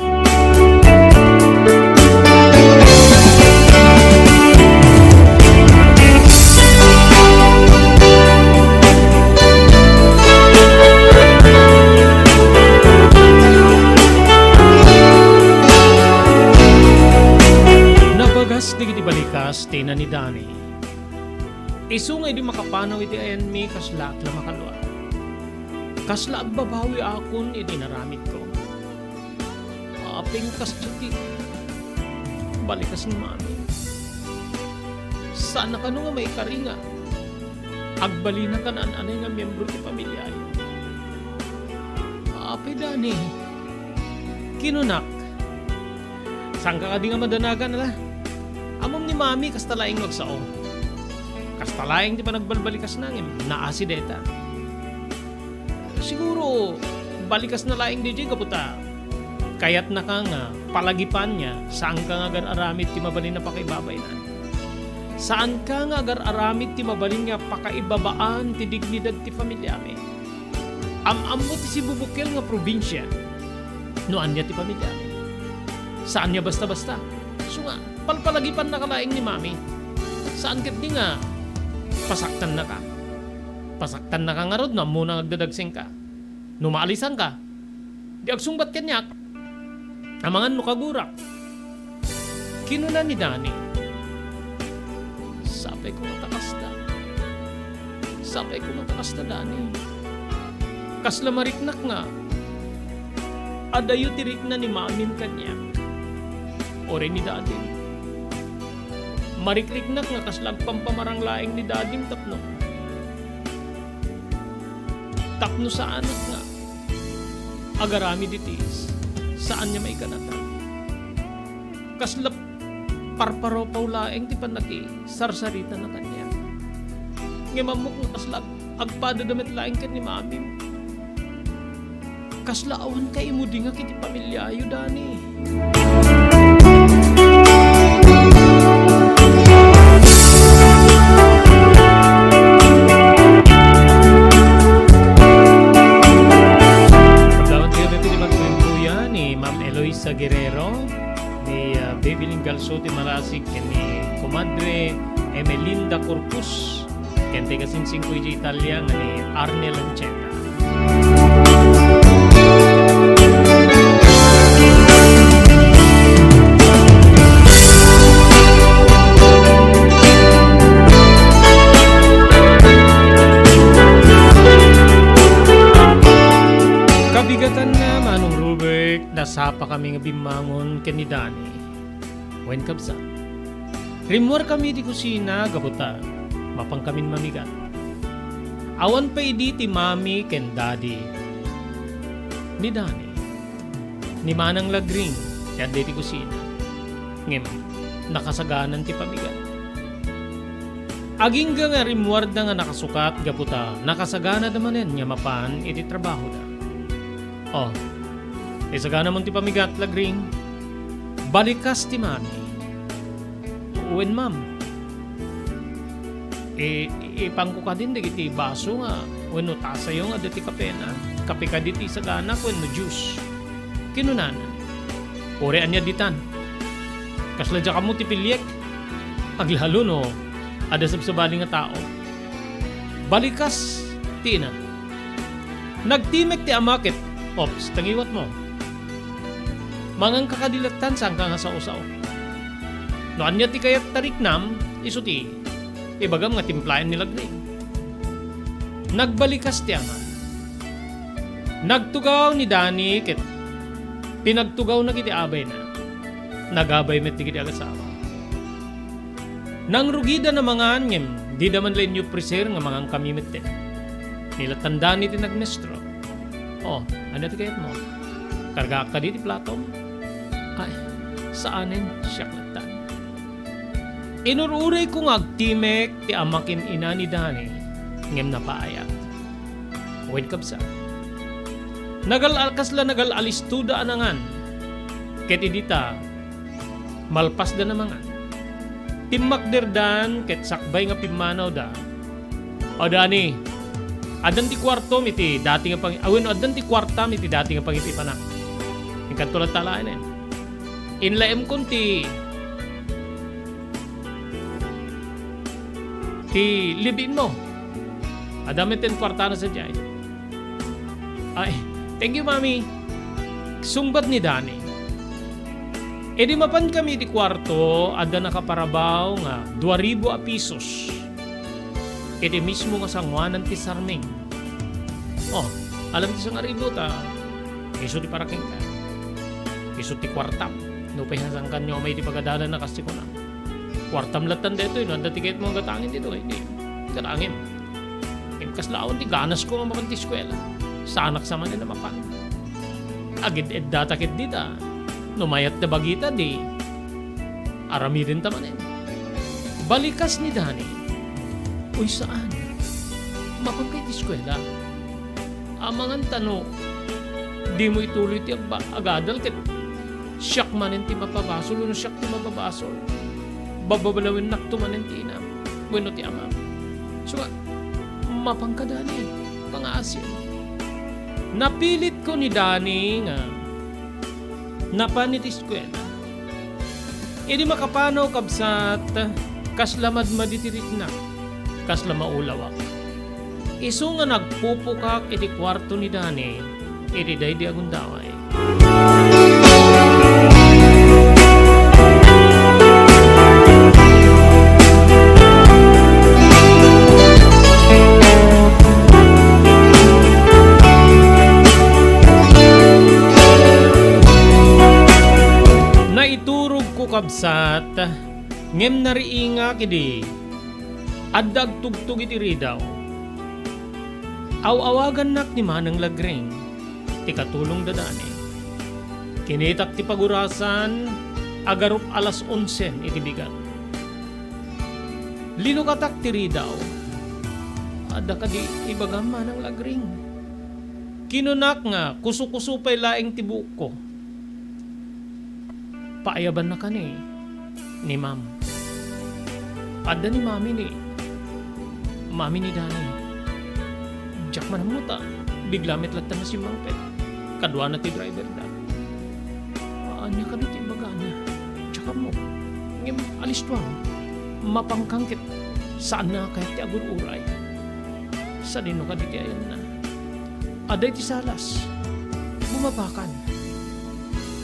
Nabagas dagiti balikas ti ina ni Dani. Isu nga idi makapanaw iti ayanmi, kaslaak la makalua. Kasla agbabawi akon iti inaramidko. Apay, kas dayta ti balikas ni Mami. Saan a kano nga maikari nga agbalina ka naan-anay nga miembro ti pamiliayo. Apay, Dani, kinunak, saanka kadi nga madanagan, ala? Ammom ni Mami, kasta laeng no agsao. Kasta laeng ti panagbalbalikasna ngem naasi dayta. Siguro, balikasna laeng daydiay gapu ta kayatnaka nga palagipan nga saanka nga agar-aramid ti mabalin a pakaibabain. Saanka nga agar-aramid ti mabalin nga pakaibabaan ti dignidad ti familiami. Am-ammo ti sibubukel nga probinsia no ania ti familiami. Saan nga basta-basta. Isu nga, palpalagipannaka laeng ni Mami. Saan ketdi nga pasaktannaka. Pasaktannaka ngarud no ammona nga agdadagsenka. No maalisanka, di agsungbat kaniak. Amangan no kagurak. Kinuna ni Dani, "Sapay koma ta kasta. Sapay koma ta kasta, Dani. Kasla mariknak nga adayo ti rikna ni Mamim kaniak. Uray ni Dadim. Marikriknak nga kasla agpampamarang laeng ni Dadim tapno, tapno saanak nga agaramid iti is-, saan nga maiganatan. Kasla parparupaw laeng ti pannakisarsaritana kaniak. Ngem ammok nga kasla ag-, agpadada met laeng ken ni Mamim. Kasla awan kaimudingak iti familiayo, Dani." Kaplawan ti gabi ti pagkuyenkuya ni Ma'am Eloisa Guerrero, ni, ah, Baby Lingalso ti Malasig, ken ni Comadre Emelinda Corpus, ken ti kasinsingko iti Italia nga ni Arnel Ancheta. Kabigatanna, Manong Robert, nasapakami nga bimmangon ken ni Dani. Wen, kabsat, rimmuarkami iti kusina gapu ta mapankamin mamigat. Awan pay idi ti mami ken dadi ni Dani. Ni Manang Lagring ti adda iti kusina. Ngem nakasaganan ti pamigat. Agingga nga rimmuarda nga nakasukat gapu ta nakasaganada manen nga mapan iti trabahoda. Oh, ti saganamon ti pamigat, Lagring. Balikas ti mami. Wen, ma'am. I-, i-, ipanko kadin dagiti baso nga wenno tasayo nga adda ti kapena. Kape kadi ti saganak wenno juice. Kinunana, "Uray ania ditan. Kasla diak ammo ti piliek. Aglalo no adda sabsabali nga tao." Balikas ti ina. Nagtimek ti ama ket, "Ops, tangiwatmo. Manganka kadi lattan, saanka nga sao-sao. No ania ti kayat ta riknam, isu ti ibagam nga timplaen ni Lagring." Nagbalikas ti ama. Nagtugaw ni Dani ket pinagtugawna iti abayna. Nagabay met dagiti agasawa. Nangrugida a mangan ngem dida man la inyopreser nga mangankami metten. Ni lattan ni Dani ti nagmestro. "Oh, ania ti kayatmo? Kargaak kadi ti platom?" "Ay, saanen, siak lattan." Inur-urayko nga agtimek ti ama ken ina ni Dani, ngem napaayat. Wen, kabsat, nagal-, kasla nagal-alistoda a nangan. Ket idi ta malpasda a mangan, timmakderdan ket sakbay nga pimmanawda, "O Dani, addan ti kuartom iti dati nga pangi-, a, wenno addan ti kuartam iti dati nga pangipipanak. Inkanto latta laeng. Inlaemkon ti, ti libiinmo. Adda metten kuartana sadiay." "Ay, thank you, Mami," sungbat ni Dani. Idi mapankami iti kuarto, adda nakaparabaw nga dua ribu a pisos iti mismo nga sanguanan ti sarming. Oh, alam ti sangaribu ta isu ti para kenka. Isu ti kuartam. Nupay saan kaniak umay ti pagadalan a kas ti kunam. Kuartam lattan daytoy, no adda ti kayatmo nga gatangen ditoy, di. Gatangen. Ngem kasla awan ti ganasko nga mapan ti eskuela. Saanak sa manen a mapan. Aged-eddata ket dita. No mayat ta bagita, di. Aramidenta manen. Balikas ni Dani. Uy, saan. Mapanka iti eskuela. Amangan ta no dimo ituloy ti agba-, agadal ket siak manen ti mapabasol wenno siak ti mababasol. Babalawennakto manen ti inam wenno ti amam. So, mapanka, Dani, pangaasim. Napilitko ni Dani nga napan iti eskuela. Idi makapanaw, kabsat, kasla madmadi ti riknak, kasla maulawak. Isu nga nagpupukak iti kuarto ni Dani iti daydi a gundaway. Naiturogko, kabsat, ngem nariingak idi adda agtugtog iti ridaw. Aw-awagannak ni Manang Lagring, ti katulong da Dani. Kinitak ti pagurasan, agarup alas onse iti bigat. Linukatak ti ridaw. Adda kadi ibagam, Manang Lagring? Kinunak nga kuso-kuso pay laeng ti buokko. Paayabannaka ni, ni Ma'am. Adda ni Mami ni, Mami ni Dani. Diak man ammo ta bigla met latta nga simmangpet. Kaduana ti driver da. Ania kadi ti ibagana? Diak ammo. Ngem alistuam. Mapankan ket saanna kayat ti agur-uray. Sadino kadi ti ayanna? Adda iti salas. Bumabakan.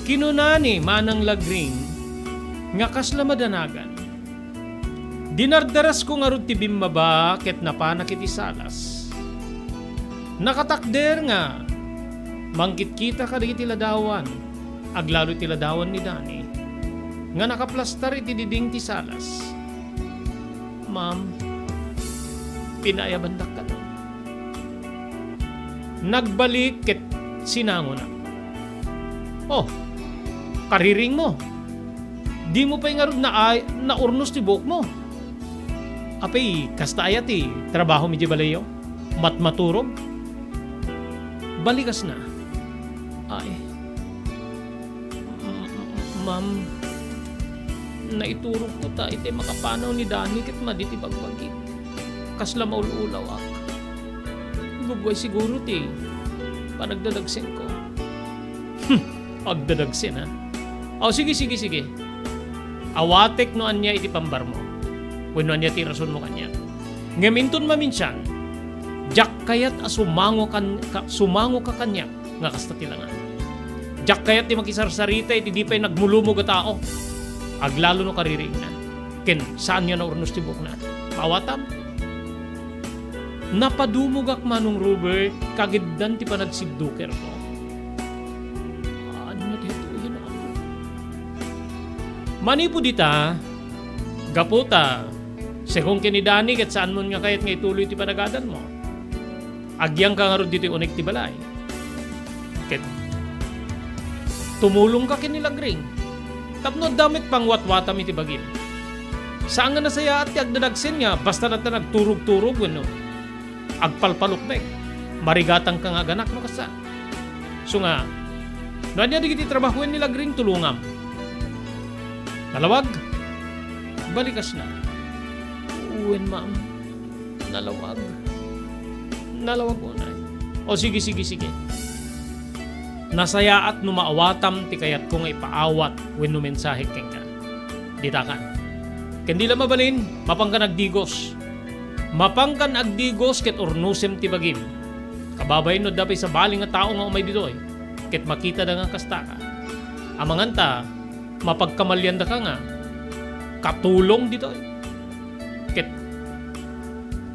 Kinuna ni Manang Lagring nga kasla madanagan. Dinardarasko ngarud ti bimmaba ket napanak iti salas. Nakatakder nga mangkitkita kadagiti ladawan, aglalo iti ladawan ni Dani, nga nakaplastar iti diding ti salas. Ma'am, pinaayabandak kano. Nagbalik ket sinangonak. Oh, kariringmo. Dimo pay ngarud naay-, naurnos ti buokmo. Apay, kasta aya ti trabahom idiay balayyo? Matmaturog? Balikasna. Ay. Ma'am, naiturogko ta itay makapanaw ni Dani ket madi ti bagbagik. Kasla maul-ulawak. Gugguay siguro ti panagdadagsenko. Hmm, agdadagsen, a? Aw, sige, sige, sige. Awatek no ania iti pambarmo. Wenno ania ti irasonmo kaniak. Ngem inton maminsan, diak kayat a sumango kan-, ka-, sumangoka kaniak nga kasta ti langan. Diak kayat ti makisarsarita iti di pay nagmulumog a tao, aglalo no kariringna, ken saanna naurnos ti buokna. Maawatam? Napadumogak, Manong Robert, kagiddan ti panagsiddukerko. Ania daytoyen, Apo? Manipud ita, gapu ta, segun ken ni Dani, ket saanmon nga kayat nga ituloy ti panagadanmo. Agyangka ngarud ditoy uneg ti balay. Ket tumulongka ken ni Lagring tapno adda met pangwatwatam iti bagim. Saan nga nasayaat ti agdadagsen nga basta latta nagturog-turog wenno agpalpalukmek. Marigatangka nga aganak no kasta. So nga, no ania dagiti trabahoen ni Lagring, tulongam. Nalawag? Balikasna. Wen, ma'am. Nalawag. Nalawag unay. O, sige, sige, sige. Nasayaat no maawatam ti kayatko nga ipaawat wenno mensahek kenka. Ditakan. Ken di la mabalin, mapankan agdigos. Mapankan agdigos ket urnosem ti bagim. Kababain no adda pay sabali nga tao nga umay ditoy, ket makitada nga kastaka. Amangan ta, mapagkamaliandaka nga katulong ditoy. Ket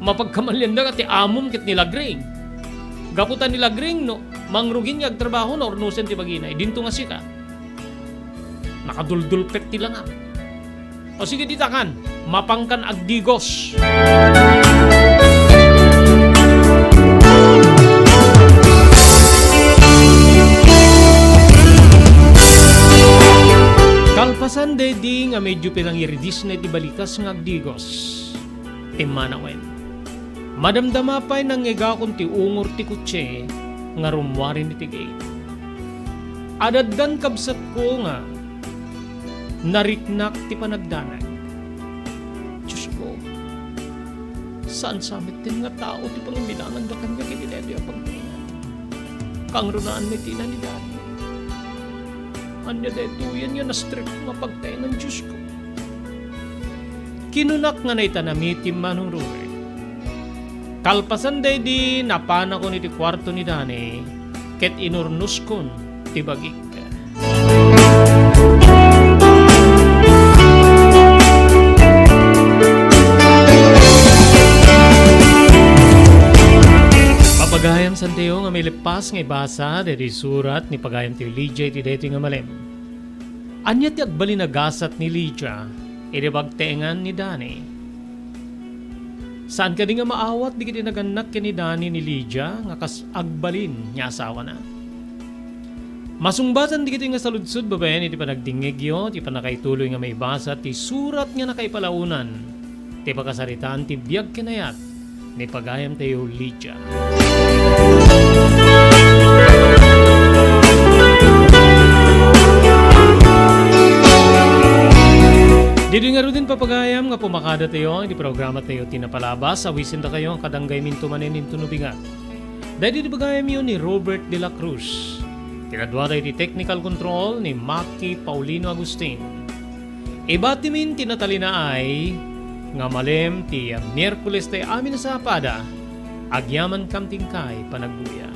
mapagkamaliandaka ti amom ket ni Lagring. Gapu ta ni Lagring, no mangrugin nga agtrabaho, naurnosen ti bagina. Idinto nga sika, nakaduldulpet ti langam. O sige, ditakan, mapankan agdigos. Kalpasan daydi nga Idiay panangiridisna iti balikas nga agdigos ti manawen. Madamdama pay nangngegakon ti ungor ti kotse nga rummuaren iti gate. Ad-addan kabsatko nga nariknak ti panagdanag. Diosko, saan sa met nga tao ti pangimbidanganda kaniak iti daytoy a pagtaengan. Kangrunaan met ina ni Dani. Ania daytoyen nga na-strike nga pagtaengan, Diosko? Kinunak nga naitanami ti manong Ruby. Kalpasan daydi, napanakon iti kuarto ni Dani ket inurnoskon ti bagik. Papagayam, saantayo nga mailepas nga ibasa daydi surat ni pagayamtayo Lydia iti daytoy nga malem. Ania ti agbalin a gasat ni Lydia iti pagtaengan ni Dani? Saan kadi nga maawat dagiti nagannak ken ni Dani ni Lydia nga kas agbalin nga asawana? Masungbatan dagitoy nga saludsod babaen iti panagdingngegyo ti pannakaituloy nga maibasa ti surat nga nakaipalaonan ti pakasaritaan ti biag ken ayat ni pagayamtayo Lydia. Ditoy ngaruden, papagayam, nga pumakadatayo iti programatayo ti Napalabas. Awisendakayo nga kadanggayminto manen intono bigat. Daydi ti pagayamyo ni Robert de la Cruz. Kinaduada iti technical control ni Maki Paulino Agustin. Ibatimin ti natalinaay nga malem ti Miyerkules ti amin a sapada, agyamankam ti inkay panagbuya.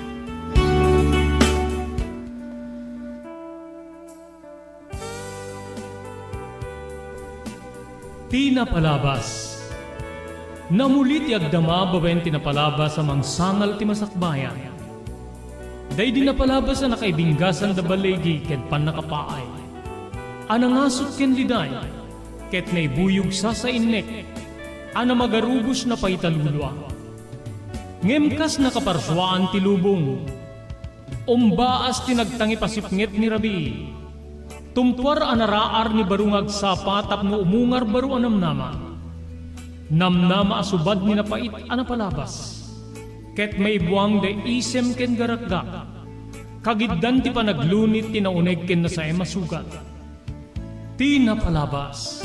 Ti napalabas. Namuli ti agdama babaen ti napalabas a mangsangal ti masakbayan. Daydi napalabas a nakaibinggasan da baligi ken pannakapaay, a nangasut ken liday, ket naibuyog sasainnek, a namagarubos napaitalulua. Ngem kas nakaparsuaan ti lubong, umbaas ti nagtangipasipnget ni rabii. Tumpuar a naraar ni baro nga agsapa tapno umungar baro a namnama. Namnama a subad ni napait a napalabas. Ket maibuang da isem ken garakgak. Kagiddan ti panaglunit ti nauneg ken nasaem a sugat. Ti napalabas.